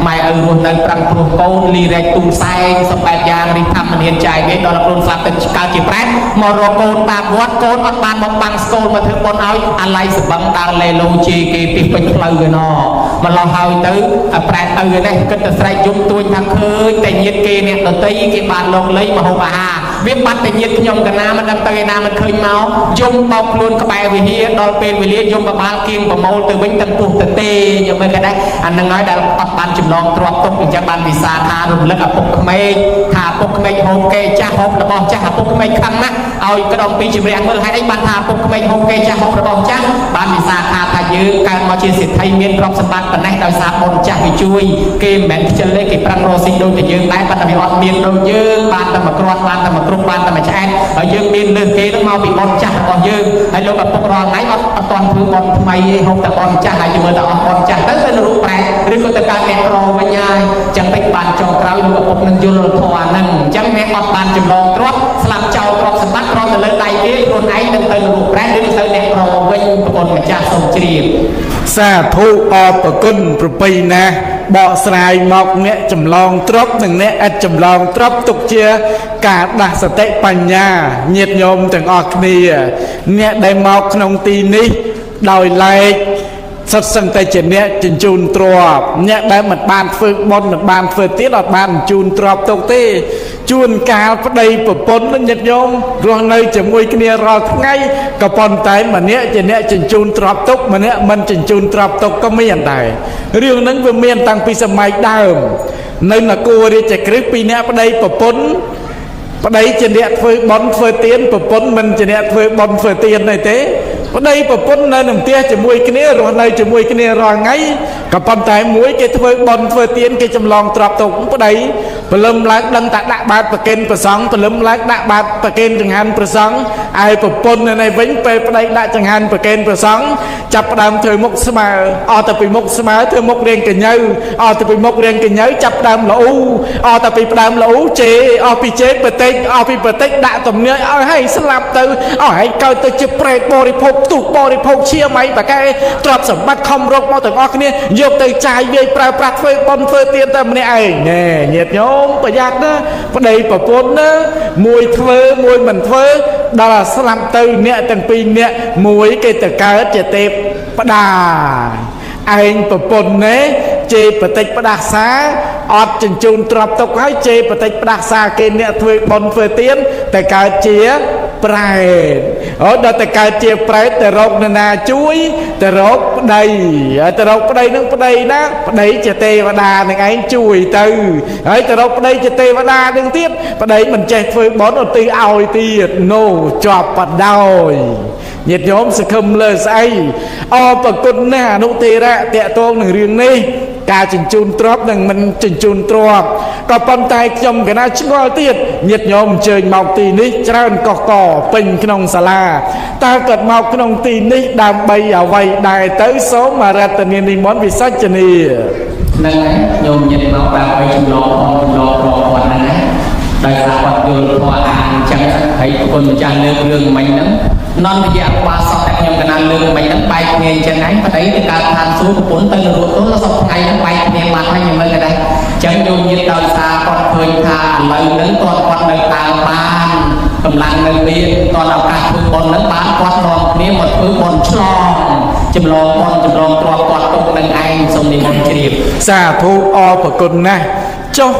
ម៉ែឪរស់នៅប្រឹងព្រោះកូនលីរែកទូលសែងសំបែបយ៉ាងរិះធម្មនានចាយវាដល់ខ្លួនស្លាប់ទៅកើតជាប្រែតមករកកូនតាមវត្តកូនអត់បានមកបាំងស្គលមកធ្វើបុណ្យឲ្យអាឡ័យសបឹងដើរលេឡូជេគេពីពេញផ្លូវឯណោម្លោះហើយទៅប្រែតឪនេះគិតតែស្រែកយំទួញថាឃើញតែញាតគេអ្នកដតីគេបានលោកលៃមហូបអាហារវាបាត់តែញាតខ្ញុំកណាមិនដឹងទៅឯណាមិនឃើញមកយំបោកខ្លួនក្បែរវិហារដល់ពេលវេលាយំបបាលគៀងប្រមូលទៅវិញទាំងពោះទៅទេយកមើលក៏ដែរអានឹងហើយដែលអត់បានចម្លងទ្រព្យទុកអញ្ចឹងបានវិសាថារំលឹកឪពុកក្មេកថាឪពុកក្មេកហូបគេចាស់ហូបរបស់ចាស់ឪពុកក្មេកខឹងណាស់ឲ្យក្តំពីជំរះមើលហេតុអីបានថាឪពុកក្មេកហូបគេចាស់ហូបរបស់ចាស់បានវិសាថាថាយើងកើតមកជាសេដ្ឋីមានទ្រព្យសម្បត្តិប៉ុណ្ណេះដោយសារបុណ្យចាស់វាជួយគេមិនមែនខ្ជិលទេគេប្រឹងរកស៊ីដូចតែយើងដែរប៉ុន្តែវាអត់មានដូចយើងបានតែមួយគ្រាប់បានតែមួយគ្រប់បានតែមួយឆ្អែតហើយយើងមានលើសគេនឹងមកពីបុណ្យចាស់របស់យើងហើយលោកឪពុករាល់ថ្ងៃអត់អត់ទាន់ធ្វើបុណ្យថ្មីទេហូបតែបុណ្យចាស់ហើយមើលតែអស់បុណ្យចាស់ទៅទៅរូបប្រែឬក៏ទៅកើតអ្នកក្រវិញហើយអញ្ចឹងតិចបានចុងក្រោយលោកឪពុកនឹងយល់ធម៌ហ្នឹងអញ្ចឹងអ្នកអត់បានចម្លងទ្រព្យស្លាប់ចោលទ្រព្យសម្បត្តិគ្រាន់តែលើដៃគេខ្លួនឯងនឹងទៅរូបប្រែឬទៅអ្នកក្រវិញប្រពន្ធម្ចាស់សូមជ្រាប សាធុអរប្រគុណប្រពៃណាស់បកស្រាយមកអ្នកចម្លងទ្រព្យនិងអ្នកឥតចម្លងទ្រព្យទុកជាការដាស់សតិបញ្ញាញាតិញោមទាំងអស់គ្នាអ្នកដែលមកក្នុងទីនេះដោយឡែកសុទ្ធសឹងតែជាអ្នកជញ្ជូនទ្រព្យអ្នកដែលមិនបានធ្វើបុណ្យមិនបានធ្វើទៀតអត់បានជញ្ជូនទ្រព្យទុកទេជួនកាលប្តីប្រពន្ធញាតិញោមរស់នៅជាមួយគ្នារាល់ថ្ងៃក៏ប៉ុន្តែម្នាក់ជាអ្នកជញ្ជូនទ្រព្យទុកម្នាក់មិនជញ្ជូនទ្រព្យទុកក៏មានដែររឿងហ្នឹងវាមានតាំងពីសម័យដើមនៅនគររាជក្រឹសពីរអ្នកប្តីប្រពន្ធប្តីជាអ្នកធ្វើបុណ្យធ្វើទានប្រពន្ធមិនជាអ្នកធ្វើបុណ្យធ្វើទានទេទេប្តីប្រពន្ធនៅក្នុងផ្ទះជាមួយគ្នារស់នៅជាមួយគ្នារាល់ថ្ងៃក៏ប៉ុន្តែមួយគេធ្វើបុណ្យធ្វើទានគេចម្លងទ្រព្យទុកប្តីព្រលឹមឡើងដឹងតែដាក់បាតប្រគេនព្រះសង្ឃព្រលឹមឡើងដាក់បាតប្រគេនចង្ហាន់ព្រះសង្ឃឯប្រពន្ធនៅនេះវិញពេលប្តីដាក់ចង្ហាន់ប្រគេនព្រះសង្ឃចាប់ផ្ដើមធ្វើមុខស្មើអស់តែពីមុខស្មើធ្វើមុខរាងកញើអស់តែពីមុខរាងកញើចាប់ផ្ដើមល្អូអស់តែពីផ្ដើមល្អូជេអស់ពីជេប្រតិចអស់ពីប្រតិចដាក់ទំនាយឲ្យឲ្យស្លាប់ទៅអស់ឲ្យកើតទៅជាប្រេតបរិភោគផ្ទុះបរិភោគឈាមអីបកែទ្រព្យសម្បត្តិខំរកមកទាំងអស់គ្នាយកទៅចាយវាយប្រើប្រាស់ធ្វើបុណ្យធ្វើទានតែម្នាក់ឯងណែញាតិញោមប្រយ័ត្នណាប្តីប្រពន្ធណាមួយធ្វើមួយមិនធ្វើដល់ស្លាប់ទៅអ្នកទាំងពីរអ្នកមួយគេទៅកើតជាទេពផ្ដាឯងប្រពន្ធនេះជេរបតិចផ្ដាសាអត់ជញ្ជូនទ្រព្យទុកហើយជេរបតិចផ្ដាសាគេអ្នកធ្វើបុណ្យធ្វើទានតែកើតជាប្រែតអូដល់តែកើតជាប្រែតទៅរកនរណាជួយទៅរកប្តីហើយទៅរកប្តីនឹងប្តីណាប្តីជាទេវតានឹងឯងជួយទៅហើយទៅរកប្តីជាទេវតានឹងទៀតប្តីមិនចេះធ្វើបុណ្យឧទ្ទិសឲ្យទៀតណូជាប់បដោយញាតិញោមសង្ឃឹមលើស្អីអរប្រគុណណាស់អនុទេរៈតកតងនឹងរឿងនេះការជញ្ជូនទ្រព្យនិងមិនជញ្ជូនទ្រព្យក៏ប៉ុន្តែខ្ញុំកណាឆ្ងល់ទៀតញាតិញោមអញ្ជើញមកទីនេះច្រើនកកកពេញក្នុងសាលាតើគាត់មកក្នុងទីនេះដើម្បីអ្វីដែរទៅសូមអរតនីនិមន្តវិសាចនី ហ្នឹងហើយញោមញាតិមកដើម្បីចម្លងផងចម្លងទ្រព្យគាត់ហ្នឹងណា ដោយសារគាត់យល់ធម៌អានអញ្ចឹងហើយគុណម្ចាស់លើករឿងមិញហ្នឹងនន្តយៈឧបាសកដែលខ្ញុំកណាលើកមិញហ្នឹងបែកគ្នាអញ្ចឹងឯងប្តីទៅកើតឋានសួគ៌ប្រពន្ធទៅនរកទល់សពថ្ងៃហ្នឹងបែកគ្នាបាត់ហើយខ្ញុំមើលក៏ដែរអញ្ចឹងយោញាតិដោយសារគាត់ឃើញថាឥឡូវហ្នឹងគាត់គាត់នៅដើមបានកម្លាំងនៅមានតនឱកាសធ្វើបុណ្យហ្នឹងបានគាត់នាំគ្នាមកធ្វើបុណ្យឆ្លងចម្លងបុណ្យចម្លងទ្រព្យគាត់ទុកនឹងឯងសូមនិមន្តជ្រាប សាធុអរប្រគុណណាស់ចុះ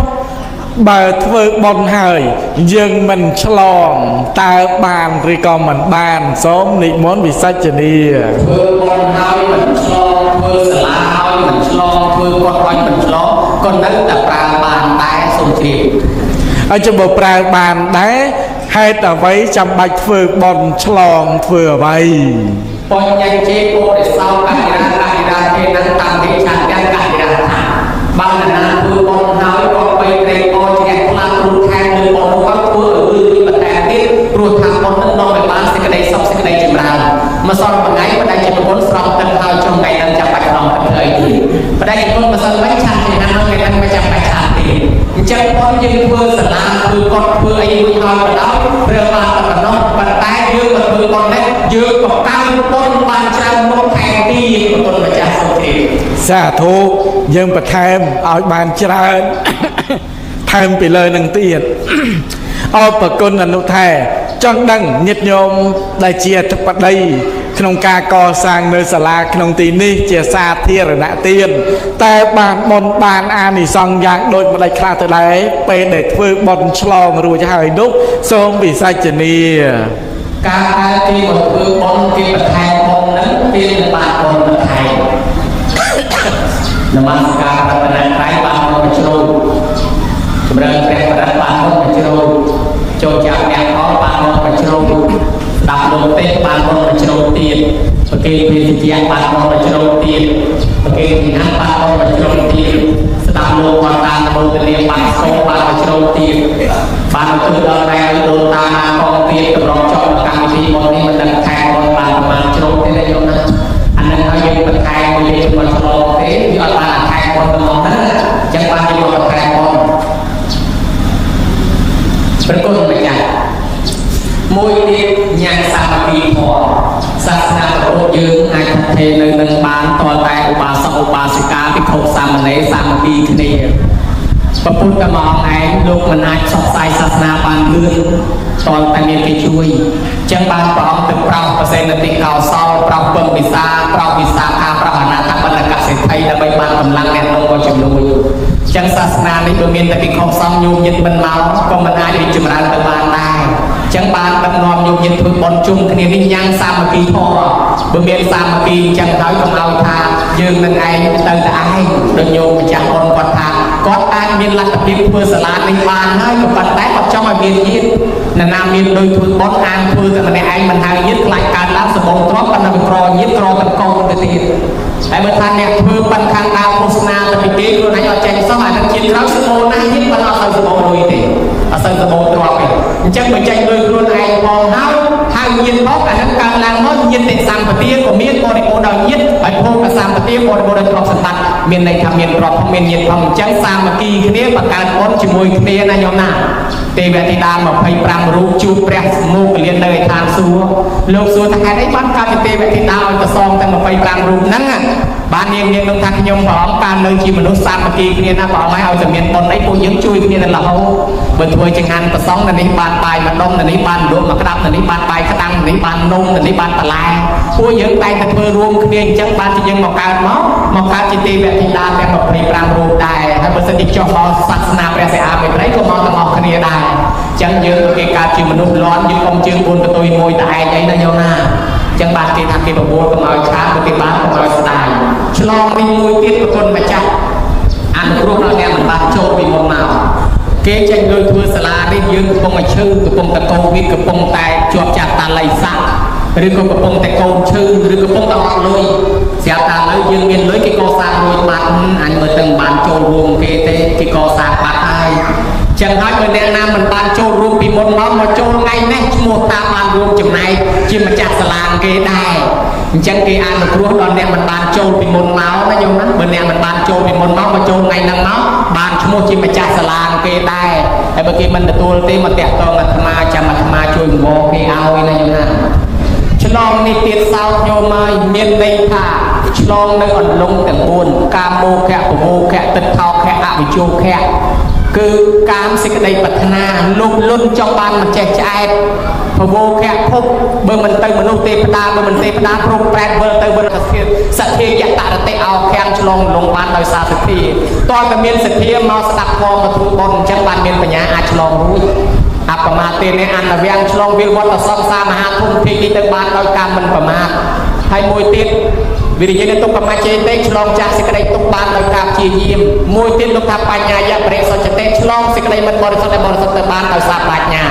បើធ្វើបុណ្យហើយយើងមិនឆ្លងតើបានឬក៏មិនបានសូមនិមន្តវិសាចនី ធ្វើបុណ្យហើយមិនឆ្លងធ្វើសាលាហើយមិនឆ្លងធ្វើគាត់ហើយមិនឆ្លងក៏នៅតែប្រើបានដែរសូមជ្រាប ហើយចំបើប្រើបានដែរហេតុអ្វីចាំបាច់ធ្វើបុណ្យឆ្លងធ្វើអ្វី បញ្ញជេពុរិសោកតិរាកតិរាទេនតាំងវិឆន្ទៈកតិរាថាបើនរណាធ្វើបុណ្យហើយក៏បីត្រេកអរជ្រះថ្លាព្រោះថែមលើបុណ្យនោះហើយធ្វើឲ្យរឿយៗបន្ថែមទៀតព្រោះថាបុណ្យនឹងនាំឲ្យបានសេចក្តីសុខសេចក្តីចម្រើនម្សិលមួយថ្ងៃបដិជាប្រពន្ធស្រង់ទឹកហើយចុងថ្ងៃនឹងចាំបាច់ស្រង់ទឹកធ្វើអីទៀតបដិជាប្រពន្ធម្សិលមិញឆាន់ចង្ហាន់ថ្ងៃនឹងមិនចាំបាច់ឆាន់ទៀតអញ្ចឹងបុណ្យយើងធ្វើសាលាធ្វើកត់ធ្វើអីរួចហើយបណ្ដោយព្រះបានតែប៉ុណ្ណោះប៉ុន្តែយើងមកធ្វើបុណ្យនេះយើងក៏កើនបុណ្យបានច្រើនមុខថែមទៀតប្រគុណម្ចាស់សូមជ្រាប សាធុយើងបន្ថែមឲ្យបានច្រើន ថែមពីលើនឹងទៀត អរប្រគុណអនុថែចង់ដឹងញាតិញោមដែលជាអធិបតីក្នុងការកសាងនៅសាលាក្នុងទីនេះជាសាធារណទានតែបានបុណ្យបានអានិសង្សយ៉ាងដូចម្ដេចខ្លះទៅដែរពេលដែលធ្វើបុណ្យឆ្លងរួចហើយនោះសូមវិសាចនី ការដែលគេមកធ្វើបុណ្យគេបន្ថែមបុណ្យហ្នឹងគេនឹងបានបុណ្យបន្ថែមនមស្ការរតនត្រ័យបានមកជ្រូកចម្រើនព្រះបរិត្តបានមកជ្រូកចូលចាប់អ្នកផលបានមកជ្រូកស្ដាប់លោកទេសបានមកជ្រូកទៀតប្រគេភេសជ្ជៈបានមកជ្រូកទៀតប្រគេទីណាបានមកជ្រូកទៀតស្ដាប់លោកគាត់តាមមោទនាបានសូបានមកជ្រូកទៀតបានមកធ្វើដល់ណែឲ្យដូនតាណាកងទៀតតម្រង់ចប់កម្មវិធីបុណ្យនេះមិនដឹងថែមបុណ្យបានប្រមាណជ្រូកទេណាយោណាអានឹងហើយយើងបន្ថែមមួយលេខមកឆ្លងទេវាអត់បានថែមបុណ្យទាំងអស់ហ្នឹងអញ្ចឹងបានយើងមកបន្ថែមបុណ្យព្រះគុណម្ចាស់មួយទៀតញ៉ាំសាមគ្គីធម៌សាសនាពុទ្ធយើងអាចថេនៅនឹងបានតតែឧបាសកឧបាសិកាភិក្ខុសាមណេរសាមគ្គីគ្នាពពុទ្ធតែមកឯងលោកមិនអាចផ្សព្វផ្សាយសាសនាបានលឿនតលតែមានគេជួយអញ្ចឹងបានព្រះអង្គទៅប្រោសប្រសេនតិកោសលប្រោសពឹងវិសាប្រោសវិសាខាប្រោសអនាថបណ្ឌកសេដ្ឋីដើម្បីបានកម្លាំងអ្នកនំមកជំនួយអញ្ចឹងសាសនានេះបើមានតែភិក្ខុសង្ឃញោមញាតិមិនមកក៏មិនអាចរីកចម្រើនទៅបានដែរអញ្ចឹងបានដឹកនាំញោមញាតិធ្វើបុណ្យជុំគ្នានេះញ៉ាំងសាមគ្គីធម៌បើមានសាមគ្គីអញ្ចឹងហើយកុំឲ្យថាយើងនឹងឯងទៅតែឯងដូចញោមម្ចាស់បុណ្យគាត់ថាគាត់អាចមានលទ្ធភាពធ្វើសាលានេះបានហើយក៏ប៉ុន្តែគាត់ចង់ឲ្យមានញាតិនរណាមានលុយធ្វើបុណ្យអានធ្វើតែម្នាក់ឯងមិនហើយញាតិខ្លាចកើតឡើងសម្បងទ្រព្យប៉ុន្តែវាក្រញាតិក្រទាំងកូនទៅទៀតតែបើថាអ្នកធ្វើប៉ុនខាងដើមឃោសនាទៅពីគេខ្លួនឯងអត់ចេញសោះអានឹងជាតិក្រោយសម្បូរណាស់ញាតិប៉ុន្តែអត់សូវសម្បូរលុយទេអត់សូវសម្បូរទ្រព្យទេអញ្ចឹងបើចេញលុយខ្លួនឯងផងហើយហើយញាតិមកអានឹងកើតឡើងមកញាតិសម្បទាក៏មានបរិបូរណ៍ដោយញាតិហើយភោគសម្បទាបរិបូរណ៍ដោយទ្រព្យសម្បត្តិមានន័យថាមានទ្រព្យផងមានញាតិផងអញ្ចឹងសាមគ្គីគ្នាបង្កើតបុណ្យជាមួយគ្នាណាញោមណាទេវធីតា25រូបជួបព្រះមោគលាននៅឯឋានសួគ៌លោកសួរថាហេតុអីបានកើតជាទេវធីតាឲ្យទៅសងទាំង25រូបហ្នឹងបាននាងនាងនឹងថាខ្ញុំព្រះអង្គកាលនៅជាមនុស្សសាមគ្គីគ្នាណាព្រះអង្គឲ្យតែមានបុណ្យអីពួកយើងជួយគ្នានៅរហូតបើធ្វើចង្ហាន់ប្រសងនៅនេះបានបាយម្ដុំនៅនេះបានលក់មកក្តាប់នៅនេះបានបាយក្តាំងនៅនេះបាននំនៅនេះបានបន្លែពួកយើងតែងតែធ្វើរួមគ្នាអញ្ចឹងបានជាយើងមកកើតមកមកកើតជាទេវធីតាទាំង25រូបដែរហើយបើសិនជាចុះមកសាសនាព្រះសិអាមេត្រីក៏មកទាំងអស់គ្នាដែរអញ្ចឹងយើងគេកើតជាមនុស្សលន់យើងកុំជើង4កតុយមួយតែឯងអីណាញោមណាអញ្ចឹងបានគេថាគេបបួលកុំឲ្យឆាតគេបានកុំឲ្យស្ដាយឆ្លងនេះមួយទៀតប្រគុណម្ចាស់អនុគ្រោះដល់អ្នកមិនបានចូលពីមុនមកគេចេញលុយធ្វើសាលានេះយើងកំពុងតែឈឺកំពុងតែកូវីដកំពុងតែជាប់ចាស់តាល័យស័កឬក៏កំពុងតែកូនឈឺឬកំពុងតែអត់លុយស្រាប់តែឥឡូវយើងមានលុយគេកសាងរួចបាត់អញមើលទៅមិនបានចូលរួមគេទេគេកសាងបាត់ហើយ ចឹងហើយបើអ្នកណាមិនបានចូលរួមពីមុនមកមកចូលថ្ងៃនេះឈ្មោះថាបានរួមចំណែកជាម្ចាស់សាលាគេដែរអញ្ចឹងគេអនុគ្រោះដល់អ្នកមិនបានចូលពីមុនមកណាញោមណាបើអ្នកមិនបានចូលពីមុនមកមកចូលថ្ងៃហ្នឹងមកបានឈ្មោះជាម្ចាស់សាលាគេដែរហើយបើគេមិនទទួលទេមកតាក់ទងអាត្មាចាំអាត្មាជួយបង្វគេឲ្យណាញោមណាឆ្លងនេះទៀតសោតញោមហើយមានន័យថាឆ្លងនៅអន្លង់ទាំង4កាមោខៈពវោខៈទិដ្ឋោខៈអវិជោខៈគឺកាមសេចក្តីប្រាថ្នាលោភលន់ចង់បានមិនចេះឆ្អែតពវោខៈភពបើមិនទៅមនុស្សទេវតាបើមិនទេវតាព្រមប្រែតវិលទៅវិលសទ្ធាសទ្ធាយតរតិអោខាំងឆ្លងលងបានដោយសារសទ្ធាតើតែមានសទ្ធាមកស្ដាប់ធម៌មកធ្វើបុណ្យអញ្ចឹងបានមានបញ្ញាអាចឆ្លងរួចអបមាទេនេះអនវាំងឆ្លងវិលវត្តសង្សារមហាធំភាគនេះទៅបានដោយការមិនប្រមាទហើយមួយទៀតវិរិយៈទុក្ខមច្ឆេទេឆ្លងចាស់សេចក្តីទុក្ខបានដោយការព្យាយាមមួយទៀតលោកថាបញ្ញាយៈបរិសុទ្ធទេឆ្លងសេចក្តីមិនបរិសុទ្ធឲ្យបរិសុទ្ធទៅបានដោយសារប្រាជ្ញា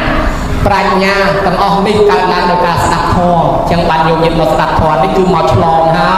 ប្រាជ្ញាទាំងអស់នេះកើតឡើងដោយការស្ដាប់ធម៌អញ្ចឹងបានយកញាតិមកស្ដាប់ធម៌នេះគឺមកឆ្លងហើយ។